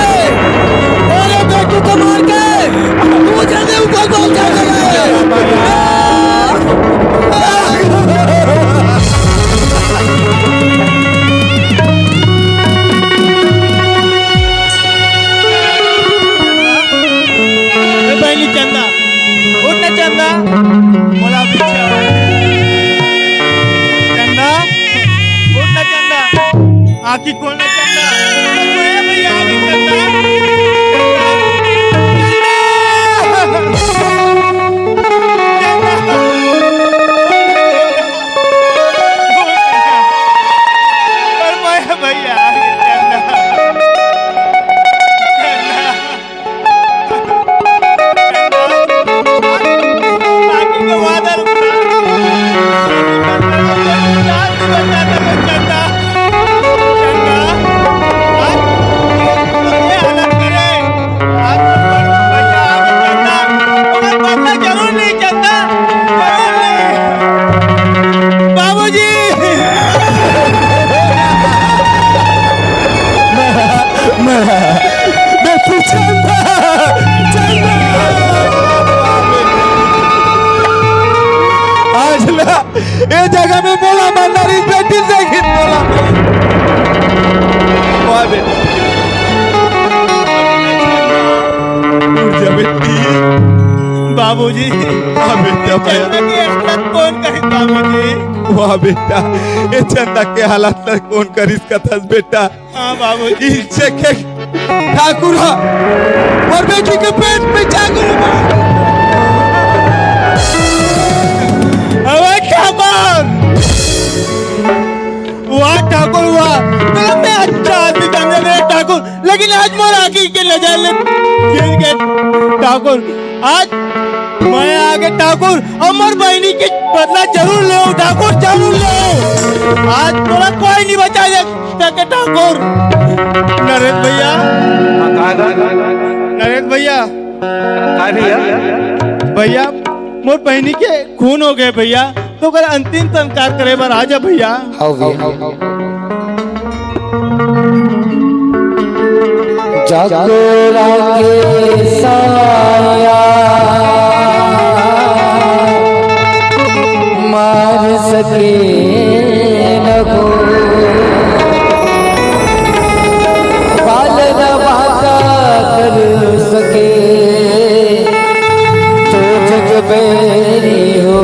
अरे, बेटी को मार के तुझे नहीं ऊपर पहुंचा ए बहिनी चंदा, उठ ना चंदा, मोला पीछे आवा। चंदा, उठ ना चंदा, आँखी खोल ना चंदा। ए भैया, आ गई चंदा। चंदा। चंदा। और मैं भैया, आ गई चंदा। चंदा। बाकी के वादा रुकना। चंदा, चंदा, आज ये हालत करे, आज तो बड़ भैया आगे चंदा, मगर बदला जरूर नहीं चंदा, जरूर नहीं। बाबूजी। मैं, मैं, मैं तू चंदा, चंदा। आज ना ए जगह में मोला मरना रही, बेटी देखी मोला। वाह बेटी। उठ जा बेटी। बाबूजी। वाह बेटा, मैं चंदा के हालत कौन करी बाबूजी? वाह बेटा, ए चंदा के हालत ला कौन करिस कथस बेटा? हाँ बाबूजी। इज्जत के ठाकुर हा, मोर बेटी के पेट में जाकर मार। अबे ठाकुर, वाह ठाकुर वाह, मतलब मैं अच्छा आदमी समझे रे ठाकुर, लेकिन आज मोर आँखी के नजर ले गिर गए ठाकुर। आज मैं आगे ठाकुर, अउ मोर बहिनी के बदला जरूर ले ठाकुर, जरूर ले। आज तोला कोई नहीं बचा सके ठाकुर। नरेश भैया, हाँ, का, का, नरेश भैया, का भैया? भैया, मोर बहिनी के खून हो गए भैया, तो ओकर अंतिम संस्कार करे बर आ जा भैया। हाँ भैया। जकरा के साया मार सके न को, बाल न बाका कर सके, तो जग बैरी हो।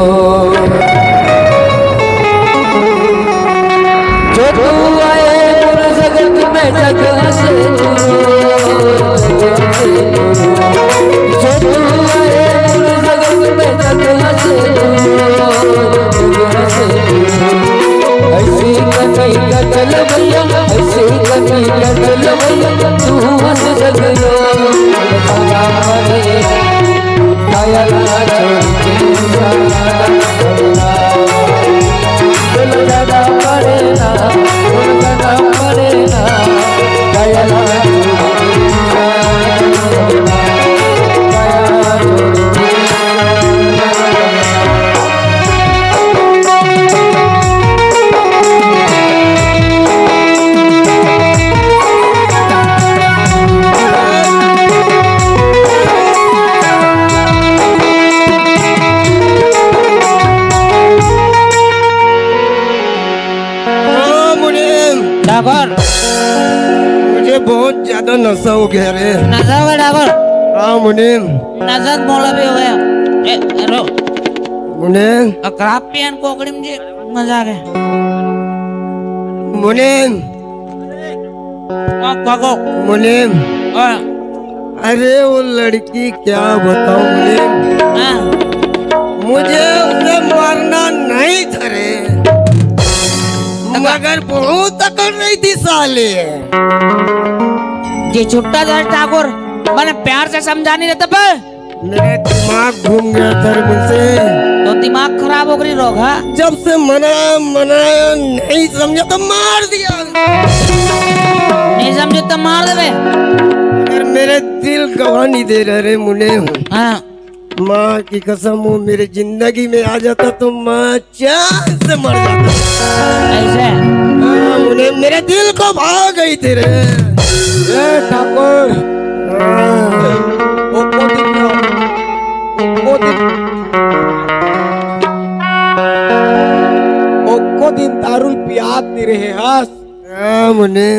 जो तू आए मोर जगत में जग हंसे तू। जो तू आए मोर जगत में जग हंसे तू। जग हंसे तू। ऐसी कमी कतल भैया, ऐसी कमी कतल भैया, तू हंस जग रो। ओ मुनीम, ठाकुर। मुझे बहुत ज्यादा नशा हो गया रे। नशा हो गया ठाकुर। हाँ मुनीम। नशा तो मोला भी हो गया। ए, ए, रो। मुनीम। अ, खराब पियन कोकड़ी में जी मजा आ गया। मुनीम। आ, काको। मुनीम। आ। अरे वो लड़की क्या बताऊं मुनीम? हाँ। मुझे उसे मारना नहीं था रे, मगर बहुत अकड़ रही थी साले। जी छुट्टा दे ठाकुर, मैंने प्यार से समझा नहीं रहता पर मेरा दिमाग घूम गया था रे मुंशी। तो दिमाग खराब हो गई रोग, हाँ? जब से मना, मनाया, नहीं समझा तो मार दिया। नहीं समझे तो मार देवे। अगर मेरे दिल गवाही नहीं दे रहा रे मुने, हाँ। माँ की कसम, वो मेरे जिंदगी में आ जाता तो माँ चैन से मर जाता। ऐसे? हाँ, उन्हें, मेरे दिल को भा गई तेरे। ए ठाकुर, हाँ। वो कोटिन, वो कोटिन, वो कोटिन दारू पियात नहीं रहे हस। हाँ, मुने।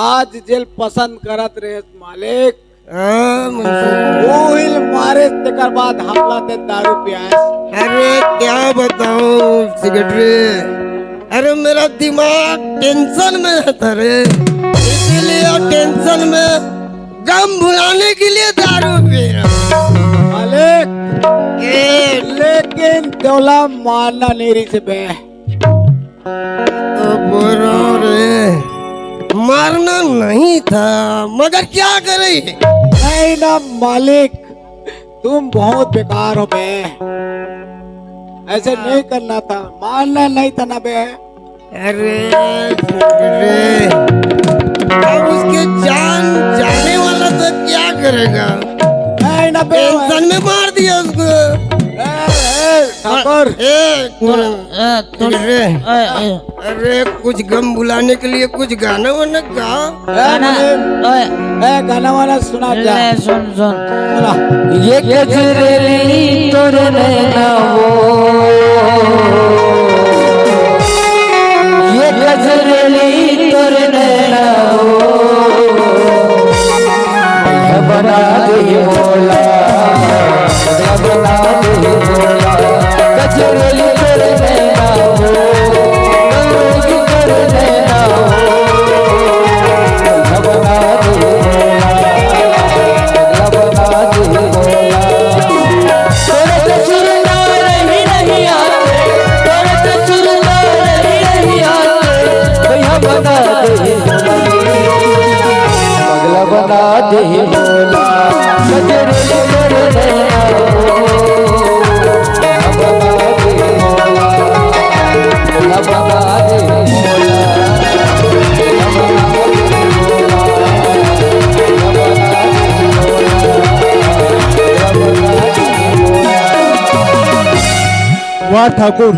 आज जेल पसंद करत रहे मालिक। हाँ, मुंशी। वो हिल मारे, तेकर बाद हमला ते दारू पियास। अरे, क्या बताऊं, सेक्रेटरी? अरे, मेरा दिमाग टेंशन में रहता रे, इसीलिए टेंशन में गम भुलाने के लिए दारू पी रहा हूँ। मालिक, ए, लेकिन तोला मारना नहीं रही से बे। तो बोल रहा हूँ रे, मारना नहीं था, मगर क्या करे? नहीं ना मालिक, तुम बहुत बेकार हो बे, ऐसे नहीं करना था, मारना नहीं था ना बे। अरे, अरे, अब उसके जान जाने वाला तो क्या करेगा? नहीं ना बे। टेंशन में मार दिया उसको। ए, ए, ठाकुर। ए, ए, तो, अरे, ए, ए। अरे, कुछ गम भुलाने के लिए कुछ गाना वाना गाओ। ए, गाना, मुनीम, ओए। ए, गाना वाना सुना जा। ले, सुन, सुन। सुना। ये गजरेली तोर नैना वो, ये गजरेली तोर नैना वो, बना दे भोला, बना दे भोला। गजरेली तोर नैना वो, गजरेली तोर नैना वो, बना दे भोला, बना दे भोला। तोरे तो सुरदार ही नहीं आते, तोरे तो सुरदार ही नहीं आते, भैया बना दे, पगला बना दे भोला, गजरेली तोर नैना वो, बना दे भोला, बना दे भोला। वाह ठाकुर,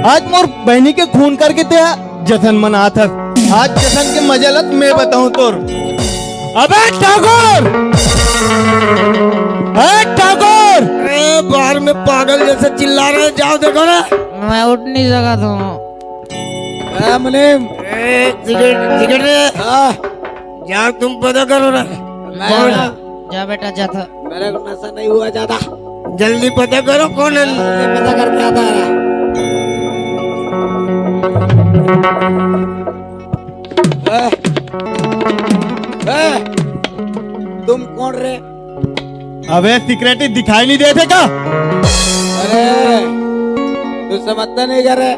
आज मोर बहिनी के खून करके ते जशन मनात हस। आज जशन के मजा लत मैं बताऊं तोर। अबे ठाकुर, ए ठाकुर, ए, बाहर में पागल जैसे चिल्ला रहे हैं, जाओ देखो ना। मैं उठ नहीं सका था। ए, मुनीम। ए, सिगरेट, सिगरेट रे। हाँ। जाओ, तुम पता करो ना। मैं कौन? ना। जा बेटा, जा था। मेरे को नशा नहीं हुआ ज्यादा। जल्दी पता करो कौन है। जल्दी पता करके आता है। ए, ए, तुम कौन रे? अबे सिक्योरिटी दिखाई नहीं देते का? अरे, तू समझता नहीं क्या रे?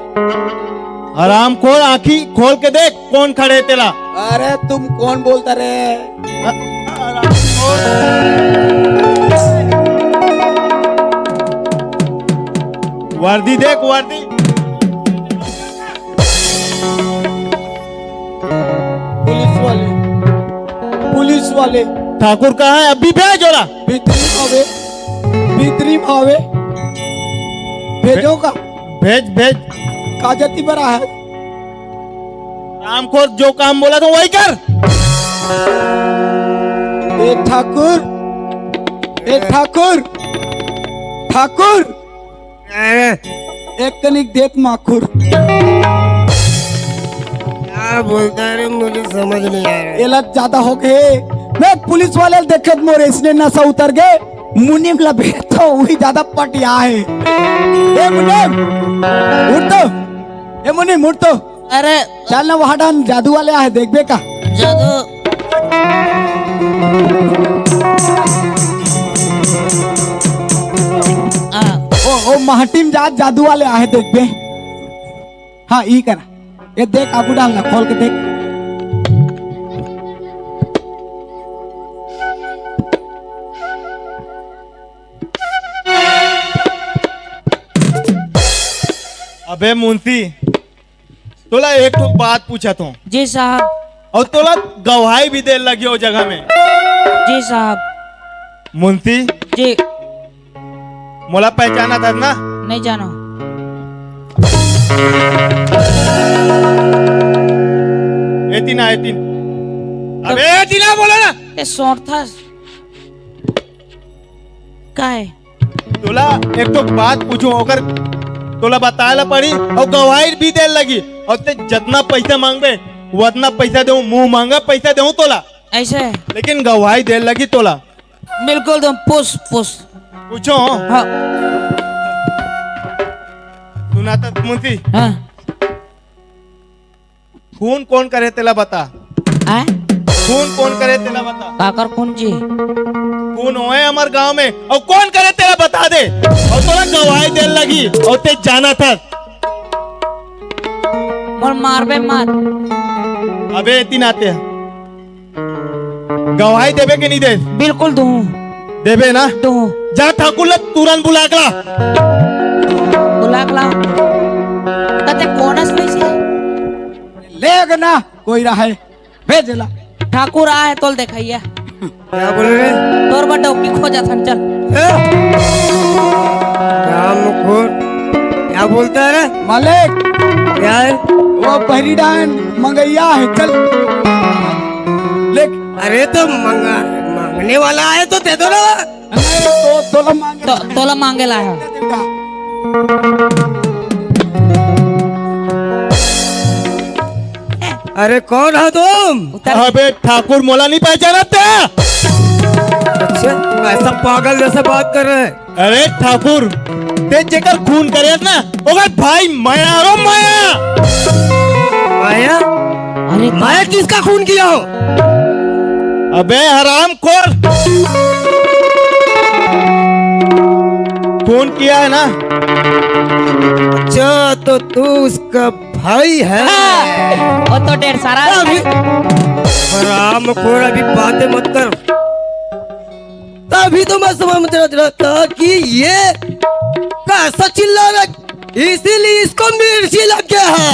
हरामखोर, आंखी खोल के देख, कौन खड़े तेला? अरे, तुम कौन बोलता रे? हरामखोर। वर्दी देख, वर्दी। पुलिस वाले, पुलिस वाले। ठाकुर कहाँ है? अभी भेज ओला। भीतरी में आवे, भीतरी में आवे। भेजो का? भेज, भेज। का जाती बड़ा है? हरामखोर, जो काम बोला था वही कर। ए ठाकुर, ए ठाकुर, ठाकुर। अरे। एक कनिक देत माखुर। क्या बोलता है रे, मुझे समझ नहीं आ रहा। एला ज्यादा हो गए। मैं पुलिस वाले देखत मोर इसने नशा उतर गए। मुनीम ला भेज तो वही ज्यादा पटिया है। ए मुनीम, उठ तो। ए मुनीम, उठ तो। अरे। चल ना, वहाँ डान जादू वाले आहे, देखबे का? जादू। हाँ। ओ, ओ, महटिम जात जादू वाले आहे, देखबे। हाँ, ई करा। ये देख, आगू डाल ना, खोल के देख। बे मुंशी, तोला एक ठो बात पूछत हूँ। जी साहब। अउ तोला गवाही भी दे लगी ओ जगह में। जी साहब। मुंशी। जी। मोला पहचानत हस ना? नहीं जानो। एती ना, एती। अबे एती ना बोला ना। ए, सोरथस। का है? तोला एक ठो बात पूछूं, ओकर तोला बताए ला पड़ी, अउ गवाही भी दे लगी, अउ ते जतना पैसा मांगबे, वतना पैसा देहूं, मुंह मांगा पैसा देहूं तोला। ऐसे? लेकिन गवाही दे लगी तोला। बिल्कुल, तुम पूछ, पूछ। पूछो। हाँ। सुना तो मुंशी। हाँ। खून कोन करे तेला बता। आय? खून कोन करे तेला बता। काकर खून जी? खून होए हमर गांव में, अउ कोन करे तेला बता दे। अउ तोला गवाही दे लगी, अउ ते जाना था। मोर मारबे मत। अबे एती ना ते। गवाही देबे के नहीं दे? बिल्कुल दूं। देबे ना? दूं। जा ठाकुर ला तुरंत बुला के ला। बुला के ला। तते कोनस नहीं से? ले ग ना, कोई रहा है, भेज ला। ठाकुर आए तोल देखइया। क्या बोल रहे? तोर बर डौकी खोजत हन, चल। ए? राम खोर, क्या बोलता है रे? मालिक। क्या है? वो बहरी डायन मंगैया है, चल। ले। अरे तो मंगा, मांगने वाला है तो दे दो ना। नहीं, तो तोला मांगे। तो, तोला मांगे ला है। अबे ठाकुर, मोला नहीं पहचानत ते? अच्छा, ऐसा पागल जैसे बात कर रहे हैं। अरे ठाकुर, ते जेकर खून करे ना, ओकर भाई माया रो माया। माया? अरे मैं किसका खून किया हूँ? अबे हरामखोर, खून किया है ना? अच्छा, तो तू उसका भाई है? हाँ, वो तो ढेर सारा अभी हरामखोर, अभी बातें मत कर। तभी तो मैं समझ रहा था कि ये कैसा चिल्ला रहा, इसीलिए इसको मिर्ची लग गया है।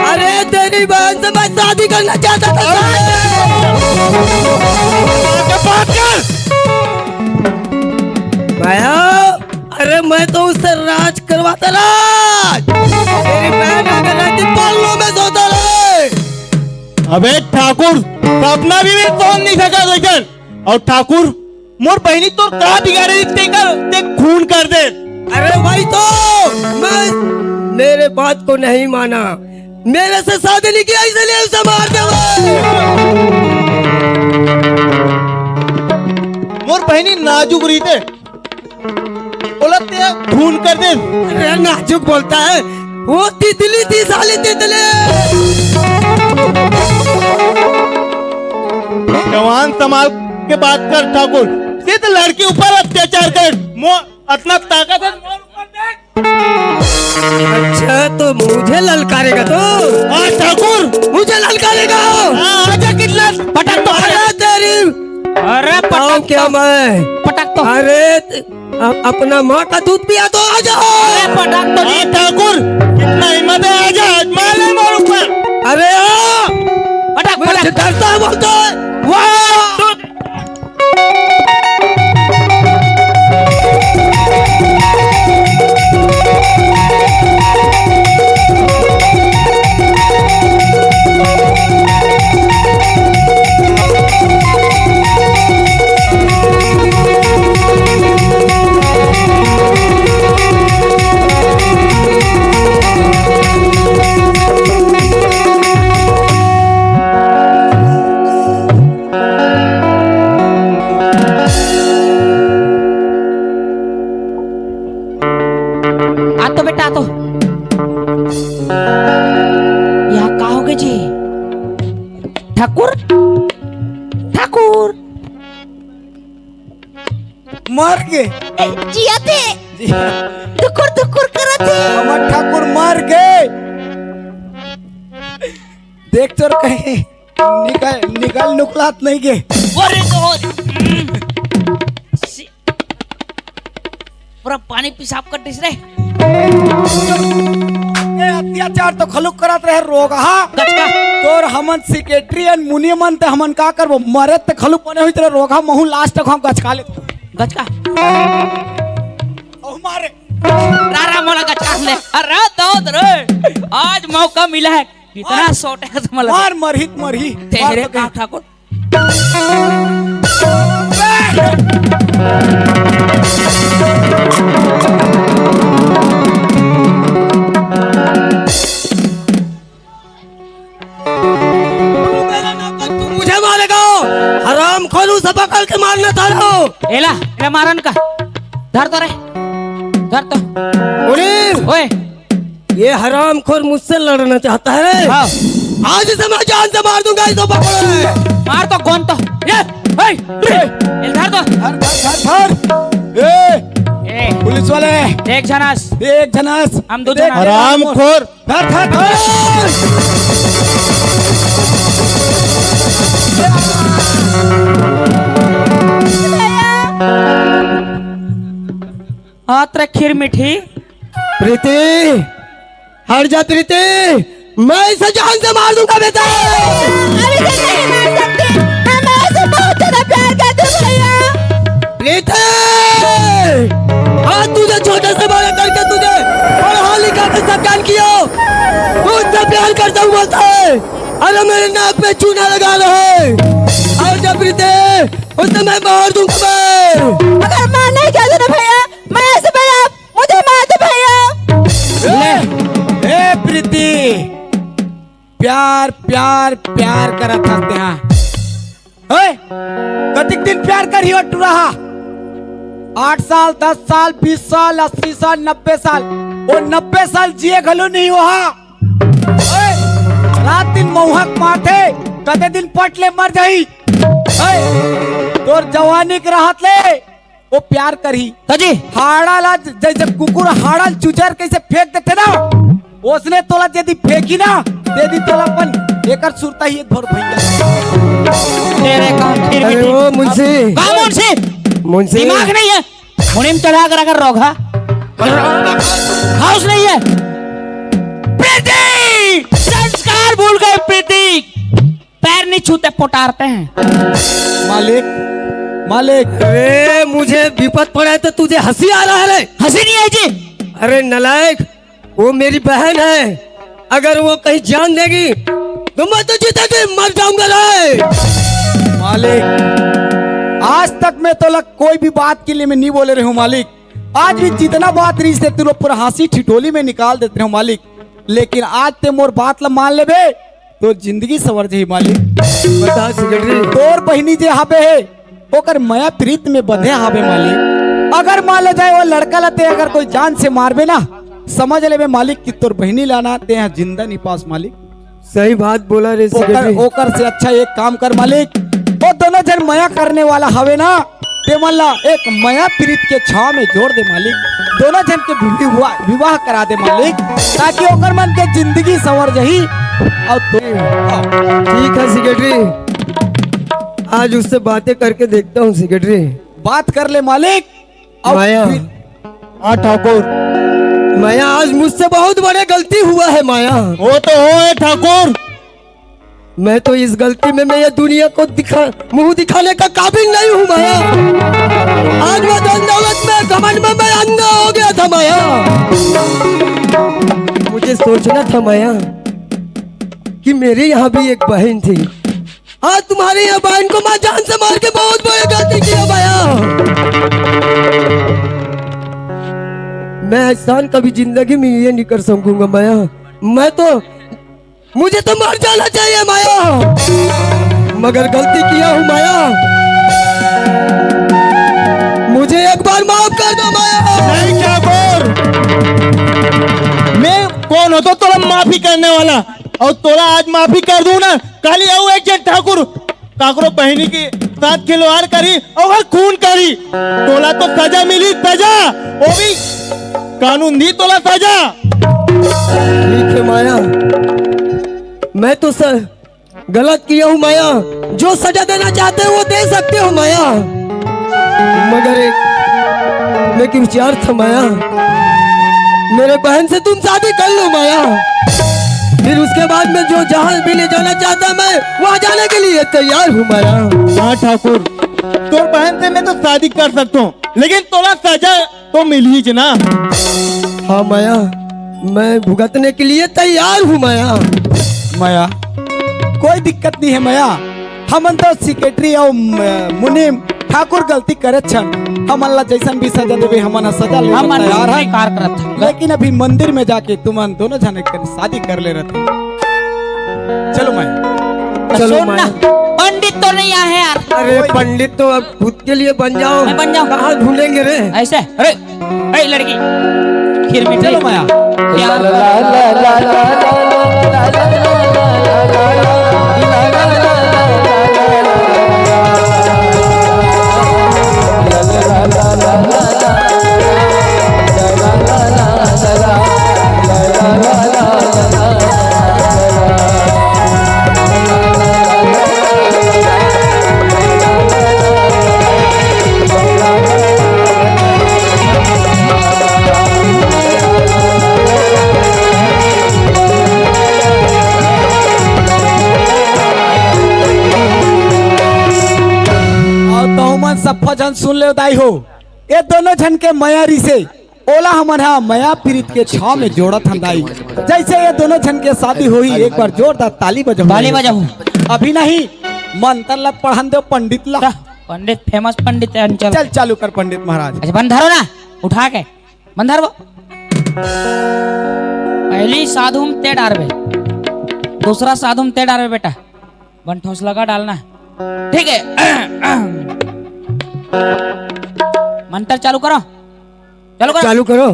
अरे तेरी बहन से मैं शादी करना चाहता था। बात कर। भैया, अरे मैं तो उससे राज करवाता, राज। तेरी बहन अगर रहती पल्लों में सोता रहे। अबे ठाकुर, सपना भी मैं सोच नहीं सका वैसन। अउ ठाकुर, मोर बहिनी तोर का बिगाड़े, तेकर ते खून कर दे। अरे भाई, तो मैं, मेरे बात को नहीं माना, मेरे से शादी नहीं किया, इसलिए उसे मार दे। मोर बहिनी नाजुक रहिथे, ओला ते खून कर दे। अरे नाजुक बोलता है, वो तितली थी, साली तितली। जवान संभाल के बात कर ठाकुर, सिर्फ लड़की ऊपर अत्याचार कर, मो अतना ताकत है मोर ऊपर देख। अच्छा, तो मुझे ललकारेगा तू? हाँ ठाकुर, मुझे ललकारेगा? हाँ, आजा कितना पटक तो। अरे तेरी, अरे बताऊं पटक क्या तो। मैं? पटक तो। अरे अ-, अपना माँ का दूध पिया तो आ जाओ। अरे पटक तो जी। हाँ, ठाकुर, कितना हिम्मत है, आजा, आजमा ले मोर ऊपर। अरे आ। पटक, मैं पटक। डरता है बोलता है। वाह। आ तो बेटा, आ तो। यहाँ का हो गए जी? ठाकुर, ठाकुर। मर गे। ए, जिया थे। जिया। धुकुर धुकुर करत थे। हमर ठाकुर मर गे। देख तोर कहीं निकल, निकल नुकलात नहीं गे। अरे तो पानी पेशाब कर दिस रे। ए, अत्याचार तो खलुक करत रहे रोगहा। गचका। तोर हमन सेक्रेटरी अन मुनि मन ते हमन का करबो? मरे ते खलुक बने होई तेरे रोगहा महू लास्ट तक हम गचका ले। गचका। ओ मारे। रारा मोला गचका ले। अरे दौद रे। आज मौका मिला है। कितना शॉट है तुम्हारा? मार मरही त मरही। तेरे मार तो का ठाकुर। तू मुझे मारेगा, हरामखोर, उसे पकड़ के मारना था रो। एला, एला मारन का। धर तो रे, धर तो। मुनीर, ओए, ये हरामखोर मुझसे लड़ना चाहता है। हाँ। आज इसे मैं जान से मार दूंगा, इसको पकड़ो रे। मार तो कौन तो। ये, हे, हे, इधर तो। धर, धर, धर, धर। ए, ए। पुलिस वाले। एक झनास। एक झनास। हम दो देख, झनास। हरामखोर। धर, धर, धर। हाथ रख खीर मीठी। प्रीति, हट जा प्रीति, मैं इसे जान से मार दूंगा बेटा। अभी तो नहीं मार सकती, मैं, मैं इसे बहुत ज्यादा प्यार करती हूँ भैया। प्रीति, आज तुझे छोटे से बड़ा करके तुझे पढ़ा लिखा के सज्ञान किया, तुझसे प्यार करता हूँ बोलता है, अरे मेरे नाक पे चूना लगा रहा है। और जब प्रीति, उसे मैं मार दूंगा मैं। अगर मारना ही चाहते ना भैया, मैं ऐसे भैया मुझे मार दो भैया। ले, ए प्रीति, प्यार, प्यार, प्यार करत हस तेहा। ओए, कतिक दिन प्यार करही ओ टुरा हा? आठ साल, दस साल, बीस साल, अस्सी साल, नब्बे साल, ओ नब्बे साल जिए घलो नहीं हो हा। ओए, रात दिन मौहक मारथे, कते दिन पट ले मर जाही। ओए, तोर जवानी के रहत ले ओ प्यार करही। हाँ जी। हाड़ा ला ज-, जैसे कुकुर हाड़ा ल चुचर कैसे फेंक देथे ना, ओसने तोला यदि फेंकी ना, यदि तोला अपन एकर सुरता ही एक भर भैया। तेरे का खीर अरे मीठी। ओ मुंशी। का मुंशी? मुंशी। दिमाग नहीं है। मुनीम चढ़ा कर अगर रोगा। हाउस नहीं है। प्रीति! संस्कार भूल गए प्रीति। पैर नहीं छूते, पोटारते हैं। मालिक, मालिक। अरे, मुझे विपत पड़ा है तो तुझे हंसी आ रहा है रे? हंसी नहीं आई जी। अरे नालायक, वो मेरी बहन है, अगर वो कहीं जान देगी तो मैं तो जीते जी मर जाऊंगा रे। मालिक, आज तक मैं तोला कोई भी बात के लिए मैं नहीं बोले रहे हूँ मालिक। आज भी जितना बात रही से तू लोग पूरा हंसी ठिठोली में निकाल देते रहे हो मालिक, लेकिन आज ते मोर बात ला मान लेबे तो जिंदगी संवर जाही मालिक। बता सेक्रेटरी। तोर बहिनी जे हाबे हे, ओकर मया प्रीत में बंधे हाबे मालिक। अगर मान ले जाए वो लड़का ला ते अगर कोई जान से मारबे ना, समझ लेबे मालिक कि तोर बहिनी ला ना ते यहाँ जिंदा नहीं पास मालिक। सही बात बोला रे ओकर, सेक्रेटरी। ओकर से अच्छा एक काम कर मालिक, वो दोनों जन मया करने वाला हवे ना, ते मन ला एक मया प्रीत के छाव में जोड़ दे मालिक। दोनों जन के विवाह, विवाह करा दे मालिक, ताकि ओकर मन के जिंदगी संवर जही। और तो ठीक है सेक्रेटरी, आज उससे बातें करके देखता हूँ सेक्रेटरी। बात कर ले मालिक। अब माया। फिर हाँ ठाकुर। माया, आज मुझसे बहुत बड़े गलती हुआ है माया। वो तो हो है ठाकुर। मैं तो इस गलती में मैं ये दुनिया को दिखा, मुंह दिखाने का काबिल नहीं हूँ माया। आज मैं धन दौलत में घमंड में मैं अंधा हो गया था माया। मुझे सोचना था माया कि मेरे यहाँ भी एक बहन थी। आज तुम्हारे यहाँ बहन को मैं जान से मार के बहुत बड़ी गलती किया माया। मैं एहसान कभी जिंदगी में ये नहीं कर सकूंगा माया। मैं तो, मुझे तो मर जाना चाहिए माया, मगर गलती किया हूँ माया, मुझे एक बार माफ कर दो माया। नहीं ठाकुर, मैं कौन होता तोला माफी करने वाला? और तोला आज माफी कर दूं ना, काली आऊ एक जन ठाकुर काकरो बहिनी के साथ खिलवाड़ करी और ओकर खून करी, तोला तो सजा मिली, सजा। वो भी कानून दी तोला सजा। ठीक है माया, मैं तो सर गलत किया हूँ माया, जो सजा देना चाहते हो वो दे सकते हो माया, मगर एक मैं क्यों चार था माया, मेरे बहन से तुम शादी कर लो माया। फिर उसके बाद मैं जो जहां भी ले जाना चाहता मैं वहां जाने के लिए तैयार हूँ माया। हाँ ठाकुर, तोर बहन से मैं तो शादी कर सकता हूँ, लेकिन तोला सजा तो मिलही च ना। हाँ माया, मैं भुगतने के लिए तैयार हूँ माया। माया, कोई दिक्कत नहीं है माया, हमन तो सेक्रेटरी अउ म-, मुनीम ठाकुर गलती करे छन, हमन ला जैसन भी सजा देवे हमन ह सजा ले हमन तैयार है। स्वीकार करत हन। लेकिन अभी मंदिर में जाके तुमन दोनों झने के शादी कर ले रहते। चलो माया। चलो सुन ना, माया। पंडित तो नहीं आए हैं यार। अरे पंडित तो अब खुद के लिए बन जाओ। मैं बन जाऊं। कहाँ ढूंढेंगे रे? ऐसे, अरे, ए लड़की, खीर मीठी। चलो माया। प्यार अउ तहु मन सफा झन सुन ले दाई हो, ये दोनों झन के मया रिसे, ओला हमन हा मया पीरित के छाव में जोड़त हन दाई। जैसे ये दोनों झन के शादी होही, एक बार जोरदार ताली बजाहू। ताली बजाहू। अभी नहीं, मंत्र ला पढ़न दे पंडित ला। ता, पंडित, फेमस पंडित है, चल। चल, चालू कर पंडित महाराज। अच्छा, बन धरो ना, उठा के। बन धर वो। पहली साधु में ते डारबे, दूसरा साधु में ते डारबे बेटा। बन ठोस लगा डालना। ठीक है। मंत्र चालू करो। चालू करो। चालू करो।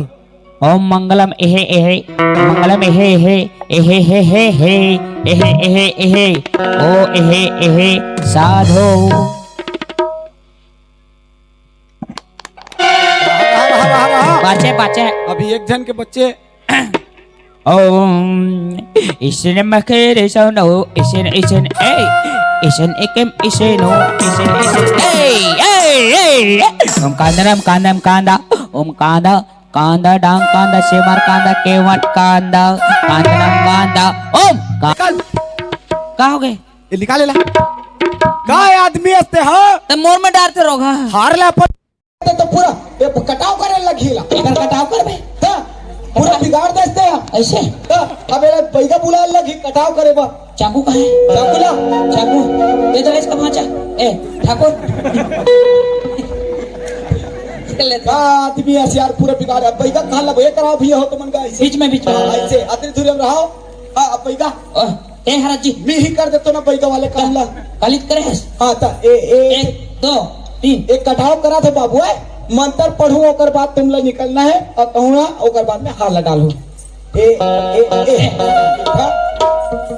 ओम मंगलम एहे एहे, मंगलम एहे एहे, एहे हे हे हे, एहे एहे एहे, ओ एहे एहे, साधो। वाह, वाह, वाह, वाह। बाचे, बाचे। अभी एक झन के बच्चे। ओम, इसन मखेरे सनो, इसन, इसन, ए, इसन एकम, इसनो, इसन, इसन, ए, ए, ए, ए। ओम कांदनम, कांदम, कांदा, ओम कांदा, कांदा, डांग कांदा, सेमर कांदा, केवट कांदा, कांदनम कांदा, ओम का-, कल। का हो गए? ये निकाले ला। का आदमी हस्ते, हाँ? त मोर में डारते रोगा। हार ला अपन। ते तो पूरा ये कटाव करे लगी ला। एकर कटाव करबे? हाँ, पूरा बिगाड़ देते हैं। ऐसे? हाँ, अब एला बैगा बुलाए लगी कटाव करे बा। चाकू कहाँ है? चाकू ला। चाकू। ये तो इसका भांचा। ए, ठाकुर। ले तो। हाँ, आदमी ऐसे यार पूरा बिगाड़ है। बैगा कहाँ ला? ये कराओ भैया हो तुमन का ऐसे। बीच में, बीच में। हाँ, ऐसे। अतरी दूर में रहो। हाँ, अब बैगा। ओह, ए हरत जी। मैं ही कर देतो ना बैगा वाले काम ला। कालित करे हस? हाँ, त ए, ए, एक, दो, तीन। एक कटाव करा थे बाबू, ए? मंत्र पढ़ू, ओकर बाद तुम ला निकलना है और कहूँगा, ओकर बाद में हार ला डालू। ए, ए, ए। हाँ?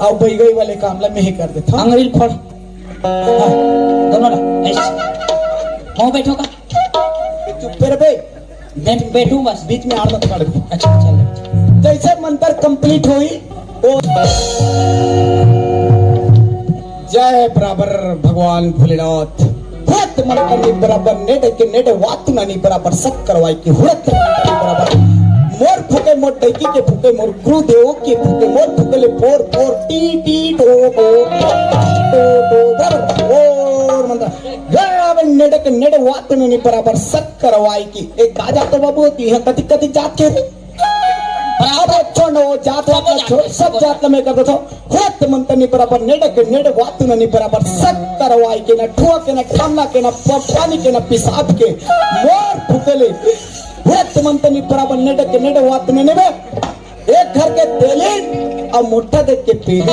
अब बैगई वाले काम ला मैं ही कर देता हूँ। अंगरील फोड़। हाँ, दोनों ला। ऐसे। हो बैठो का? चुप रे बे। मैं बैठूं बस। बीच में आड़ मत काढ़। अच्छा, चल। जैसे मंत्र complete होई, ओ जय बराबर भगवान भोलेनाथ। हुड़त मंत्र नी बराबर, नेड के नेड वात नानी बराबर, सत करवाई की हुड़त मंत्र नी बराबर। मोर फूके मोर डैकी के फूके मोर गुरुदेव के फूके मोर फूके ले पोर पोर टी टी टो टो टो टो बराबर। ओर मंत्र जय बराबर नेड के नेड वात नानी बराबर, सत करवाई की। एक का जात बाबू होती है, कतिक कतिक जात के रे। बराबर। अब छोड़ ना, वो जात वात ना छोड़, सब जात ला मैं कर देता हूँ। हुड़त मंत्र नी बराबर, नेड के नेड वात नानी बराबर, सत करवाई के ना, ठुआ के ना, ठमना के ना, प-, पानी के ना, पेशाब के, मोर फुकेले। हुड़त मंत्र नी बराबर, नेड के नेड वात नानी बे। एक घर के तेलिन और मोटा देख के पेलिन।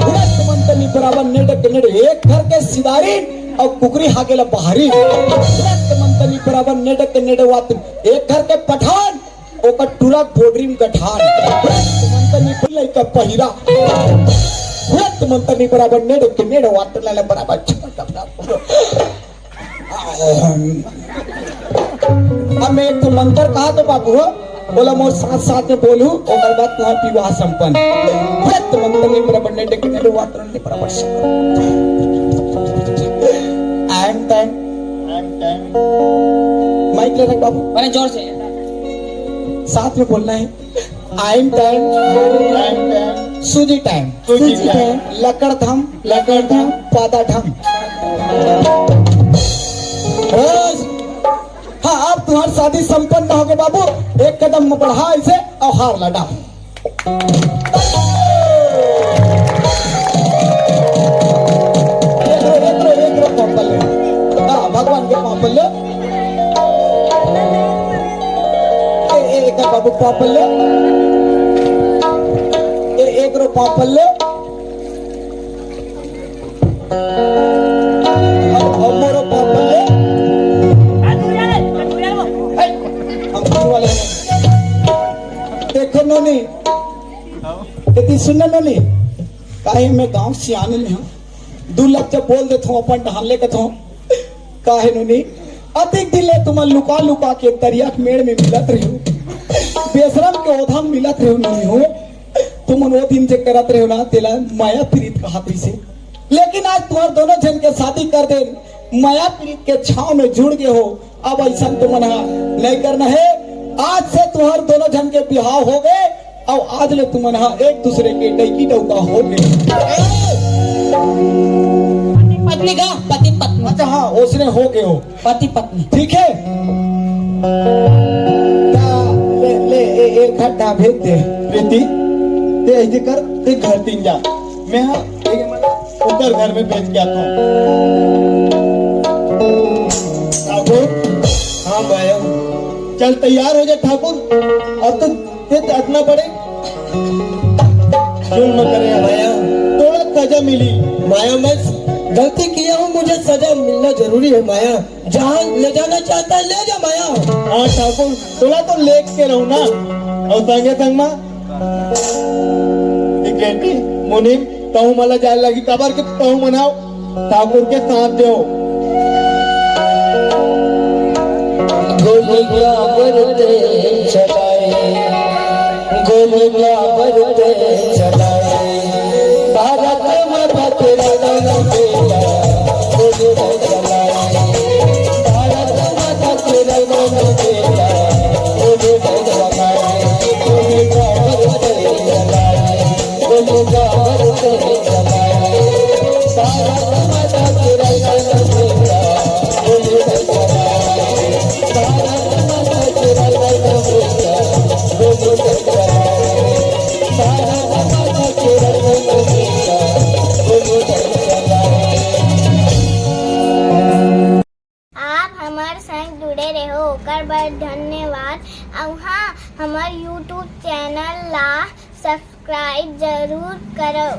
हुड़त मंत्र नी बराबर, नेड के नेड, एक घर के सिदारिन और कुकरी हागेला बाहरी। हुड़त मंत्र नी बराबर, नेड के नेड वात, एक घर के पठान ओकर टूरा बोडरी में गठान। हुड़त मंत्र नी बराबर लइका पहिरा। हुड़त मंत्र नी बराबर नेड़ के नेड़ वात नाले बराबर छपट कपड़ा। अब मैं एक तो मंत्र कहा तो बाबू हो, बोला मोर साथ साथ में बोलू, ओकर बाद तुम्हार विवाह संपन्न। हुड़त मंत्र नी बराबर नेड़ के नेड़ वात नाले बराबर छपट। End time. End time. बाबू, अरे जोर से। साथ में बोलना है। आइम टाइम, टाइम टाइम, सूजी टाइम, सूजी टाइम, लकड़ थम, लकड़ थम, पादा ढम। बस। हाँ, अब तुम्हार शादी संपन्न हो गए बाबू। एक कदम बढ़ा इसे और हार लड़ा। एकरो, एकरो, एकरो पाँव पल्ले। हाँ, भगवान के पाँव पल्ले। ए, ए, एक बाबू पाँव पल्ले। ए, एकरो पाँव पल्ले। अब, अब मोरो पाँव पल्ले। हम कुछ वाले हैं। देखो नोनी, यदि सुन नोनी, काहे मैं गांव सियान में हूँ, दू लफ्ज बोल देथों, अपन डहान ले कथों। काहे नोनी, अतिक दिन ले तुमन लुका लुका के दरिया के मेड़ में मिलत रहो, बेशरम के ओधा में मिलत रहो नोनी हो। तुमन वो दिन जे करत रहो ना, तेला माया प्रीत कहात रहिसे। लेकिन आज तुम्हार दोनों झन के शादी कर देन, माया प्रीत के छाव में जुड़ गए हो। अब ऐसा तुमन हा नहीं करना है। आज से तुम्हार दोनों झन के बिहाव हो गए और आज ले तुमन हा एक दूसरे के डैकी डौका हो गए। पति पत्नी का, पति पत्नी। अच्छा हाँ, ओसने हो गए हो। पति पत्नी। ठीक है। ता ले, ले, ए, एक घंटा भेज दे। प्रीति, ते ऐसे कर, ते घर तीन जा। मैं हाँ, एक ओकर घर में भेज के आता हूँ। ठाकुर। हाँ माया। चल तैयार हो जा ठाकुर। अब तो ते तो अतना बड़े जुल्म करे हैं। माया। थोड़ा सजा मिली। माया, मैं गलती किया हूँ, मुझे सजा मिलना जरूरी है माया। जहाँ ले जाना चाहता है ले जा माया। हाँ ठाकुर, तोला तो लेके रहूं ना। और संगे संग मा एक बेटी मुनीम, तहु मला जाए लगी, काबर के तहु मनाओ ठाकुर के साथ देव। गोली बराबर तेज चलाए, गोली बराबर तेज चलाए, भारत माता के रंग बेटा, गोली बराबर चलाए, भारत माता के रंग बेटा, गोली बराबर चलाए, गोली बराबर तेज चलाए, गोली बराबर तेज चलाए, भारत माता के रंग बेटा, गोली बराबर चलाए, भारत माता के रंग बेटा, गोली बराबर चलाए। आप हमर संग जुड़े रहो, ओकर बर धन्यवाद। अउ हाँ, हमर YouTube चैनल ला सब्सक्राइब जरूर करो।